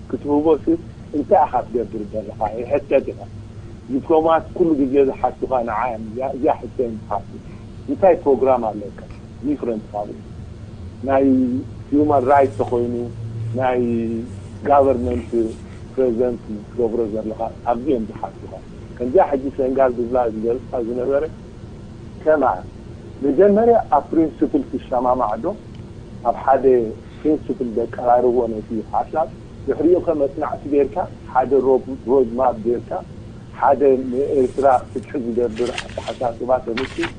ክትህቦ ስስ እንታይ ኢኻ ትገብር ዘለኻ ይሕተት ኢኻ ዲፕሎማት ኩሉ ግዜ ዝሓቱኻ ንዓ እዚኣ ሕቶ እዮም ዝሓቱ እንታይ ፕሮግራም ኣለካ ዲፍረንት ካብኡ ናይ ሂውማን ራይት ተኮይኑ ናይ ጋቨርንመንት ፕሬዚደንት ትገብሮ ዘለኻ ኣብዚ እዮም ዝሓቱኻ ከምዚኣ ሕጂ ሰንጋል ዝብላ ዝገልፃ ዝነበረ ከማ መጀመርያ ኣብ ፕሪንስፕል ትሰማማዕ ዶ ኣብ ሓደ ፕሪንስፕል ዘቀራርቦ ነቲ ሓሳብ ድሕሪኡ ከ መፅናዕቲ ጌርካ ሓደ ሮድማፕ ጌርካ ሓደ ንኤርትራ ፍትሒ ዝገብር ኣተሓሳስባ ተምፅእ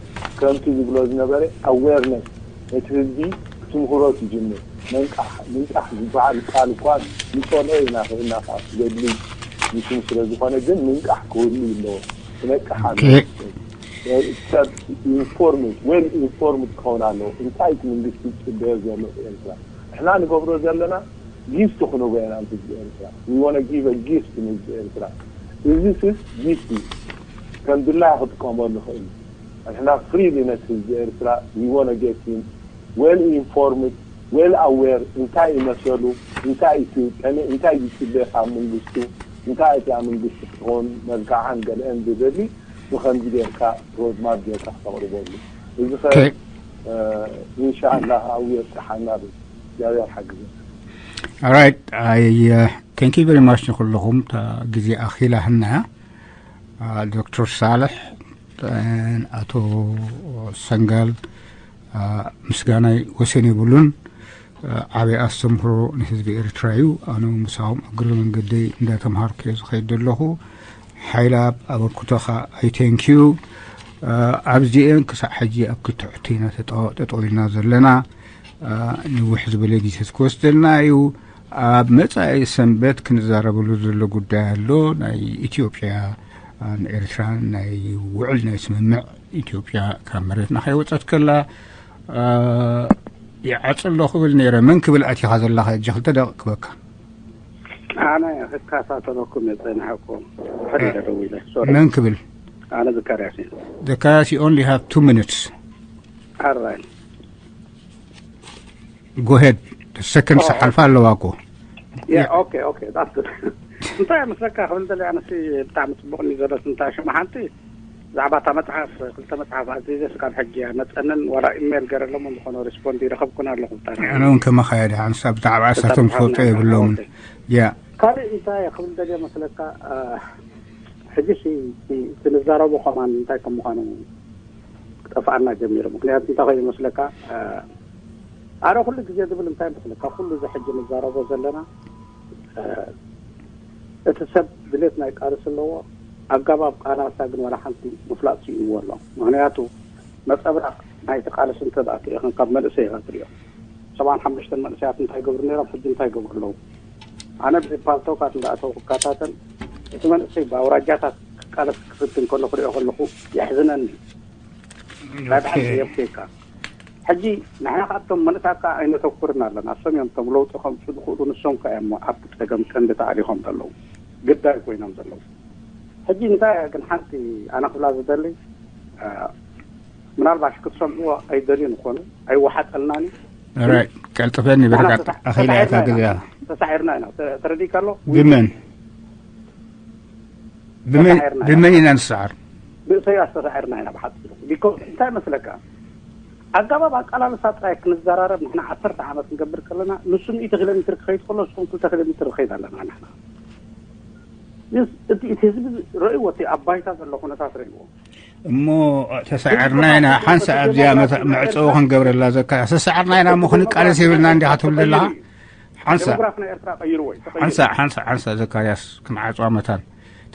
ከምቲ ዝብሎ ዝነበረ ኣዌርነስ ነቲ ህዝቢ ክትምህሮ ትጅምር መንቃሕ ምንቃሕ ዝበሃል ቃል እኳ ንፀልኦ ኢና ክእልና ከዓ ዘድሊ ንሽሙ ስለ ዝኾነ ግን ምንቃሕ ክህሉ ኣለዎ ክነቅሕ ኣለዎ ሰብ ኢንፎርምድ ዌል ኢንፎርምድ ክኸውን ኣለዎ እንታይ እቲ መንግስቲ ዝፅበዮ ዘሎ ኤርትራ ንሕና ንገብሮ ዘለና ጊፍት ክንቦ ኢና ንህዝቢ ኤርትራ we wanna give a gift ንህዝቢ ኤርትራ እዚ ስስ ጊፍት እዩ ከም ድላያ ክጥቀመሉ ይኽእል እዩ ንሕና ፍሪሊ ነቲ ህዝቢ ኤርትራ we wanna get him well informed well aware እንታይ እዩ መሰሉ እንታይ እዩ እንታይ ዝፅበ ካብ መንግስቱ እንታይ እቲኣ መንግስቲ ክትኾን መብቃዓን ገለአን ዝደሊ ብኸምዚ ጌርካ ሮድማፕ ጌርካ ክተቕርበሉ እዚ ኸ ኢንሻኣላህ ኣብኡ የብቅሓና ብል እግዚኣብሔር ሓግዘ Alright, I uh, thank you very much ንኩልኹም እታ ግዜ ኣኺላህና ዶክተር ሳልሕ ኣቶ ሰንጋል ምስጋናይ ወሰን የብሉን ዓብይ ኣስተምህሮ ንህዝቢ ኤርትራ እዩ ኣነ ምሳኹም እግሪ መንገደይ እንዳተምሃርኩ እየ ዝኸይድ ዘለኹ ሓይላብ ኣበርክቶኻ ኣይቴንክዩ ኣብዚኤን ክሳዕ ሕጂ ኣብ ክልተ ሕቶ ኢና ተጠው ኢልና ዘለና ነዊሕ ዝበለ ግዜ ክወስደልና እዩ ኣብ መጻኢ ሰንበት ክንዛረበሉ ዘሎ ጉዳይ ኣሎ ናይ ኢትዮጵያ ኤርትራን ናይ ውዕል ናይ ስምምዕ ኢትዮጵያ ካብ መሬትና ከይወፀት ከላ ይዓጽ ኣሎ ክብል ነይረ። መን ክብል ኣቲኻ ዘለኻ? እጂ ክልተ ደቂቕ ክበካ። ኣነ ክከታተለኩም እየ ጸኒሐኩም። ሕደ ደዊለ ሶሪ። መን ክብል? ኣነ ዘካርያስ እየ። ዘካርያስ፣ you only have two minutes. ኣራይ Go ahead. Seconds ሓልፋ ኣለዋ እኮ። Yeah, okay, okay, that's good. እንታይ መስለካ ክብል ደለ ኣነሲ ብጣዕሚ ጽቡቕ እዩ ዘሎ። እንታይ ሽማ ሓንቲ ብዛዕባ እታ መጽሓፍ ክልተ መጽሓፍ ኣዚዘ ስጋብ ሕጂ እያ መጸንን ዋላ ኢሜል ገረሎም ዝኾነ ሪስፖንድ ይረኸብኩን ኣለኹ። ብጣዕሚ ኣነ እውን ከማኻ እየ። ድሓን ሳብ ብዛዕባ እሳቶም ዝፈልጦ የብሎምን። ያ ካልእ እንታይ ክብል ደልየ መስለካ? ሕጂ ሲ ክንዛረቦ ከማን እንታይ ከም ምዃኑ ክጠፍኣና ጀሚሩ። ምክንያቱ እንታይ ኮይኑ መስለካ? ኣረ ኩሉ ግዜ ዝብል እንታይ መስለካ? ኩሉ እዚ ሕጂ ንዛረቦ ዘለና እቲ ሰብ ድሌት ናይ ቃልሲ ኣለዎ። ኣጋባብ ቃላሳ ግን ዋላ ሓንቲ ምፍላጥ ስኢንዎ ኣሎ። ምክንያቱ ነፀብራቅ ናይቲ ቃልሲ እንተኣትኢኽን ካብ መንእሰይ ኢኻ ትሪኦ። ሰብዓን ሓሙሽተን መንእሰያት እንታይ ገብሩ ነይሮም፣ ሕጂ እንታይ ገብሩ ኣለዉ? ኣነ ብዚ ፓልቶካት እንዳኣተው ክከታተል እቲ መንእሰይ ብኣውራጃታት ክቃለስ ክፍትን ከሎ ክሪኦ ከለኹ የሕዝነኒ። ናይ ብሓቂ የብከይካ። ሕጂ ንሕና ካብቶም መንእሳት ከዓ ኣይነተኩርን ኣለና። እሶም እዮም እቶም ለውጢ ከምፁ ዝኽእሉ፣ ንሶም ከዓ እዮም ኣብቲ ፀገም ቀንዲ ተኣሊኾም ዘለዉ፣ ግዳይ ኮይኖም ዘለዉ። ሕጂ እንታይ ግን ሓንቲ ኣነ ክብላ ዝደሊ ምናልባሽ ክትሰምዕዎ ኣይደልዩን ይኾኑ፣ ኣይወሓጠልናን እዩ። ራይ ቀልጥፈኒ በረካት ኣኺላ እታ ግዜ ተሳዒርና ኢና። ተረዲካ ኣሎ ብመን ብመን ኢና ንስዓር? ብእሰያስ ተሳዒርና ኢና ብሓፂሩ። ቢኮዝ እንታይ መስለካ፣ ኣጋባብ ኣቀላልሳ ጥራይ ክንዘራረብ ንሕና ዓሰርተ ዓመት ክንገብር ከለና ንሱ ሚእቲ ኪሎ ሜትር ክኸይድ ከሎ ንስኹም ክልተ ኪሎ ሜትር ንኸይድ ኣለና ንሕና። እቲ ህዝቢ ረእይዎ፣ እቲ ኣብ ባይታ ዘሎ ኩነታት ረእይዎ። እሞ ተሳዕርና ኢና ሓንሳ ኣብዚኣ መዕፀዊ ክንገብረላ ዘካ ተሳዕርና ኢና እሞ ክንቃለስ ይብልና እንዲኻ ትብል ዘለኻ ሓንሳ ሓንሳ ሓንሳ ሓንሳ ዘካርያስ ክንዓፅዋ መታን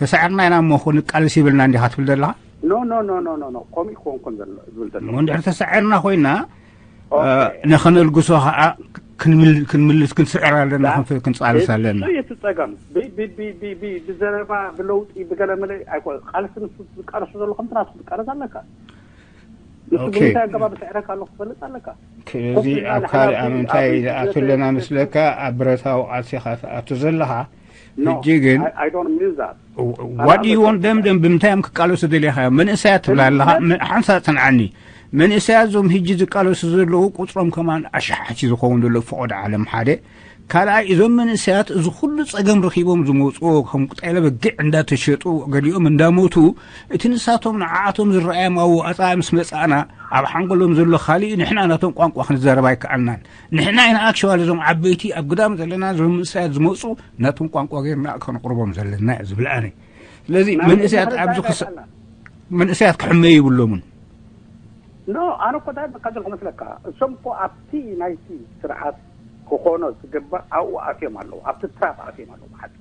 ተሳዕርና ኢና እሞ ክንቃለስ ይብልና እንዲኻ ትብል ዘለኻ ኖ ኖ ኖ ኖ ኖ ኖ ኮሚክ ኮንኮን ዘሎ ዝብል ዘሎ እሞ እንድሕር ተሳዕርና ኮይና ንኸነልግሶ ከዓ ክንምልስ ክንስዕር ኣለና ክንፃልስ ኣለና እቲ ፀገም ብዘረባ ብለውጢ ብገለመለ ኣይኮ ቃልሲ ንሱ ዝቃለሱ ዘሎ ከምቲ ናቱ ዝቃለስ ኣለካ ንሱ ብምንታይ ኣገባብ ስዕረካ ኣሎ ክፈልጥ ኣለካ ስለዚ ኣብ ካልእ ኣብ ምንታይ ዝኣቱ ኣለና ምስለካ ኣብ ብረታዊ ቃልሲኻ ትኣቱ ዘለኻ ሕጂ ግን I don't mean that ዋዲ ወን ደምደም ብምንታይ እዮም ክቃለሱ ደሊኻ እዮም መንእሰያት ትብላ ኣለኻ ሓንሳ ፅንዓኒ መንእሰያት እዞም ሕጂ ዝቃለሱ ዘለዉ ቁፅሮም ከማን ኣሽሓት እዩ ዝኸውን ዘሎ ፈቆድ ዓለም ሓደ ካልኣይ እዞም መንእሰያት እዚ ኩሉ ፀገም ረኺቦም ዝመፅዎ ከም ቁጣይለ በጊዕ እንዳተሸጡ ገሊኦም እንዳሞቱ እቲ ንሳቶም ንዓኣቶም ዝረኣዮም ኣዋፃኢ ምስ መፃእና ኣብ ሓንጎሎም ዘሎ ካሊእ ንሕና ናቶም ቋንቋ ክንዛረብ ኣይከኣልናን ንሕና ኢና ኣክሽዋል እዞም ዓበይቲ ኣብ ግዳም ዘለና እዞም መንእሰያት ዝመፁ ናቶም ቋንቋ ገይርና ከነቕርቦም ዘለና እዩ ዝብል ኣነ ስለዚ መንእሰያት ኣብዚ መንእሰያት ክሕመዩ ይብሎምን ኖ ኣነ እኮ እንታይ በካ ዘለኹ መስለካ እሶም እኮ ኣብቲ ናይቲ ስርዓት ክኾኖ ዝግባእ ኣብኡ ኣትዮም ኣለዉ ኣብቲ ትራፕ ኣትዮም ኣለዉ ብሓቂ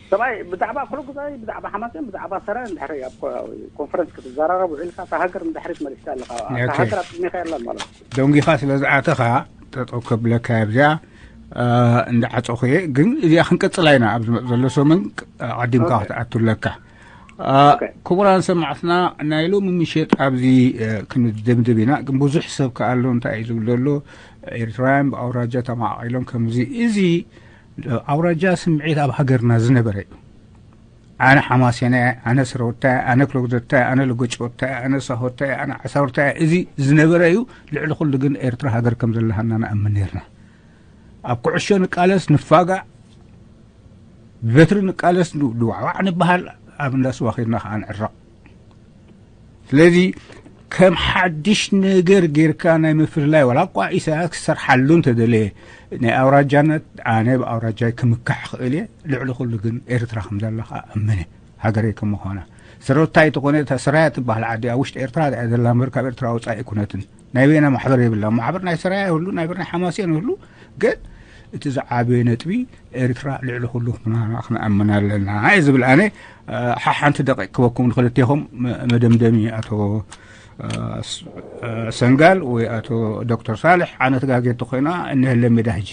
ሰብኣይ ብዛዕባ ኩሉ ግዛይ ብዛዕባ ሓማሴን ብዛዕባ ሰራን እንድሕሪ ኣብ ኮንፈረንስ ክትዘራረብ ውዒልካ እታ ሃገር ንድሕሪት መሊስካ ኣለካ እታ ሃገር ኣጥሚኻ የላን ማለት እዩ ደንጊኻ ስለ ዝኣተኻ ጠጠው ከብለካ ኣብዚኣ እንዳዓፀኹ እየ ግን እዚኣ ክንቀፅላ ኢና ኣብ ዝመፅ ዘሎ ሰሙን ዓዲምካ ክትኣቱ ኣለካ ክቡራን ሰማዕትና ናይ ሎሚ ምሸት ኣብዚ ክንደምድብ ኢና ግን ብዙሕ ሰብ ከኣሎ እንታይ እዩ ዝብል ዘሎ ኤርትራውያን ብኣውራጃ ተማቃቂሎም ከምዚ እዚ ኣውራጃ ስምዒት ኣብ ሃገርና ዝነበረ እዩ ኣነ ሓማሴና ኣነ ስረወታ ኣነ ክሎግዘታ ኣነ ለጎጨወታ ኣነ ሳሆታ ኣነ ዓሳውርታ እዚ ዝነበረ እዩ ልዕሊ ኩሉ ግን ኤርትራ ሃገር ከም ዘለሃና ንኣምን ነርና ኣብ ኩዕሾ ንቃለስ ንፋጋእ ብበትሪ ንቃለስ ድዋዕዋዕ ንበሃል ኣብ እንዳ ስዋ ኸድና ከዓ ንዕረቕ ስለዚ ከም ሓድሽ ነገር ጌርካ ናይ ምፍልላይ ዋላ እኳ ኢሳያስ ክሰርሓሉ እንተደለየ ናይ ኣውራጃነት ኣነ ብኣውራጃይ ክምካሕ ክእል እየ ልዕሊ ኩሉ ግን ኤርትራ ከም ዘላ ከዓ ኣምነ ሃገረይ ከም ምዃና ስረታይ ተኾነ እታ ስራያ ትበሃል ዓዲ ኣብ ውሽጢ ኤርትራ እያ ዘላ እምበር ካብ ኤርትራ ወፃኢ ኣይኮነትን ናይ በይና ማሕበር የብላ ማሕበር ናይ ስራያ ይህሉ ናይ ብር ናይ ሓማሴን ይህሉ ግን እቲ ዝዓበየ ነጥቢ ኤርትራ ልዕሊ ኩሉ ምዃና ክንኣምን ኣለና እየ ዝብል ኣነ ሓሓንቲ ደቂቅ ክበኩም ንክልቴኹም መደምደሚ ኣቶ ሰንጋል ወይ ኣቶ ዶክተር ሳልሕ ኣነ ተጋጌ እንተኮይና እነህለ ሜዳ ሕጂ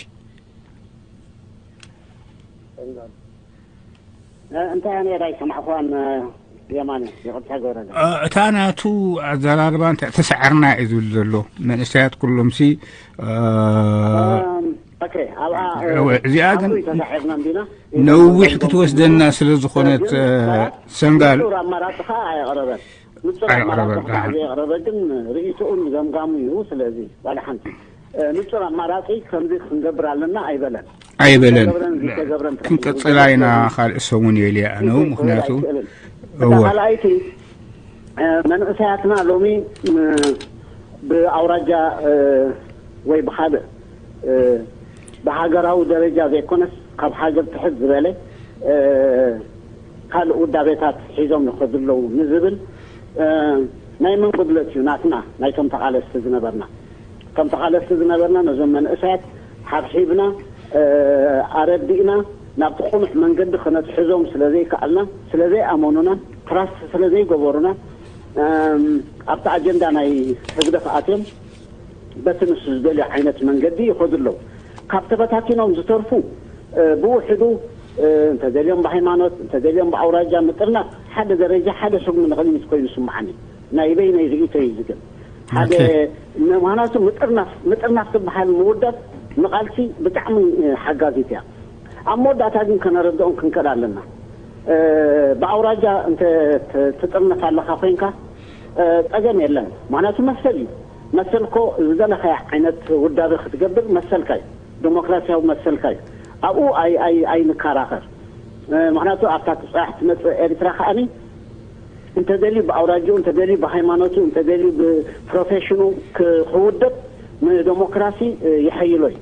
እንታይ ኣነ ዳይ ሰማዕኳን የማነ፣ ይቕርታ ገብረና። እ፣ እታ ናቱ ኣዘራርባ እንታይ ተሳዕርና እዩ ዝብል ዘሎ። መንእሰያት ኩሎምሲ፣ እ፣ እም፣ ኦኬ፣ ኣብኣ፣ እ፣ እወ፣ እዚኣ ግን ኣቦይ ተሳዒርና እንዲና። ነዊሕ ክትወስደና ስለ ዝኾነት፣ ግን እ፣ ሰንጋል ንጹር ኣማራጺ ኸኣ ኣየቕረበን። ንጹር ኣማራጺ ኣይቕረበን። ኸኣ ኣሃ። ዘየቕረበ ግን ርእይቶኡን ገምጋሙ እዩ። ስለዚ ዋላ ሓንቲ፣ እ፣ ንጹር ኣማራጺ ከምዚ ክንገብር ኣለና ኣይበለን። ኣይበለን። ተገብረን ዘይተገብረን ጥራሕ እዩ ክንቀጽላ ኢና ዝገልጽ። ካልእ ሰሙን የልያ ኣነው፣ ዘይተገብረ ምኽንያቱ ኣይክእልን። እታ እወ። ካልኣይቲ፣ እ፣ መንእሰያትና ሎሚ፣ እ፣ ብኣውራጃ፣ እ፣ ወይ ብኻልእ፣ እ፣ ብሃገራዊ ደረጃ ዘይኮነስ ካብ ሃገር ትሕት ዝበለ፣ እ፣ ካልእ ውዳቤታት ሒዞም ይኸዱ ኣለዉ ንዝብል፣ እ፣ ናይ መን ጉድለት እዩ? ናትና፣ ናይቶም ተቓለስቲ ዝነበርና። ከም ተቓለስቲ ዝነበርና ነዞም መንእሰያት ሓብሒብና፣ እ፣ ኣረዲእና፣ ናብቲ ቅኑዕ መንገዲ ክነትሕዞም ስለ ዘይከኣልና፣ ስለ ዘይኣመኑና፣ ትራስት ስለ ዘይገበሩና፣ እም፣ ኣብቲ ኣጀንዳ ናይ ህግደፍ ኣትዮም በቲ ንሱ ዝደልዮ ዓይነት መንገዲ ይኸዱ ኣለዉ። ካብ ተበታቲኖም ዝተርፉ፣ እ፣ ብውሕዱ፣ እ፣ እንተደልዮም ብሃይማኖት፣ እንተደልዮም ብኣውራጃ ምጥርናፍ ሓደ ደረጃ፣ ሓደ ሰጉሚ ንቕድሚት ኮይኑ ይስምዓኒ። ናይ በይነይ ርእይቶ እዩ ዝብል። ሓደ ኦኬ። ምኽንያቱ ምጥርናፍ፣ ምጥርናፍ ትበሃል ምውዳብ ንቓልሲ ብጣዕሚ፣ እ፣ ሓጋዚት እያ። ኣብ መወዳእታ ግን ከነረድኦም ክንክእል ኣለና። እ፣ ብኣውራጃ እንተ ት-፣ ትጥርነፍ ኣለኻ ኮይንካ፣ እ፣ ጸገም የለን። ምኽንያቱ መሰል እዩ። መሰል እኮ ዝደለኻያ ዓይነት ውዳቤ ክትገብር መሰልካ እዩ። ዲሞክራሲያዊ መሰልካ እዩ። ኣብኡ ኣይ-፣ ኣይ-፣ ኣይንከራኸር። እ፣ ምኽንያቱ ኣብታ ጽባሕ ትመጽእ ኤርትራ ከኣኒ እንተደልዩ ብኣውራጅኡ፣ እንተደልዩ ብሃይማኖቱ፣ እንተደልዩ ብፕሮፌሽኑ ክ-፣ ክውደብ ንደሞክራሲ፣ እ፣ ይሐይሎ እዩ።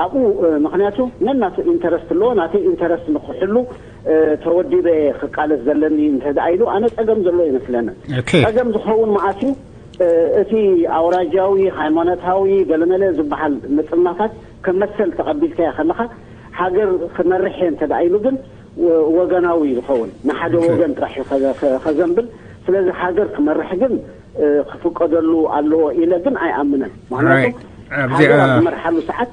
ኣብኡ፣ እ፣ ምኽንያቱ ነናቱ ኢንተረስት ኣለዎ፣ ናተይ ኢንተረስት ንክሕሉ፣ እ፣ ተወዲበ ክቃለስ ዘለኒ እንተ ደኣ ኢሉ ኣነ ጸገም ዘሎ ይመስለንን። ኦኬ። ጸገም ዝኸውን መዓስ እዩ? እ፣ እቲ ኣውራጃዊ፣ ሃይማኖታዊ፣ ገለመለ ዝበሃል ምጥርናፋት ከም መሰል ተቐቢልካዮ ከለኻ ሃገር ክመርሕ እየ እንተ ደኣ ኢሉ ግን ወ-፣ ወገናዊ እዩ ዝኸውን። ንሓደ ኦኬ። ወገን ጥራሕ እዩ ከዘ-፣ ከ-፣ ከዘንብል። ስለዚ ሃገር ክመርሕ ግን፣ እ፣ ክፍቀደሉ ኣለዎ ኢለ ግን ኣይኣምንን። ምኽንያቱ ራይት። ኣብዚኣ ሃገር ኣብ ዝመርሓሉ ሰዓት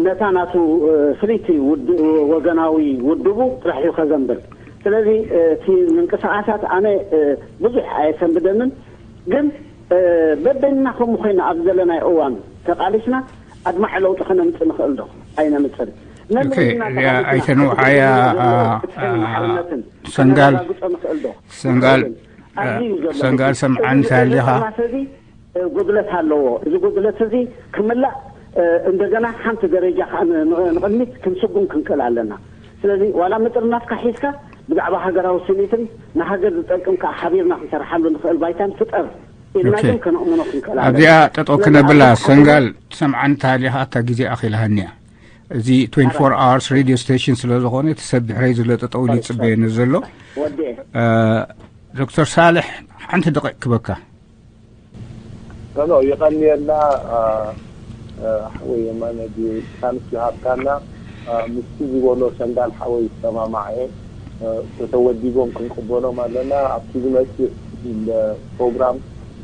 ነታ ናቱ፣ እ፣ ፍልይቲ ውድ-፣ ወገናዊ ውድቡ ጥራሕ እዩ ከዘንብል። ስለዚ፣ እ፣ እቲ ምንቅስቓሳት ኣነ፣ እ፣ ብዙሕ ኣየሰንብደንን። ግን፣ እ፣ በበይንና ከምኡ ኮይና ኣብ ዘለናዮ እዋን ተቓሊስና ኣድማዒ ለውጢ ከነምጽእ ንኽእል ዶ? ኣይነምጽእን። ኦኬ፣ ነንበይንና እዚኣ ተቓሊስና ኣይተንውዓያ፣ እቲ አ፣ ዘሎ ፍትሕን አ፣ ማዕርነትን ሰንጋል፣ ከነረጋግጾ ንኽእል ዶ? ሰንጋል፣ ንኽእል። ኣብዚ እዩ ዘሎ ሰንጋል ሕጂ። ሰምዓኒ እዚ እንታይ ኣሊኻ? ጥርናፈ እዚ፣ እ፣ ጉድለት ኣለዎ። እዚ ጉድለት እዚ ክምላእ፣ እ፣ እንደገና ሓንቲ ደረጃ ከኣ ን-፣ ን-፣ ንቕድሚት ክንስጉም ክንክእል ኣለና። ስለዚ ዋላ ምጥርናፍካ ሒዝካ ብዛዕባ ሃገራዊ ስኒትን ንሃገር ዝጠቅም ከኣ ሓቢርና ክንሰርሓሉ ንኽእል ባይታን ፍጠር ኢልና እሺ። ግን ከነእምኖ ክንክእል ኣለና። ኣብዚኣ ጠጠው ስለዚ ክነብላ ኣብ ሰንጋል ትሰምዓኒ ተሃሊኻ እታ ግዜ ኣኺላሃኒ እያ። እዚ ትዌንቲ ፎር ኣወርስ ሬድዮ ስቴሽን ስለ ዝኾነ እቲ ሰብ ድሕረይ ዘሎ ጠጠው ኢሉ ይጽበየኒ ዘሎ። ወዲ እ፣ ዶክተር ሳልሕ ሓንቲ ደቂቕ ክበካ። ኖ፣ ኖ፣ የቐንየልና፣ አ፣ አ፣ ሓወይ የማነ፣ ብ-፣ ቻንስ ዝሃብካና፣ አ፣ ምስቲ ዝበሎ ሰንዳል ሓወይ ይሰማማዕ እየ። አ፣ ተተወዲቦም ክንቅበሎም ኣለና። ኣብቲ ዝመጽእ ፕሮግራም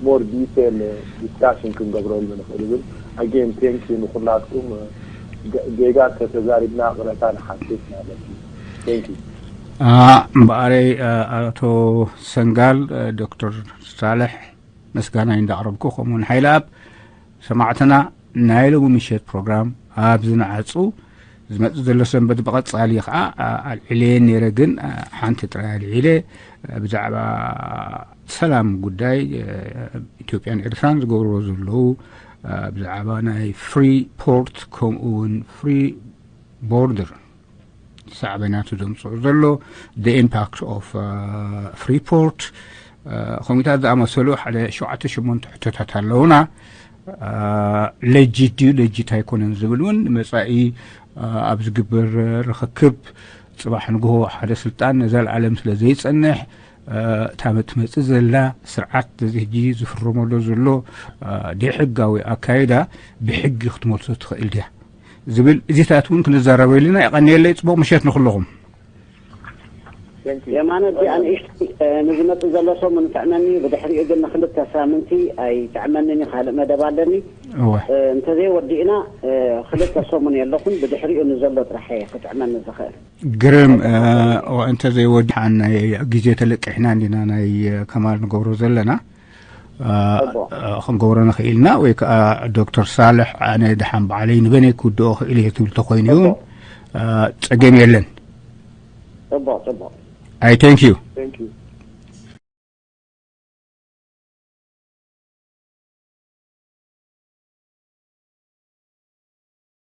ሞር ዲቴል ዲስካሽን ክንገብረሉ ንኽእል እውን። ኣጌን፣ ቴንክ ዩ ንኹላትኩም። ገ-፣ ጌጋ ተተዛሪብና ቅረታ ንሓትት ማለት እዩ። ቴንክ ዩ። አ፣ እምበኣረይ፣ አ፣ ኣቶ ሰንጋል፣ አ፣ ዶክተር ሳልሕ፣ ምስጋናይ እንዳቕረብኩ፣ ከምኡውን ሓይለኣብ፣ ሰማዕትና፣ ናይ ሎሚ ምሸት ፕሮግራም ኣብዚ ንዓጹ። ዝመጽእ ዘሎ ሰንበት ብቐጻሊ ኸኣ፣ ኣ-፣ ኣልዒለየን ነይረ፣ ግን፣ ኣ፣ ሓንቲ ጥራይ ኣልዒለ፣ ኣ፣ ብዛዕባ ሰላም ጉዳይ፣ እ፣ ኢትዮጵያን ኤርትራን ዝገብርዎ ዘለዉ፣ ኣ፣ ብዛዕባ ናይ ፍሪ ፖርት ከምኡ እውን ፍሪ ቦርደር ሳዕቤናቱ ዘምጽኦ ዘሎ፣ the impact of፣ አ፣ ፍሪፖርት፣ አ፣ ከምኡታት ዝኣመሰሉ ሓደ ሸውዓተ ሸሞንተ ሕቶታት ኣለዉና። አ፣ ለጂት ድዩ ለጂት ኣይኮነን ዝብል እውን ንመጻኢ፣ አ፣ ኣብ ዝግበር ርኽክብ ጽባሕ ንግሆ ሓደ ስልጣን ነዘለኣለም ስለ ዘይጸንሕ፣ አ፣ እታ ትመጽእ ዘላ ስርዓት እዚ ሕጂ ዝፍረመሎ ዘሎ፣ አ፣ ደይሕጋዊ ኣካይዳ ብሕጊ ክትመልሶ ትኽእል ድያ? ዝብል እዚታት እውን ክንዛረበሉ ኢና። የቐንየለይ፣ ጽቡቕ ምሸት ንኹልኹም። የማነ፣ እዚኣ ንእሽተይ ንዝመፅእ ዘሎ ሰሙን ትዕመኒ፣ ብድሕሪኡ ግን ንክልተ ሳምንቲ ኣይትዕመንን እዩ። ካልእ መደብ ኣለኒ። እወ። እንተዘይወዲእና ክልተ ሰሙን የለኹን፣ ብድሕሪኡ ንዘሎ ጥራሕ እየ ክትዕመኒ ዝኽእል። ግርም። እንተዘይወዲሓን ናይ ግዜ ተለቂሕና እንዲና ናይ ከማል ንገብሮ ዘለና። ክንገብሮ ንኽእል ኢና ወይ ከዓ ዶክተር ሳልሕ ኣነ ድሓን ባዕለይ ንበነይ ክውድኦ ክእል እየ ትብል ተኮይኑ እውን ፀገም የለን። ፅቡቅ ፅቡቅ። I thank you.